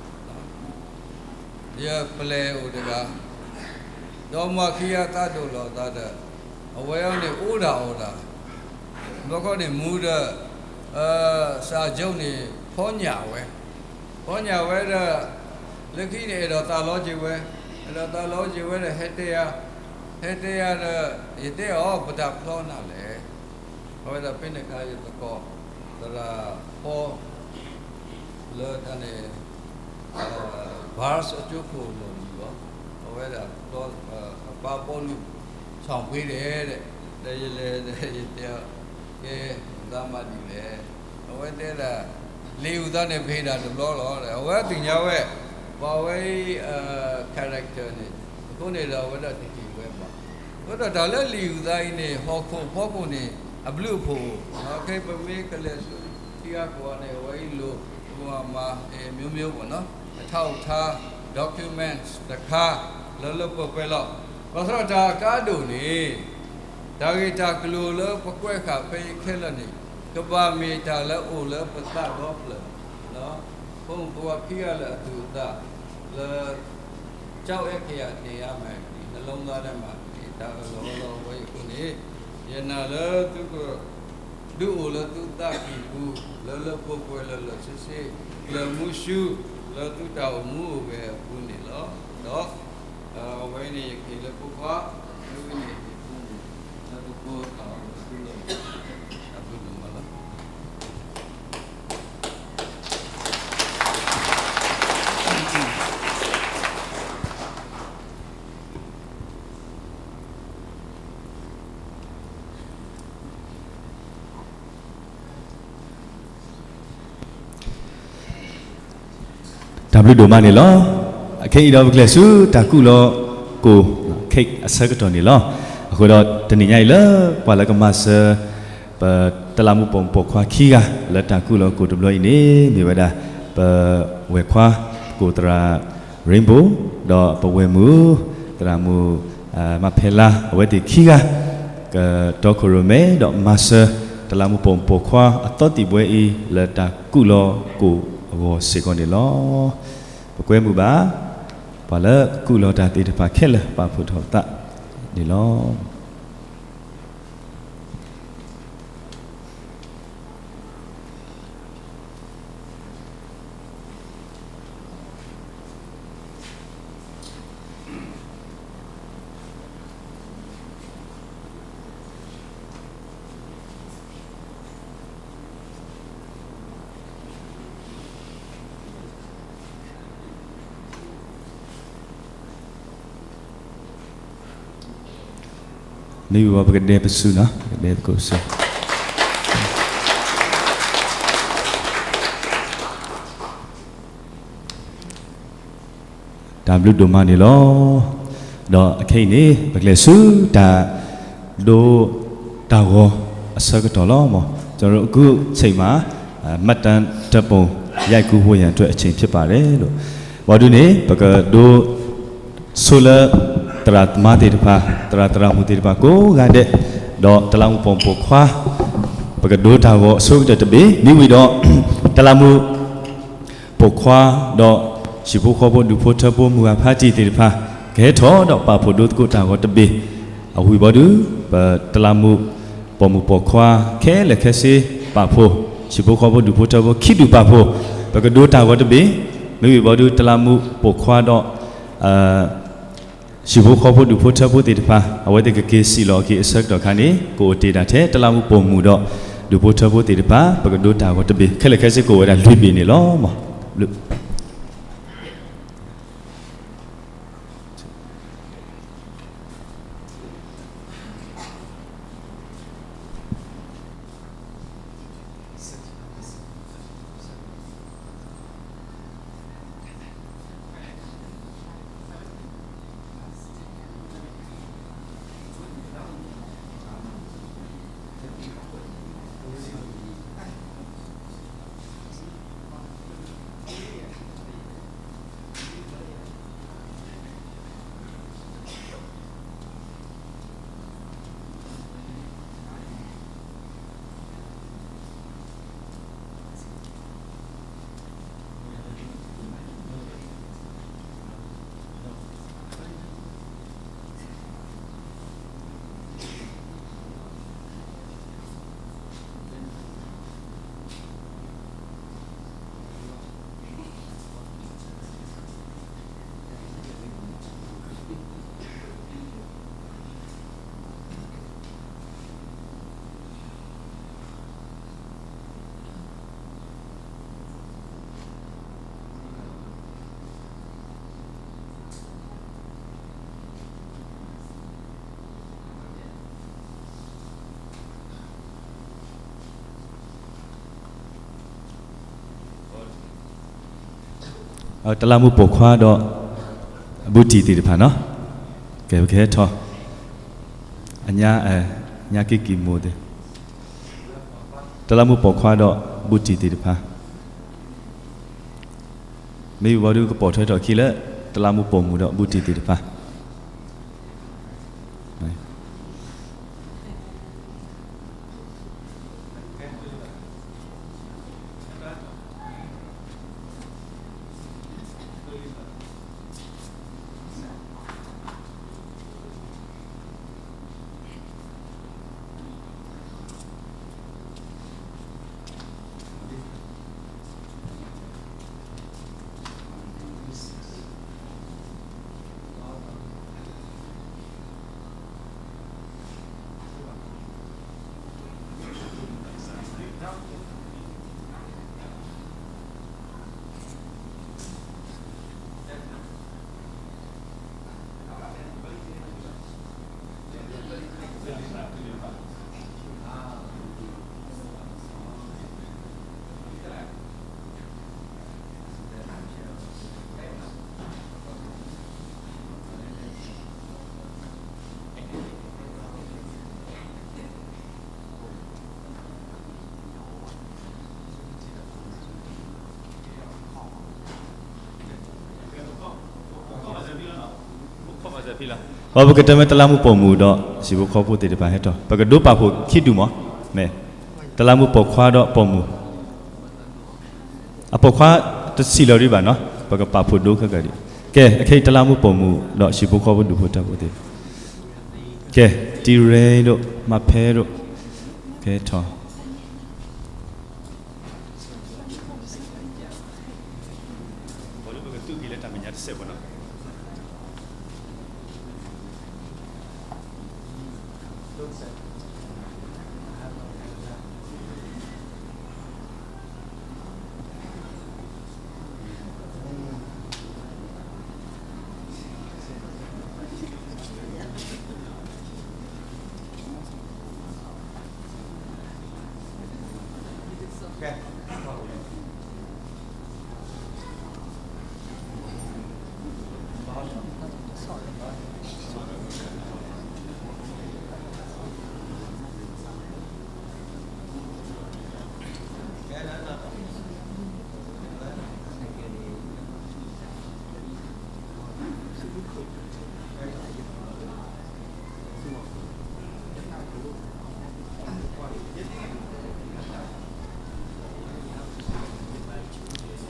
ယပျဲၢ်အိၣ်တဂၤ, ဒီမါဝၤခံဂၤသးဒိၣ်လီၤအသးဒီး အဝဲအံၤန့ၣ်အိၣ်ဒၣ်အီၣ်ဒၣ်, ဘျီခီန့ၣ်မူဒီး စၣ်ကၠိန့ၣ် ဖီညၣ်ဝဲ, ဖီညၣ်ဝဲဒီး လၢခံန့ၣ်အဲၣ်ဒိးသးလီက့ၤဝဲ, အဲၣ်ဒိးသးလီက့ၤဝဲဒီး ဟဲတဲယၤ, ဟဲတဲယၤဒီး ယတဲအီၤ ပတၢ်ဖျီနၤလဲၣ်. အဝဲဒၣ်ဖဲန့ၣ်အခါ ယသကိး သရၣ်ဖီ လၢတၢ်န့ၣ် Bars အကၠိခိၣ်လီၢ်လံၤလီၤ. အဝဲဒၣ် အပၢ်ဘီလူး ဆီၣ်ပှ့ၤဒဲး, ဒီးယလဲၤဒီးယတဲ ကဲ မတၤမၤဒ်လဲၣ်. အဝဲတဲဒၣ် လံာ်အုၣ်သးန့ၣ် ပဟ့ၣ်ဒၣ်တဘျီလီၤ. အဝဲသ့ၣ်ညါဝဲ ပှၤဝဲအံၤ character န့ၣ် အဃိန့ၣ်ဒီး အဝဲဒၣ်တဟ့ၣ်ဝဲဘၣ်. အဃိဒီးတၢ်လၢလံာ်အုၣ်သးအံၤန့ၣ် ဟီၣ်ခိၣ်ဖီခိၣ်န့ၣ် အဘျုးအဖှိၣ်အိၣ်, ခဲအံၤပမ့ၢ်ကလဲၤဆူထံဂၤကီၢ်ဂၤန့ၣ် အဝဲအံၤလိၣ် ပကမၤ မျိုးမျိုးပေါ့နော် အထောက်အထား documents တခါ လၢလၢပှဲၤပှဲၤလီၤ. ဘၣ်ဆၣ်ဒီးတၢ်အကါဒိၣ်န့ၣ် တၢ်ဂ့ၢ်တၢ်ကျိၤလၢပကွဲးဃာ်ဖဲအံၤခဲလၢာ်န့ၣ် ကဘၣ်မ့ၢ်တၢ်လၢအိၣ်လၢပသးဒီဖျၢၣ်, ဖိမုၣ်ဖိခွါခံဂၤလၢာ်အသူၣ်အသးလၢ ကျောင်းအုပ်ကယား သင်ရမယ်, ဒီနှလုံးသားထဲမှာ တၢ်အၢၣ်လီၤအီလီၤဝဲအံၤအဃိန့ၣ်, ယနာ်လၢသုက ဒုးအိၣ်လၢသုသးကံၢ်ပူၤ လၢလၢပှဲၤပှဲၤလၢလၢာ်ဆ့ဆ့ ကျၢၤမူဆူ လၢသုတၢ်အိၣ်မူအိၣ်ဂဲၤအပူၤန့ၣ်လီၤ. ဒီး အဝဲန့ၣ်ယကဟ့ၣ်လၢဖိခွါ, မ့ၢ်ဝဲန့ၣ် ယဖိမုၣ်လၢပဖိအသးအီၤလၢသုလီၢ်, တၢ်ဘျုးဒိၣ်မးလီၤ. တၢ်ဘျုးဒိၣ်မးန့ၣ်လီၤ. အခဲအံၤဒီးပကလဲၤဆူတၢ်ကူၣ်လီၤကိၣ် cake အဆၢကတီၢ်န့ၣ်လီၤ. အဃိဒီးတနံၤညါအံၤလၢ ပှၤလၢကမၤစၢၤ ပတလးမူးပိာ်မုၣ်ပိာ်ခွါခံဂၤ လၢတၢ်ကူၣ်လီၤကိၣ်တဘျီအံၤန့ၣ် မ့ၢ်ဝဲဒၣ် ပဝဲၢ်ခွါ ကိၣ်သရၣ် Rainbow ဒီးပဝဲၢ်မုၣ် သရၣ်မုၣ် မၤဖဲလါ အဝဲသ့ၣ်ခံဂၤ ကတီခိၣ်ရိၣ်မဲဒီးမၤစၢၤ တလးမူးပိာ်မုၣ်ပိာ်ခွါအသီသံၣ်ဘှဲအံၤ လၢတၢ်ကူၣ်လီၤကိၣ်အဂီၢ်စ့ၢ်ကီးန့ၣ်လီၤ. ပကွဲမုာ်ဘၣ် ပှၤလၢကူၣ်လီၤတၢ်သ့ၣ်တဖၣ်ခဲလၢာ် ပာ်ဖှိၣ်ထီၣ်သးန့ၣ်လီၤ. မ့ၢ်ဝံၤပကဒဲပစုနီၤ, ပကဒဲသကိးပစု. တၢ်ဘျုးဒိၣ်မးန့ၣ်လီၤ. ဒီးအခဲအံၤန့ၣ် ပကလဲၤဆူတၢ်ဒိတၢ်ဂီၤအဆၢကတီၢ်လီၤ. ကျွန်တော်တို့ အခုအချိန်မှာ မှတ်တမ်းဓာတ်ပုံ ရိုက်ကူးဖို့ရန်အတွက် အချိန်ဖြစ်ပါတယ်လို့ ဘၣ်ဒုးန့ၣ် ပကဒိ ဆိလၢ သရၣ်သမါသ့ၣ်တဖၣ် သရၣ်သရၣ်မုၣ်သ့ၣ်တဖၣ်ကိးဂၤဒဲး, ဒီးတလးမူးပိာ်မုၣ်ပိာ်ခွါ ပကဒိတၢ်ဂီၤအဆိကတၢၢ်တဘ့ၣ်, မ့ၢ်ဝံၤဒီး တလးမူးပိာ်ခွါ ဒီးဟံၣ်ဖိဃီဖိ ဒူၣ်ဖိထၢဖိ မုၢ်ဂၤဖါတံၢ်သ့ၣ်တဖၣ် ကဟဲထီၣ်ဒီးပာ်ဖှိၣ်ဒိသကိးတၢ်ဂီၤတဘ့ၣ်, အဝံၤဘၣ်ဒုး ပတလးမူးပိာ်မုၣ်ပိာ်ခွါ ခဲလၢာ်ခဲဆ့ ပာ်ဖှိၣ် ဟံၣ်ဖိဃီဖိဒူၣ်ဖိထၢဖိ ခံဒူၣ်ပာ်ဖှိၣ် ပကဒိတၢ်ဂီၤတဘ့ၣ်, မ့ၢ်ဝံၤဘီဒု တလးမူးပိာ်ခွါဒီး ဟံၣ်ဖိဃီဖိဒူၣ်ဖိထၢဖိသ့ၣ်တဖၣ် အဝဲသ့ၣ်ကက့ၤစံၣ်လီၤက့ၤအဆၢကတီၢ်ခါန့ၣ် ကအိၣ်တ့ၢ်ဒၣ်ထဲ တလးမူးပိာ်မုၣ်ဒီး ဒူၣ်ဖိထၢဖိသ့ၣ်တဖၣ် ပကဒိတၢ်ဂီၤတဘ့ၣ် ခဲလၢာ်ခဲဆ့ကအိၣ်ဝဲဒၣ်လွံၢ်ဘ့ၣ်န့ၣ်လီၤ. တလးမူးပိာ်ခွါဒီး ဘူးတံၢ်သ့ၣ်တဖၣ်နီၤ, ကဲ ပကဟဲထီၣ် အညါ ညါက့ၤက့ၤမိၢ်သ့ၣ်, တလးမူးပိာ်ခွါဒီး ဘူးတံၢ်သ့ၣ်တဖၣ်, မ့ၢ်ဝံၤဘီဒုကပိာ်ထွဲထီၣ်ခံလၢ တလးမူးပိာ်မုၣ်ဒီး ဘူးတံၢ်သ့ၣ်တဖၣ်. ပကတၢၢ်မ့ၢ်တလးမူးပိာ်မုၣ်ဒီး ဟံၣ်ဖိဃီဖိသ့ၣ်တဖၣ်ဟဲထီၣ် ပကဒိပာ်ဖှိၣ်ခံဒူၣ်မး, မ့ၢ် တလးမူးပိာ်ခွါဒီးပိာ်မုၣ်, အပိာ်ခွါတစံၣ်လီၤဒံးဘၣ်နီၤ, ပကပာ်ဖှိၣ်ဒိခဲကၢ်ဒံး, ကဲ အခဲအံၤတလးမူးပိာ်မုၣ်ဒီး ဟံၣ်ဖိဃီဖိဒူၣ်ဖိထၢဖိသ့ၣ်, ကဲ တံၤရ့ဒိၣ် မၤဖဲဒိၣ်, ကဲထီၣ် ပကသူၣ်က့ၤလၢတၢ်မဲာ်ညါတစဲးဖိနီၤ.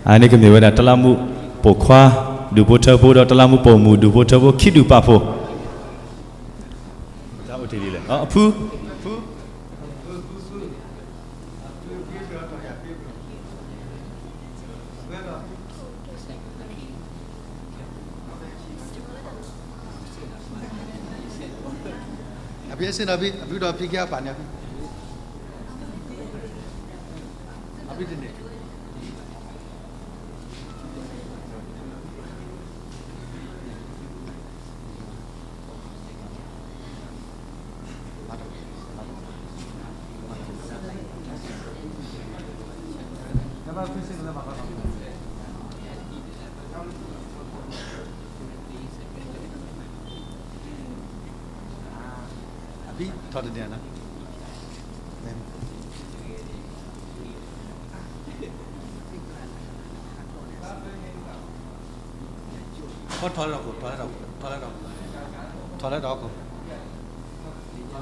အန့ၣ်ကမ့ၢ်ဝဲဒၣ် တလးမူးပိာ်ခွါ ဒူၣ်ဖိထၢဖိ ဒီးတလးမူးပိာ်မုၣ် ဒူၣ်ဖိထၢဖိ ခံဒူၣ်ပာ်ဖှိၣ်, အဖု, အဖု အဖံအစ့ၣ်နီၤဖံ အဖံဒီးဖံကဲအပာ်န့ၣ်အဖံ, အဖံတန့ၣ် အဖံထီၣ်တန့ၢ်နီၤ, ထီၣ်လၢဒီးခိၣ်, ထီၣ်လၢဒီးခိၣ်, ထီၣ်လၢ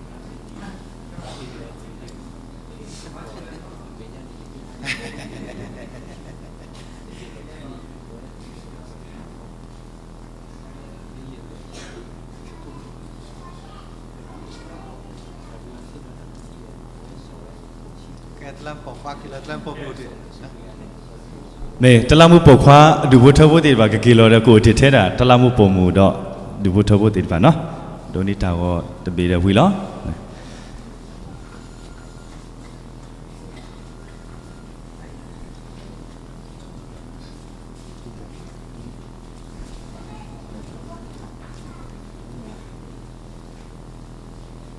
ဒီးခိၣ်, ထီၣ်လၢဒီးခိၣ်. မ့ၢ်တလးမူးပိာ်ခွါအဒူၣ်ဖိထၢဖိသ့ၣ်တဖၣ် ကက့ၤလီၤဒီးကအိၣ်တ့ၢ်ထဲဒၣ် တလးမူးပိာ်မုၣ်ဒီး ဒူၣ်ဖိထၢဖိသ့ၣ်တဖၣ်နီၤ, ဒိးန့ၢ်တၢ်ဂီၤတဘ့ၣ်ဒီးဝံၤလီၤ. တၢ်ဘ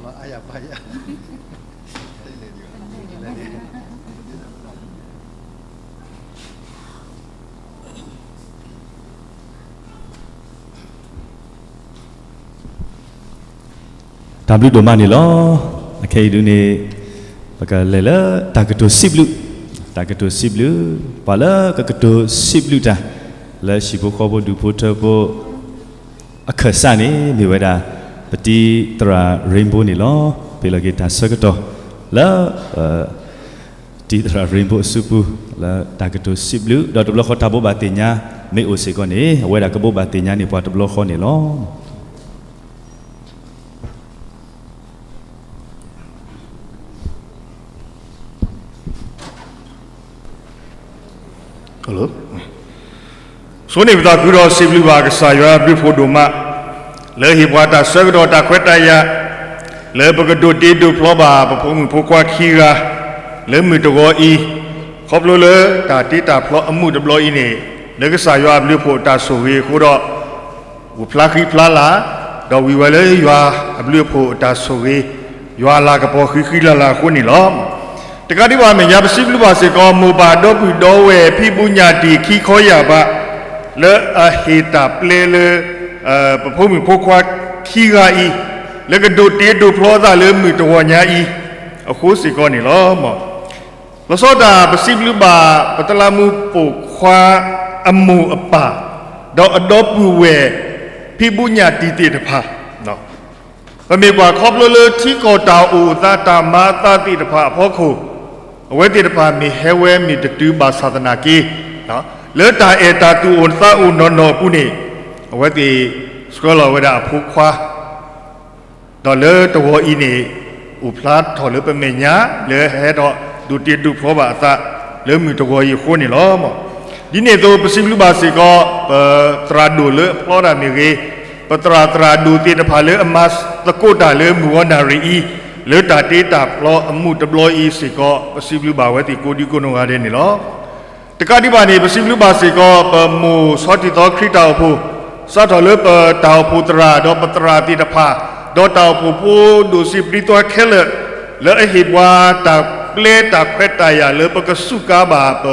ျီအါယၤပာ်ယၤ တၢ်ဘျုးဒိၣ်မးန့ၣ်လီၤ. အခဲအံၤဒုန့ၣ် ပကလဲၤလၢတၢ်ကတိၤစံးဘျုး, တၢ်ကတိၤစံးဘျုး, ပှၤလၢကကတိၤစံးဘျုးတၢ် လၢဟံၣ်ဖိဃီဖိဒူၣ်ဖိထၢဖိ အခၢၣ်စးန့ၣ် မ့ၢ်ဝဲဒၣ် ပတံၤသရၣ် Rainbow န့ၣ်လီၤ. ပ့ၤလီၤက့ၤတၢ်ဆၢကတီၢ်လၢ တံၤသရၣ် Rainbow အစုပူၤ လၢတၢ်ကတိၤစံးဘျုး ဒီးတဘျီဃီတၢ်ဘိးဘၣ်သ့ၣ်ညါ မ့ၢ်အိၣ်စ့ၢ်ကီးန့ၣ် အဝဲဒၣ်ကဘိးဘၣ်သ့ၣ်ညါန့ၢ်ပှၤတဘျီဃီန့ၣ်လီၤ. ဆိန့ၢ်ပသးခုဒီးစံးဘျုးဘၣ်ကစၢ်ယွၤအဘျုးအဖှိၣ်ဒိၣ်မး လၢဟ့ၣ်ပှၤတၢ်ဆၢကတီၢ်တၢ်ခွဲးတၢ်ယာ် လၢပကဒိးတ့ဒိးဖျီဘၣ်ပဖိမုၣ်ဖိခွါခံဂၤ လၢမုၢ်တဂီၤအံၤ ခီဖျိလၢတၢ်တ့တၢ်ဖျီအမူးတဘျီအံၤန့ၣ် လၢကစၢ်ယွၤအဘျုးအဖှိၣ်အတၢ်ဆိၣ်ဂ့ၤအဃိဒီး အိၣ်ဖျါဃံဖျါလၤ ဒီးဝံၤဝဲလၢယွၤအဘျုးအဖှိၣ်အတၢ်ဆိၣ်ဂ့ၤ ယွၤအလၤကပီၤဃံဃံလၤလၤအဃိန့ၣ်လီၤ. တကးဒံးဘၣ်မဲာ်ညါ ပစံးဘျုးဘၣ်စ့ၢ်ကီး မိၢ်ပၢ်ဒီပုၢ်ဒီဝဲၢ် ဖံးဘူးညၣ်တံၢ်ခံခီယၢ်ဘး လၢအဟ့ၣ်တၢ်ပျဲလၢ ပဖိမုၣ်ဖိခွါခံဂၤအံၤ လၢကဒိးတ့ဒိးဖျီသးလၢမုၢ်တဂီၤညါအံၤ အဃိစ့ၢ်ကီးန့ၣ်လီၤ. လီၤဆီဒၣ်တၢ် ပစံးဘျုးဘၣ် ပတလးမူးပိာ်ခွါအမိၢ်အပၢ် ဒီးအဒီပုၢ်ဝဲၢ် ဖံးဘူးညၣ်တံၢ်သ့ၣ်တဖၣ် ပမ့ၢ်ပှၤခီဖျိလၢထံကီၢ်တၢ်အိၣ်သးတၢ်မၤအသးသ့ၣ်တဖၣ်အဖီခိၣ် အဝဲသ့ၣ်တဖၣ်မ့ၢ်ဟဲဝဲမ့ၢ်တတုၤဘၣ်ဆၣ်သနာ်က့ လၢတၢ်အဲၣ်တၢ်သူၣ်အိၣ်သးအိၣ်နီၢ်နီၢ်အပူၤန့ၣ် အဝဲသ့ၣ်ဆှၢလီၤဝဲဒၣ်အဖိခွါ ဒီးလၢတဂီၤအံၤန့ၣ် အိၣ်ဖျါထီၣ်လၢပမဲာ်ညါ လၢဟဲထီၣ်ဒိးတ့ဒိးဖျီဘၣ်အသး လၢမုၢ်တဂီၤအံၤအဃိန့ၣ်လီၤ. ဒ်န့ၣ်အသိး ပစံးဘျုးဘၣ်စ့ၢ်ကီး ပသရၣ်ဒိၣ်လၢအဖျီတၢ်မ့ၢ်ဂ့ၤ, ပသရၣ်သရၣ်ဒိၣ်သ့ၣ်တဖၣ်လၢအမၤသကိးတၢ်လၢမုၢ်ဂီၤနၣ်ရံၣ်အံၤ, လၢတၢ်တ့တၢ်ဖျီအမူးတဘျီအံၤစ့ၢ်ကီး ပစံးဘျုးဘၣ်ဝဲသ့ၣ်ကိးဒံကိးနီၢ်ဂၤဒဲးန့ၣ်လီၤ. တကးဒံးဘၣ်န့ၣ် ပစံးဘျုးဘၣ်စ့ၢ်ကီး ပမိၢ်ဆီထံသီခရံာ်တၢ်အိၣ်ဖှိၣ်, စးထီၣ်လၢပတၢ်အိၣ်ဖှိၣ်သရၣ် ဒီးပသရၣ်သ့ၣ်တဖၣ်, ဒီးတၢ်အိၣ်ဖှိၣ်ဖိဒိၣ်စံးပျံၤသွဲခဲလၢာ်, လၢအဟ့ၣ်ပှၤတၢ်ပျဲတၢ်ခွဲးတၢ်ယာ်လၢပကစူးကါဘၣ်ပ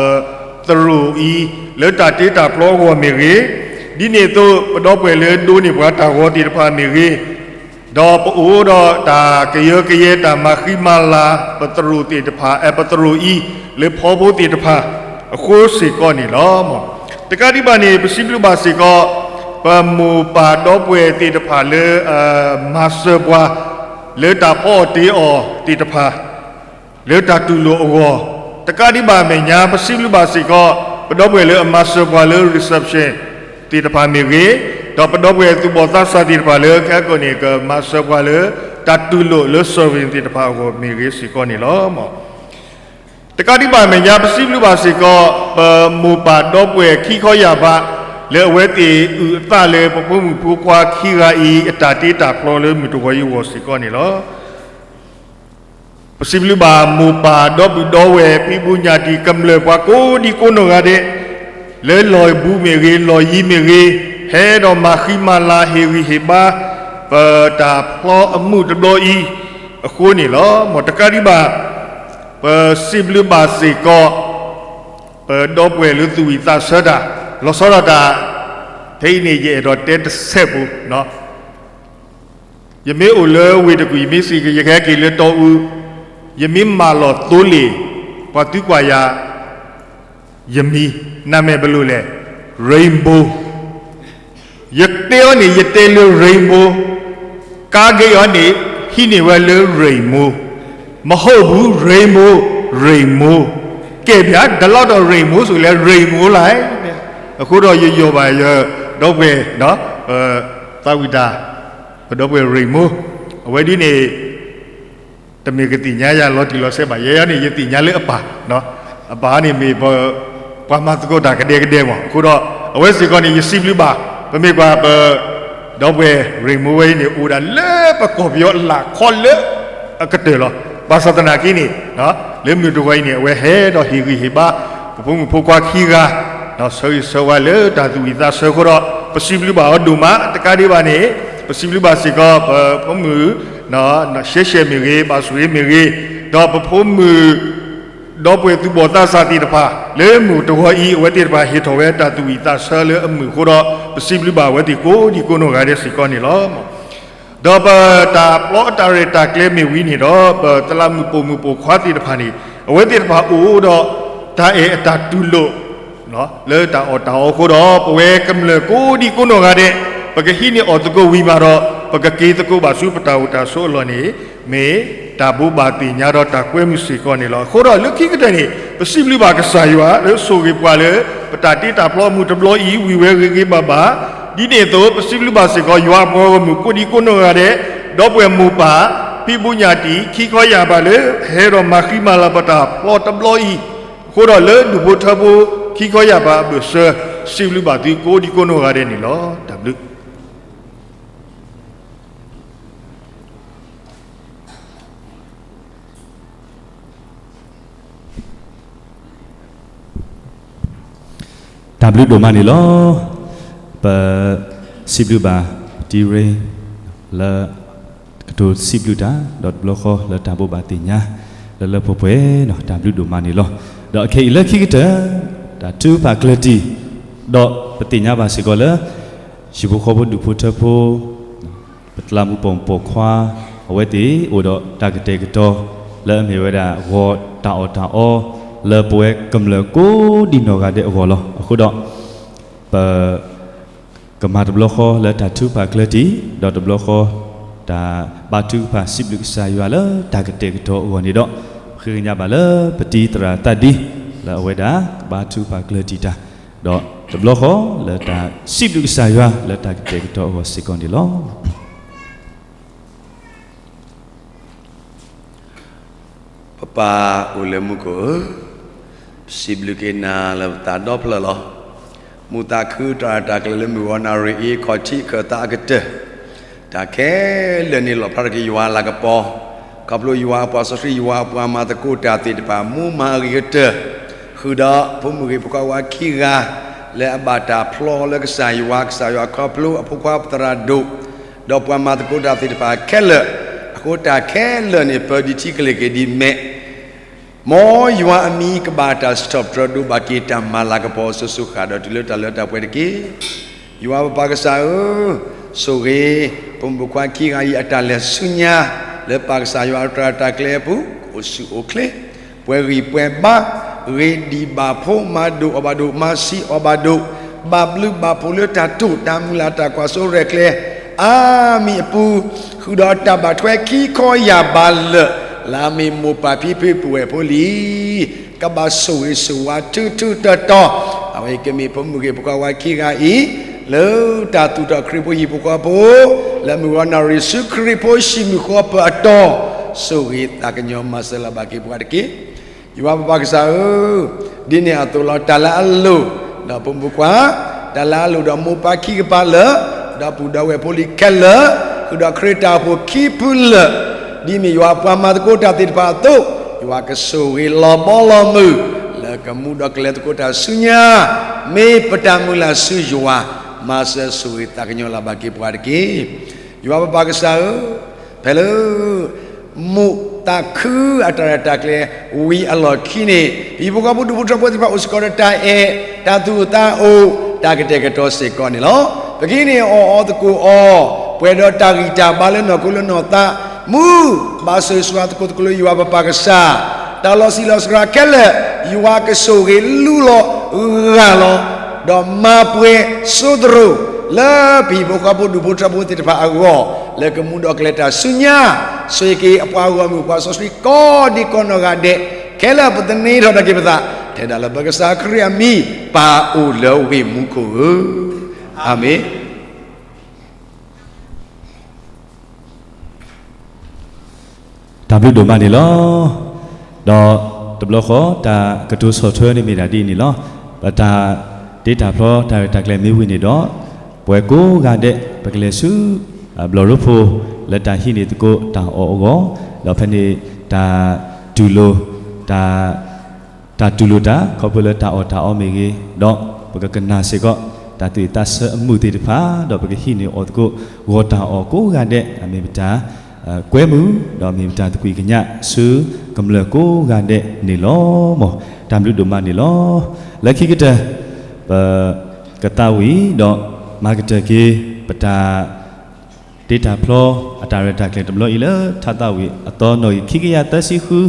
သရိာ်အံၤ, လၢတၢ်တ့တၢ်ဖျီအဂီၢ်မ့ၢ်ဂ့ၤ, ဒ်န့ၣ်အသိး ပဒီပုၢ်ဝဲၢ်လၢဒိးန့ၢ်ပှၤတၢ်ဂီၤသ့ၣ်တဖၣ်မ့ၢ်ဂ့ၤ, ဒီးပအိၣ်ဒီးတၢ်ကယၢကယဲ တၢ်မၤဃံမၤလၤပသရိာ်သ့ၣ်တဖၣ်, ပသရိာ်အံၤ လၢဖီဖိသ့ၣ်တဖၣ်အဃိစ့ၢ်ကီးန့ၣ်လီၤ. တကးဒံးဘၣ်န့ၣ် ပစံးဘျုးဘၣ်စ့ၢ်ကီး ပမိၢ်ပၢ်ဒီပုၢ်ဝဲၢ်သ့ၣ်တဖၣ်လၢ မၤစၢၤပှၤ လၢတၢ်ဖီအီၣ်တ့အီၣ်သ့ၣ်တဖၣ် လၢတၢ်တူၢ်လိာ်အဂီၢ်, တကးဒံးဘၣ်အမဲာ်ညါ ပစံးဘျုးဘၣ်စ့ၢ်ကီး ပဒီပုၢ်ဝဲၢ်လၢအမၤစၢၤပှၤလၢ reception သ့ၣ်တဖၣ်မ့ၢ်ဂ့ၤ, ဒီးပဒီပုၢ်ဝဲၢ်သူၣ်ဘီၣ်သးစၢ်သ့ၣ်တဖၣ်လၢ ခဲကိာ်န့ၣ် ကမၤစၢၤပှၤလၢ တၢ်တူၢ်လိာ်လၢ serving သ့ၣ်တဖၣ်အဂီၢ်မ့ၢ်ဂ့ၤစ့ၢ်ကီးန့ၣ်လီၤ. တကးဒံးဘၣ်အမဲာ်ညါ ပစံးဘျုးဘၣ်စ့ၢ်ကီး ပမိၢ်ပၢ်ဒီပုၢ်ဝဲၢ်ခံခီယာ်ဘး လၢအဝဲသ့ၣ်အုၣ်အသးလၢပဖိမုၣ်ဖိခွါခံဂၤအံၤ အတၢ်တ့တၢ်ဖျီလၢမုၢ်တဂီၤအံၤအဂီၢ်စ့ၢ်ကီးန့ၣ်လီၤ. ပစံးဘျုးဘၣ်မိၢ်ပၢ်ဒီပုၢ်ဒီဝဲၢ် ဖံးဘူးညၣ်တံၢ်ကမျၢၢ်ပှၤကိးဒံကိးနီၢ်ဂၤဒဲး လၢလီၢ်ဘူးမ့ၢ်ဂ့ၤ လီၢ်ယံၤမ့ၢ်ဂ့ၤ ဟဲဒီးမၤဃံမၤလၤဟ့ၣ်ဂံၢ်ဟ့ၣ်ဘါ ပတၢ်ဖျီအမူးတဘျီအံၤအဃိန့ၣ်လီၤ. မ်တကးဒံးဘၣ် ပစံးဘျုးဘၣ်စ့ၢ်ကီး ပဒီပုၢ်ဝဲၢ်လၢသူၣ်ဝံၣ်သးဆၢတၢ် လီၤဆီဒၣ်တၢ် ဖဲအံၤန့ၣ် ယအဲၣ်ဒိးတဲတစဲးပူၤ ယမ့ၢ်အိၣ်လၢဝ့ၢ်တကူၣ် ယမ့ၢ်စံးကယဲၢ်က့ၤလၢတီအူ, ယမ့ၢ်မၢလီၤသိလ့ၣ် ပှၤသံကွၢ်ယၤ ယမံၤ နမဲာ်ဘၣ်လိာ်လဲၣ်, Rainbow, ယတဲအီၤန့ၣ် ယတဲလၢ Rainbow, ကါဂ့ၤအီၤန့ၣ် ဟံးန့ၢ်ဝဲလၢ Rainbow, မဟိဘူး Rainbow, Rainbow, ကဲဘျါ ဒလီဒီး Rainbow စူၤလဲၣ် Rainbow လၢ်, အဃိဒီးယယီၢ်ဘၣ်ယ ဒီပုၢ်ဝဲၢ် သးဝံၣ်တၢ် ပဒီပုၢ်ဝဲၢ် Rainbow, အဝဲဒ်န့ၣ် တမ့ၢ်ကသ့ၣ်ညါယၤလီၤတံၢ်လီၤဆဲးဘၣ် ယဲယၤန့ၣ် ယသ့ၣ်ညါလၢအပၢ်, အပၢ်န့ၣ်မ့ၢ် ပှၤမၤသကိးတၢ်ကဒဲကဒဲမး အဃိဒီး အဝဲစ့ၢ်ကီးန့ၣ် ယစံးဘျုးဘၣ် ပမ့ၢ်ကွၢ်ပ ဒီပုၢ်ဝဲၢ် Rainbow ဝဲအံၤန့ၣ် အိၣ်ဒၣ်လၢပကီၢ်ပယီၤအလၢခီလၢအကတၢၢ်လီၤ. ဘၣ်ဆၣ်သနာ်က့န့ၣ် လၢမုၢ်တဂီၤအံၤန့ၣ် အဝဲဟဲဒီးဟ့ၣ်ဂံၢ်ဟ့ၣ်ဘါ ပဖိမုၣ်ဖိခွါခံဂၤ ဒီးဆၢဂ့ၤဆၢဝါလၢတၢ်သူၣ်ဝံၣ်သးဆၢအဃိဒီး ပစံးဘျုးဘၣ်အီၤဒိၣ်မး တကးဒံးဘၣ်န့ၣ် ပစံးဘျုးဘၣ်စ့ၢ်ကီး ပဖိမုၣ် ရှဲရှဲမ့ၢ်ဂ့ၤ ဘၣ်ဆိၣ်ဂ့ၤမ့ၢ်ဂ့ၤ ဒီးပဖိမုၣ် ဒီပုၢ်ဝဲၢ်သူၣ်ဘီၣ်သးစၢ်သ့ၣ်တဖၣ် လၢမုၢ်တဂီၤအံၤ အဝဲသ့ၣ်တဖၣ်ဟ့ၣ်ထီၣ်ဝဲတၢ်သူၣ်ဝံၣ်သးဆၢလၢအမုာ်အဃိဒီး ပစံးဘျုးဘၣ်အဝဲသ့ၣ်ကိးဒံကိးနီၢ်ဂၤဒဲးစ့ၢ်ကီးန့ၣ်လီၤ. ဒီးပတၢ်ပျီအတၢ်ရဲၣ်တၢ်ကျဲၤမ့ၢ်ဝံၤန့ၣ်ဒီး ပသရၣ်မုၣ်ပိာ်မုၣ်ပိာ်ခွါသ့ၣ်တဖၣ်န့ၣ် အဝဲသ့ၣ်တဖၣ်အိၣ်ဒီး တၢ်အဲၣ်အတၢ်တူၢ်လိာ် လၢတၢ်အီၣ်တၢ်အီအဃိဒီး ပဝဲကမျၢၢ်ကိးဒံကိးနီၢ်ဂၤဒဲး ပကဟံးန့ၢ်အီၣ်သကိးဝံၤမးဒီး ပကက့ၤသကိးဘၣ်ဆူပတၢ်အိၣ်တၢ်ဆိးအလီၢ်န့ၣ် မ့ၢ်တၢ်ဘိးဘၣ်သ့ၣ်ညါဒီးတၢ်ကွဲမုာ်စ့ၢ်ကီးန့ၣ်လီၤ. အဃိဒီးလၢခံကတၢၢ်န့ၣ် ပစံးဘျုးဘၣ်ကစၢ်ယွၤလၢဆိၣ်ဂ့ၤပှၤလၢ ပတၢ်တ့တၢ်ဖျီမုၢ်တဘျီအံၤ ဝံၤဝဲဂ့ၤဂ့ၤဘၣ်ဘၣ် ဒ်န့ၣ်အသိး ပစံးဘျုးဘၣ်စ့ၢ်ကီး ယွၤအပှၤဂီၢ်မုၢ်ကိးဒံကိးနီၢ်ဂၤဒဲး ဒီပုၢ်ဝဲၢ်မိၢ်ပၢ် ဖံးဘူးညၣ်တံၢ် ခံခီယာ်ဘးလၢ ဟဲဒီးမၤဃံမၤလၤပတၢ်ဖျီတဘျီအံၤ အဃိဒီးလၢဒူၣ်ဖိထၢဖိ ခံခီယာ်ဘးအဘၢၣ်စၢၤ စံးဘျုးဘၣ်သုကိးဒံကိးနီၢ်ဂၤဒဲးန့ၣ်လီၤ. တၢ်ဘျုး တၢ်ဘျုးဒိၣ်မးန့ၣ်လီၤ. ပစံးဘျုးဘၣ် တံရ့ လၢ ကတိၤစံးဘျုးတၢ် ဒီးတဘျီဃီလၢတၢ်ဘိးဘၣ်သ့ၣ်ညါ လၢလၢပှဲၤပှဲၤ တၢ်ဘျုးဒိၣ်မးန့ၣ်လီၤ. ဒီးခဲအံၤလၢခံကတၢၢ် တၢ်ထုကဖၣ်ကျၢၢ်တံၢ် ဒီးပသ့ၣ်ညါဘၣ်စ့ၢ်ကီးလၢ ဟံၣ်ဖိဃီဖိဒူၣ်ဖိထၢဖိ ပသရၣ်မုၣ်ပိာ်မုၣ်ပိာ်ခွါ အဝဲသ့ၣ်အိၣ်ဒီးတၢ်ကတဲာ်ကတီၤ လၢအမ့ၢ်ဝဲဒၣ်ဂီၤတၢ်အီၣ်တၢ်အီ လၢပဝဲကမျၢၢ်ကိးဒံနီၢ်ဂၤဒဲးအဂီၢ်လီၤ. အဃိဒီး ပ ကမၤတဘျီဃီလၢတၢ်ထုကဖၣ်ကျၢၢ်တံၢ် ဒီးတဘျီဃီ တၢ်ဘါထုကဖၣ်စံးဘျုးကစၢ်ယွၤလၢတၢ်ကတဲာ်ကတီၤအဂီၢ်န့ၣ်ဒီး ဃ့ကညးဘၣ်လၢပတံၤသရၣ်သးဒံ လၢအဝဲဒၣ်ကဘါထုကဖၣ်ကျၢၢ်တံၢ်တၢ် ဒီးတဘျီဃီလၢတၢ်စံးဘျုးကစၢ်ယွၤလၢတၢ်ကတဲာ်ကတီၤအဂီၢ်စ့ၢ်ကီးန့ၣ်လီၤ. ပပၢ်အိၣ်လၢမူခိၣ်ဧၢ, စံးဘျုးက့ၤနၤလၢပသးဒီဖျၢၣ်လီၤ. မူးသးခုတၢ်ရဲၣ်တၢ်ကျဲၤလၢမုၢ်ဂီၤနၣ်ရံၣ်အံၤ ခီၣ်ထံးခၢၣ်သးအကတၢၢ်, တၢ်ခဲလၢာ်န့ၣ်လီၣ်ဖျါထီၣ်က့ၤယွၤလၤကပီၤ, ခီဖျိယွၤအပှၤစီဆှံ ယွၤအပှၤမၤသကိးတၢ်သ့ၣ်တဖၣ် မူမၤအဂ့ၤကတၢၢ်, ဃုာ်ဒီးဖိမုၣ်ဂ့ၤဖိခွါဝါခံဂၤ လၢအဘၣ်တၢ်ဖျီလၢကစၢ်ယွၤ, ကစၢ်ယွၤခီဖျိအဖိခွါပသရၣ်ဒိၣ်, ဒီးပှၤမၤသကိးတၢ်သ့ၣ်တဖၣ်ခဲလၢာ်, အဃိတၢ်ခဲလၢာ်န့ၣ် ပၢဒံးထံကလဲၤက့ၤဒ်မဲး မ်ယွၤအမံၤကဘၣ်တၢ်စံးထီၣ်ပတြၢၤဒိၣ်ဘၣ်က့ၤတၢ်မၤလၤကပီၤအစိၤစိၤဃၣ်ဒီးတုၤလၢတၢ်လၢတၢ်ပှဲၤတက့ၢ်. ယွၤပပၢ်ကစၢ်ဧၢ, ဆိၣ်ဂ့ၤ ဖိမုၣ်ဖိခွါခံဂၤအံၤအတၢ်လဲၤဆူညါ လၢပၢ်ကစၢ်ယွၤအတၢ်ရဲၣ်တၢ်ကျဲၤအပူၤ အိၣ်ဆူၣ်အိၣ်ချ့ ပှဲၤဂံၢ်ပှဲၤဘါ, ဂ့ၤဒံးဘၣ်ဖိ မၤဒိၣ်အီၣ်ဘၣ်ဒိၣ် မၤဆံးအီၣ်ဘၣ်ဒိၣ်, ဘၣ်ဘျုးဘၣ်ဖှိၣ်လၢတၢ်တိာ်တၢ်မုၢ်လၢ်တၢ်ကွၢ်စိရဲၣ်ကျဲၤ အါမံၤအပူၤ, ဃုာ်ဒီးတၢ်ဘၣ်ထွဲခံခီယၢ်ဘးလၢာ် လၢအမ့ၢ်မိၢ်ပၢ်ဖံဖုပုၢ်ဝဲၢ်ဖိလံ ကဘၣ်ဆိၣ်ဂ့ၤဆိၣ်ဝါထုထုတီတီ, အဝဲကမ့ၢ်ဖိမုၣ်ဂ့ၤဖိခွါဝါခံဂၤအံၤ လၢတၢ်သူၣ်ထီၣ်ခရံာ်ဖိဟံၣ်ဖိဃီဖိ လၢမုၢ်ဂီၤနၣ်ရံၣ်ဆူခရံာ်ဖိဟံၣ်မုၢ်ဃီပၢၤအတီၤ, ဆိၣ်ဂ့ၤသးကညီၤမၤစၢၤလၢ်ဘၣ်က့ၤပှၤတက့ၢ်. ယွၤပပၢ်ကစၢ်ဧၢ, ဒ်န့ၣ်အသိးလီၤ တၢ်လၢအလိၣ်ဒီးဖိမုၣ်ဖိခွါ, တၢ်လၢအလိၣ်ဒီးမိၢ်ပၢ်ခံကပၤလၢာ်, ဒီပုၢ်ဒီဝဲၢ်ဖိလံၤခဲလၢာ်, ဃုာ်ဒီးခရံာ်တၢ်အိၣ်ဖှိၣ်ခံဖုလၢာ်, ဒ်မ့ၢ်ယွၤပှၤမၤသကိးတၢ်သ့ၣ်တဖၣ်အသိး, ယွၤကဆိၣ်ဂ့ၤလီၤဘီလီၤမုၢ် လၢကမူဒီးကလဲၤသကိးတၢ်ဆူညါ, မ့ၢ်ပတၢ်မုၢ်လၢ်ဆူယွၤ, မၤစၢၤဆိၣ်ဂ့ၤသးကညီၤလၢ်ဘၣ်က့ၤပှၤတက့ၢ်. ယွၤပပၢ်ကစၢ်ဧၢ, ဖဲလၢ မူးသးခုအတၢ်ရဲၣ်တၢ်ကျဲၤဝံၤအလီၢ်ခံန့ၣ်, ပဟံၣ်ဖိဃီဖိဒူၣ်ဖိထၢဖိသ့ၣ်တဖၣ်အိၣ်စ့ၢ်ကီးဒီးတၢ်အဲၣ်, တၢ်သူၣ်အိၣ်သးအိၣ်, တၢ်ကတဲာ်ကတီၤစ့ၢ်ကီးန့ၣ်လီၤ. ပကဟံးန့ၢ်အီၣ်အီသကိးအီၤ, ပှဲၤဒီးတၢ်ဂံၢ်တၢ်ဘါလၢနီၢ်ခိလၢနီၢ်သး, မူးဘၣ်ဆိၣ်ဂ့ၤဆိၣ်ဝါသကိးသကိးလၢယွၤပပၢ်ကစၢ်, တၢ်လီၤဆံးလီၤစှၤခဲလၢာ်, ယွၤကဆိၣ်ဂ့ၤလူလီၤဂၢ်လီၤ ဒီးမၤပှဲၤစိသရိာ် လၢပဟံၣ်ဖိဃီဖိဒူၣ်ဖိထၢဖိသ့ၣ်တဖၣ်အဂီၢ်, လၢကမူဒီးကလဲၤတၢ်ဆူညါ, ဆိၣ်ဂ့ၤက့ၤအပှၤဂီၢ်မုၢ်ပှၤစီဆှံကိးဒံကိးနီၢ်ဂၤဒဲး, ခဲလၢာ်ပသန့ၤထီၣ်ဒၣ်က့ၤပသး, ထဲဒၣ်လၢပကစၢ်ခရံာ်အမံၤ, ပၢ်အိၣ်လၢဝ့ၢ်မူခိၣ်ဧၢ, အၤမ့ၣ်. တၢ်ဘျုးဒိၣ်မးန့ၣ်လီၤ. ဒီးတဘျီဃီ တၢ်ကတိၤဆီၣ်ထွဲန့ၣ်မ့ၢ်ဒၣ်ဒ်အံၤန့ၣ်လီၤ. ပတၢ်တ့တၢ်ဖျီတၢ်ရဲၣ်တၢ်ကျဲၤမ့ၢ်ဝံၤန့ၣ်ဒီး, ပဝဲကိးဂၤဒဲး ပကလဲၤဆူ ဘျီၣ်ရိဖှိၣ် လၢတၢ်ဟံးန့ၢ်သကိးတၢ်အီၣ်အဂီၢ်, ဒီးဖဲန့ၣ် တၢ်တူၢ်လိာ် တၢ် တၢ်တူၢ်လိာ်တၢ် ခီဖျိလၢတၢ်အီၣ်တၢ်အီမ့ၢ်ဂ့ၤ, ဒီးပကကနၣ်စ့ၢ်ကီး တၢ်သူၣ်ဝံၣ်သးဆၢအမုာ်သ့ၣ်တဖၣ်, ဒီးပကဟံးန့ၢ်အီၣ်သကိး ဂီၤတၢ်အီၣ်ကိးဂၤဒဲး အမ့ၢ်ပတၢ်ကွဲမုာ်, ဒီးမ့ၢ်ပတၢ်သကွံာ်ကညးဆူကမျၢၢ်ကိးဂၤဒဲးန့ၣ်လီၤ. မ် တၢ်ဘျုးဒိၣ်မးန့ၣ်လီၤ. လၢခံကတၢၢ် ပကသးဝံၣ်ဒီးမၤကတၢၢ်က့ၤ ပတၢ် တ့တၢ်ဖျီအတၢ်ရဲၣ်တၢ်ကျဲၤတဘျီအံၤလၢ ထါသးဝံၣ်အသီနီၣ်ဂံၢ်ခံကယၤသၢဆံဃု,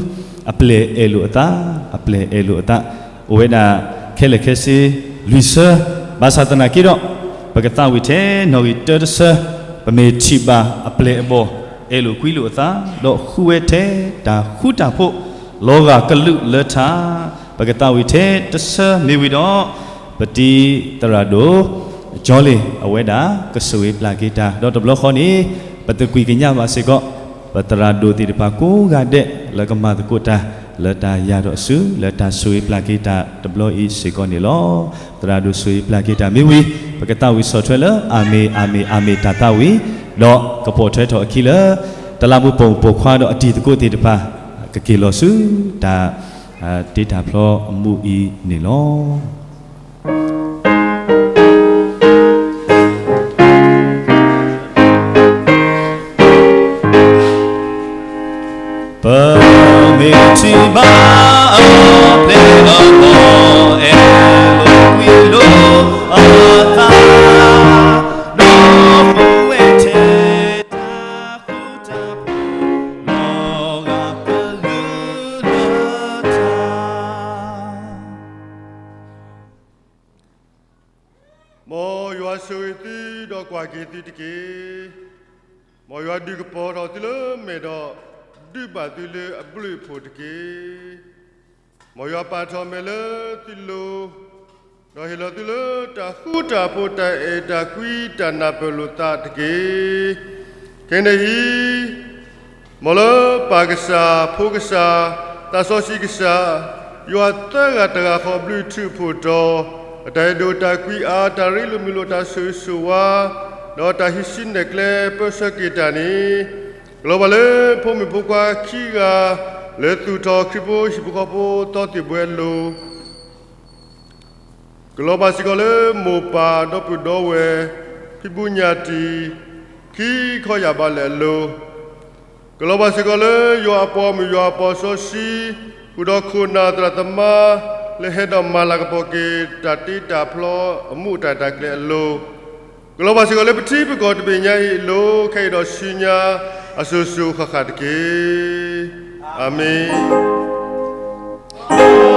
အပျဲၢ်အဲၣ်လိာ်အသး, အပျဲၢ်အဲၣ်လိာ်အသး, အိၣ်ဝဲဒၣ်ခဲလၢာ်ခဲဆ့လွံၢ်ဆၢ, ဘၣ်ဆၣ်သနာ်က့ဒီး ပကသးဝံၣ်ထဲနီၣ်ဂံၢ်တၢတဆၢ, ပမ့ၢ်ထံၣ်ဘၣ်အပျဲၢ်အဘီၣ် အဲၣ်လိာ်ကွံလိာ်အသး, ဒီးဃုဝဲထဲတၢ်ဃူတၢ်ဖိး လီၤဂာ်ကလုာ်လၢထါ, ပကသးဝံၣ်ထဲတဆၢမ့ၢ်ဝံၤဒီး ပတံၤသရၣ်ဒိၣ် ကၠီလ့ၣ် အဝဲဒၣ်ကဆိၣ်ဂ့ၤပျၢ်က့ၤတၢ်, ဒီးတဘျီဃီန့ၣ် ပသကွံာ်ကညးဘၣ်စ့ၢ်ကီး ပသရၣ်ဒိၣ်သ့ၣ်တဖၣ်ကိးဂၤဒဲး လၢကမၤသကိးတၢ် လၢတၢ်ယၤဒီးအစု လၢတၢ်ဆိၣ်ဂ့ၤပျၢ်က့ၤတၢ်တဘျီအံၤစ့ၢ်ကီးန့ၣ်လီၤ. သရၣ်ဒိၣ်ဆိၣ်ဂ့ၤပျၢ်က့ၤတၢ်မ့ၢ်ဝံၤ ပကသးဝံၣ်ဆီၣ်ထွဲလၢ အၤမ့ၣ် အၤမ့ၣ် အၤမ့ၣ် တၢ်သးဝံၣ်, ဒီးကပိာ်ထွဲထီၣ်အခံလၢ တလးမူးပိာ်မုၣ်ပိာ်ခွါဒီးအတံၤသကိးသ့ၣ်တဖၣ် ကက့ၤလီၤဆူတၢ် တ့တၢ်ဖျီအမူးအံၤန့ၣ်လီၤ. ပမ့ၢ်ထံၣ်ဘၣ်အပျဲၢ်အဘီၣ် အဲၣ်လိာ်ကွံလိာ်အသး ဒီးဃုဝဲထဲတၢ်ဃူတၢ်ဖိး လီၤဂာ်ကလုာ်လၢထါ မ်ယွၤဆိၣ်ဂ့ၤသုဒီးကွၢ်က့ၤသုတက့ၢ်. မ်ယွၤဒုးကပီၤထီၣ်သုလၢမဲာ်ဒီး ဒုးဘၣ်သုလၢအဘျုးအဖှိၣ်တက့ၢ်. မ်ယွၤပာ်ထီၣ်မဲာ်လၢသုလိၤ, ဒီးဟ့ၣ်လီၤသုလၢတၢ်ဃူတၢ်ဖိးတၢ်အဲၣ်တၢ်ကွံတၢ်နၢ်ပၢၢ်လိာ်သးတက့ၢ်. ခဲကနံၣ်အံၤ မ်လၢပၢ်ကစၢ်, ဖိကစၢ်, သးစီဆှံကစၢ်, ယွၤသၢဂၤတဂၤဃီဘျုးထူးဖှိၣ်တီၤ, အတၢ်အဲၣ်ဒိၣ်တၢ်ကွံအါ, တၢ်ရ့လိာ်မုာ်လိာ်, တၢ်ဆိၣ်ဂ့ၤဆိၣ်ဝါ, ဒီးတၢ်ဟံးစုနဲၣ်ကျဲပၢဆှၢက့ၤတၢ်န့ၣ်, ကလီၤဘၣ်လၢဖိမုၣ်ဖိခွါခံဂၤ လၢသူၣ်ထီၣ်ခရံာ်ဖိဟံၣ်ဖိဃီဖိသီသ့ၣ်ဘှဲအလိၤ, ကလီၤဘၣ်စ့ၢ်ကီးလၢမိၢ်ပၢ်ဒီပုၢ်ဒီဝဲၢ် ဖံးဘူးညၣ်တံၢ် ခံခီယာ်ဘးလဲၣ်အလိၤ, ကလီၤဘၣ်စ့ၢ်ကီးလၢယွၤအပှၤမုၣ်ယွၤအပှၤစီဆှံ ဃုာ်ဒီးခိၣ်နၢ်သရၣ်သမါ လၢဟဲဒီးမၤလၤကပီၤက့ၤတၢ်တ့တၢ်ဖျီအမူးအတၢ်တၢ်ကျဲအလိၤ, ကလီၤဘၣ်စ့ၢ်ကီးလၢပထံပကီၢ်တဘ့ၣ်ညါအံၤအလိၤ ခဲအံၤဒီးဆူညါအစိၤစိၤဃၣ်ဃၣ်တက့ၢ်. အၤမ့ၣ်.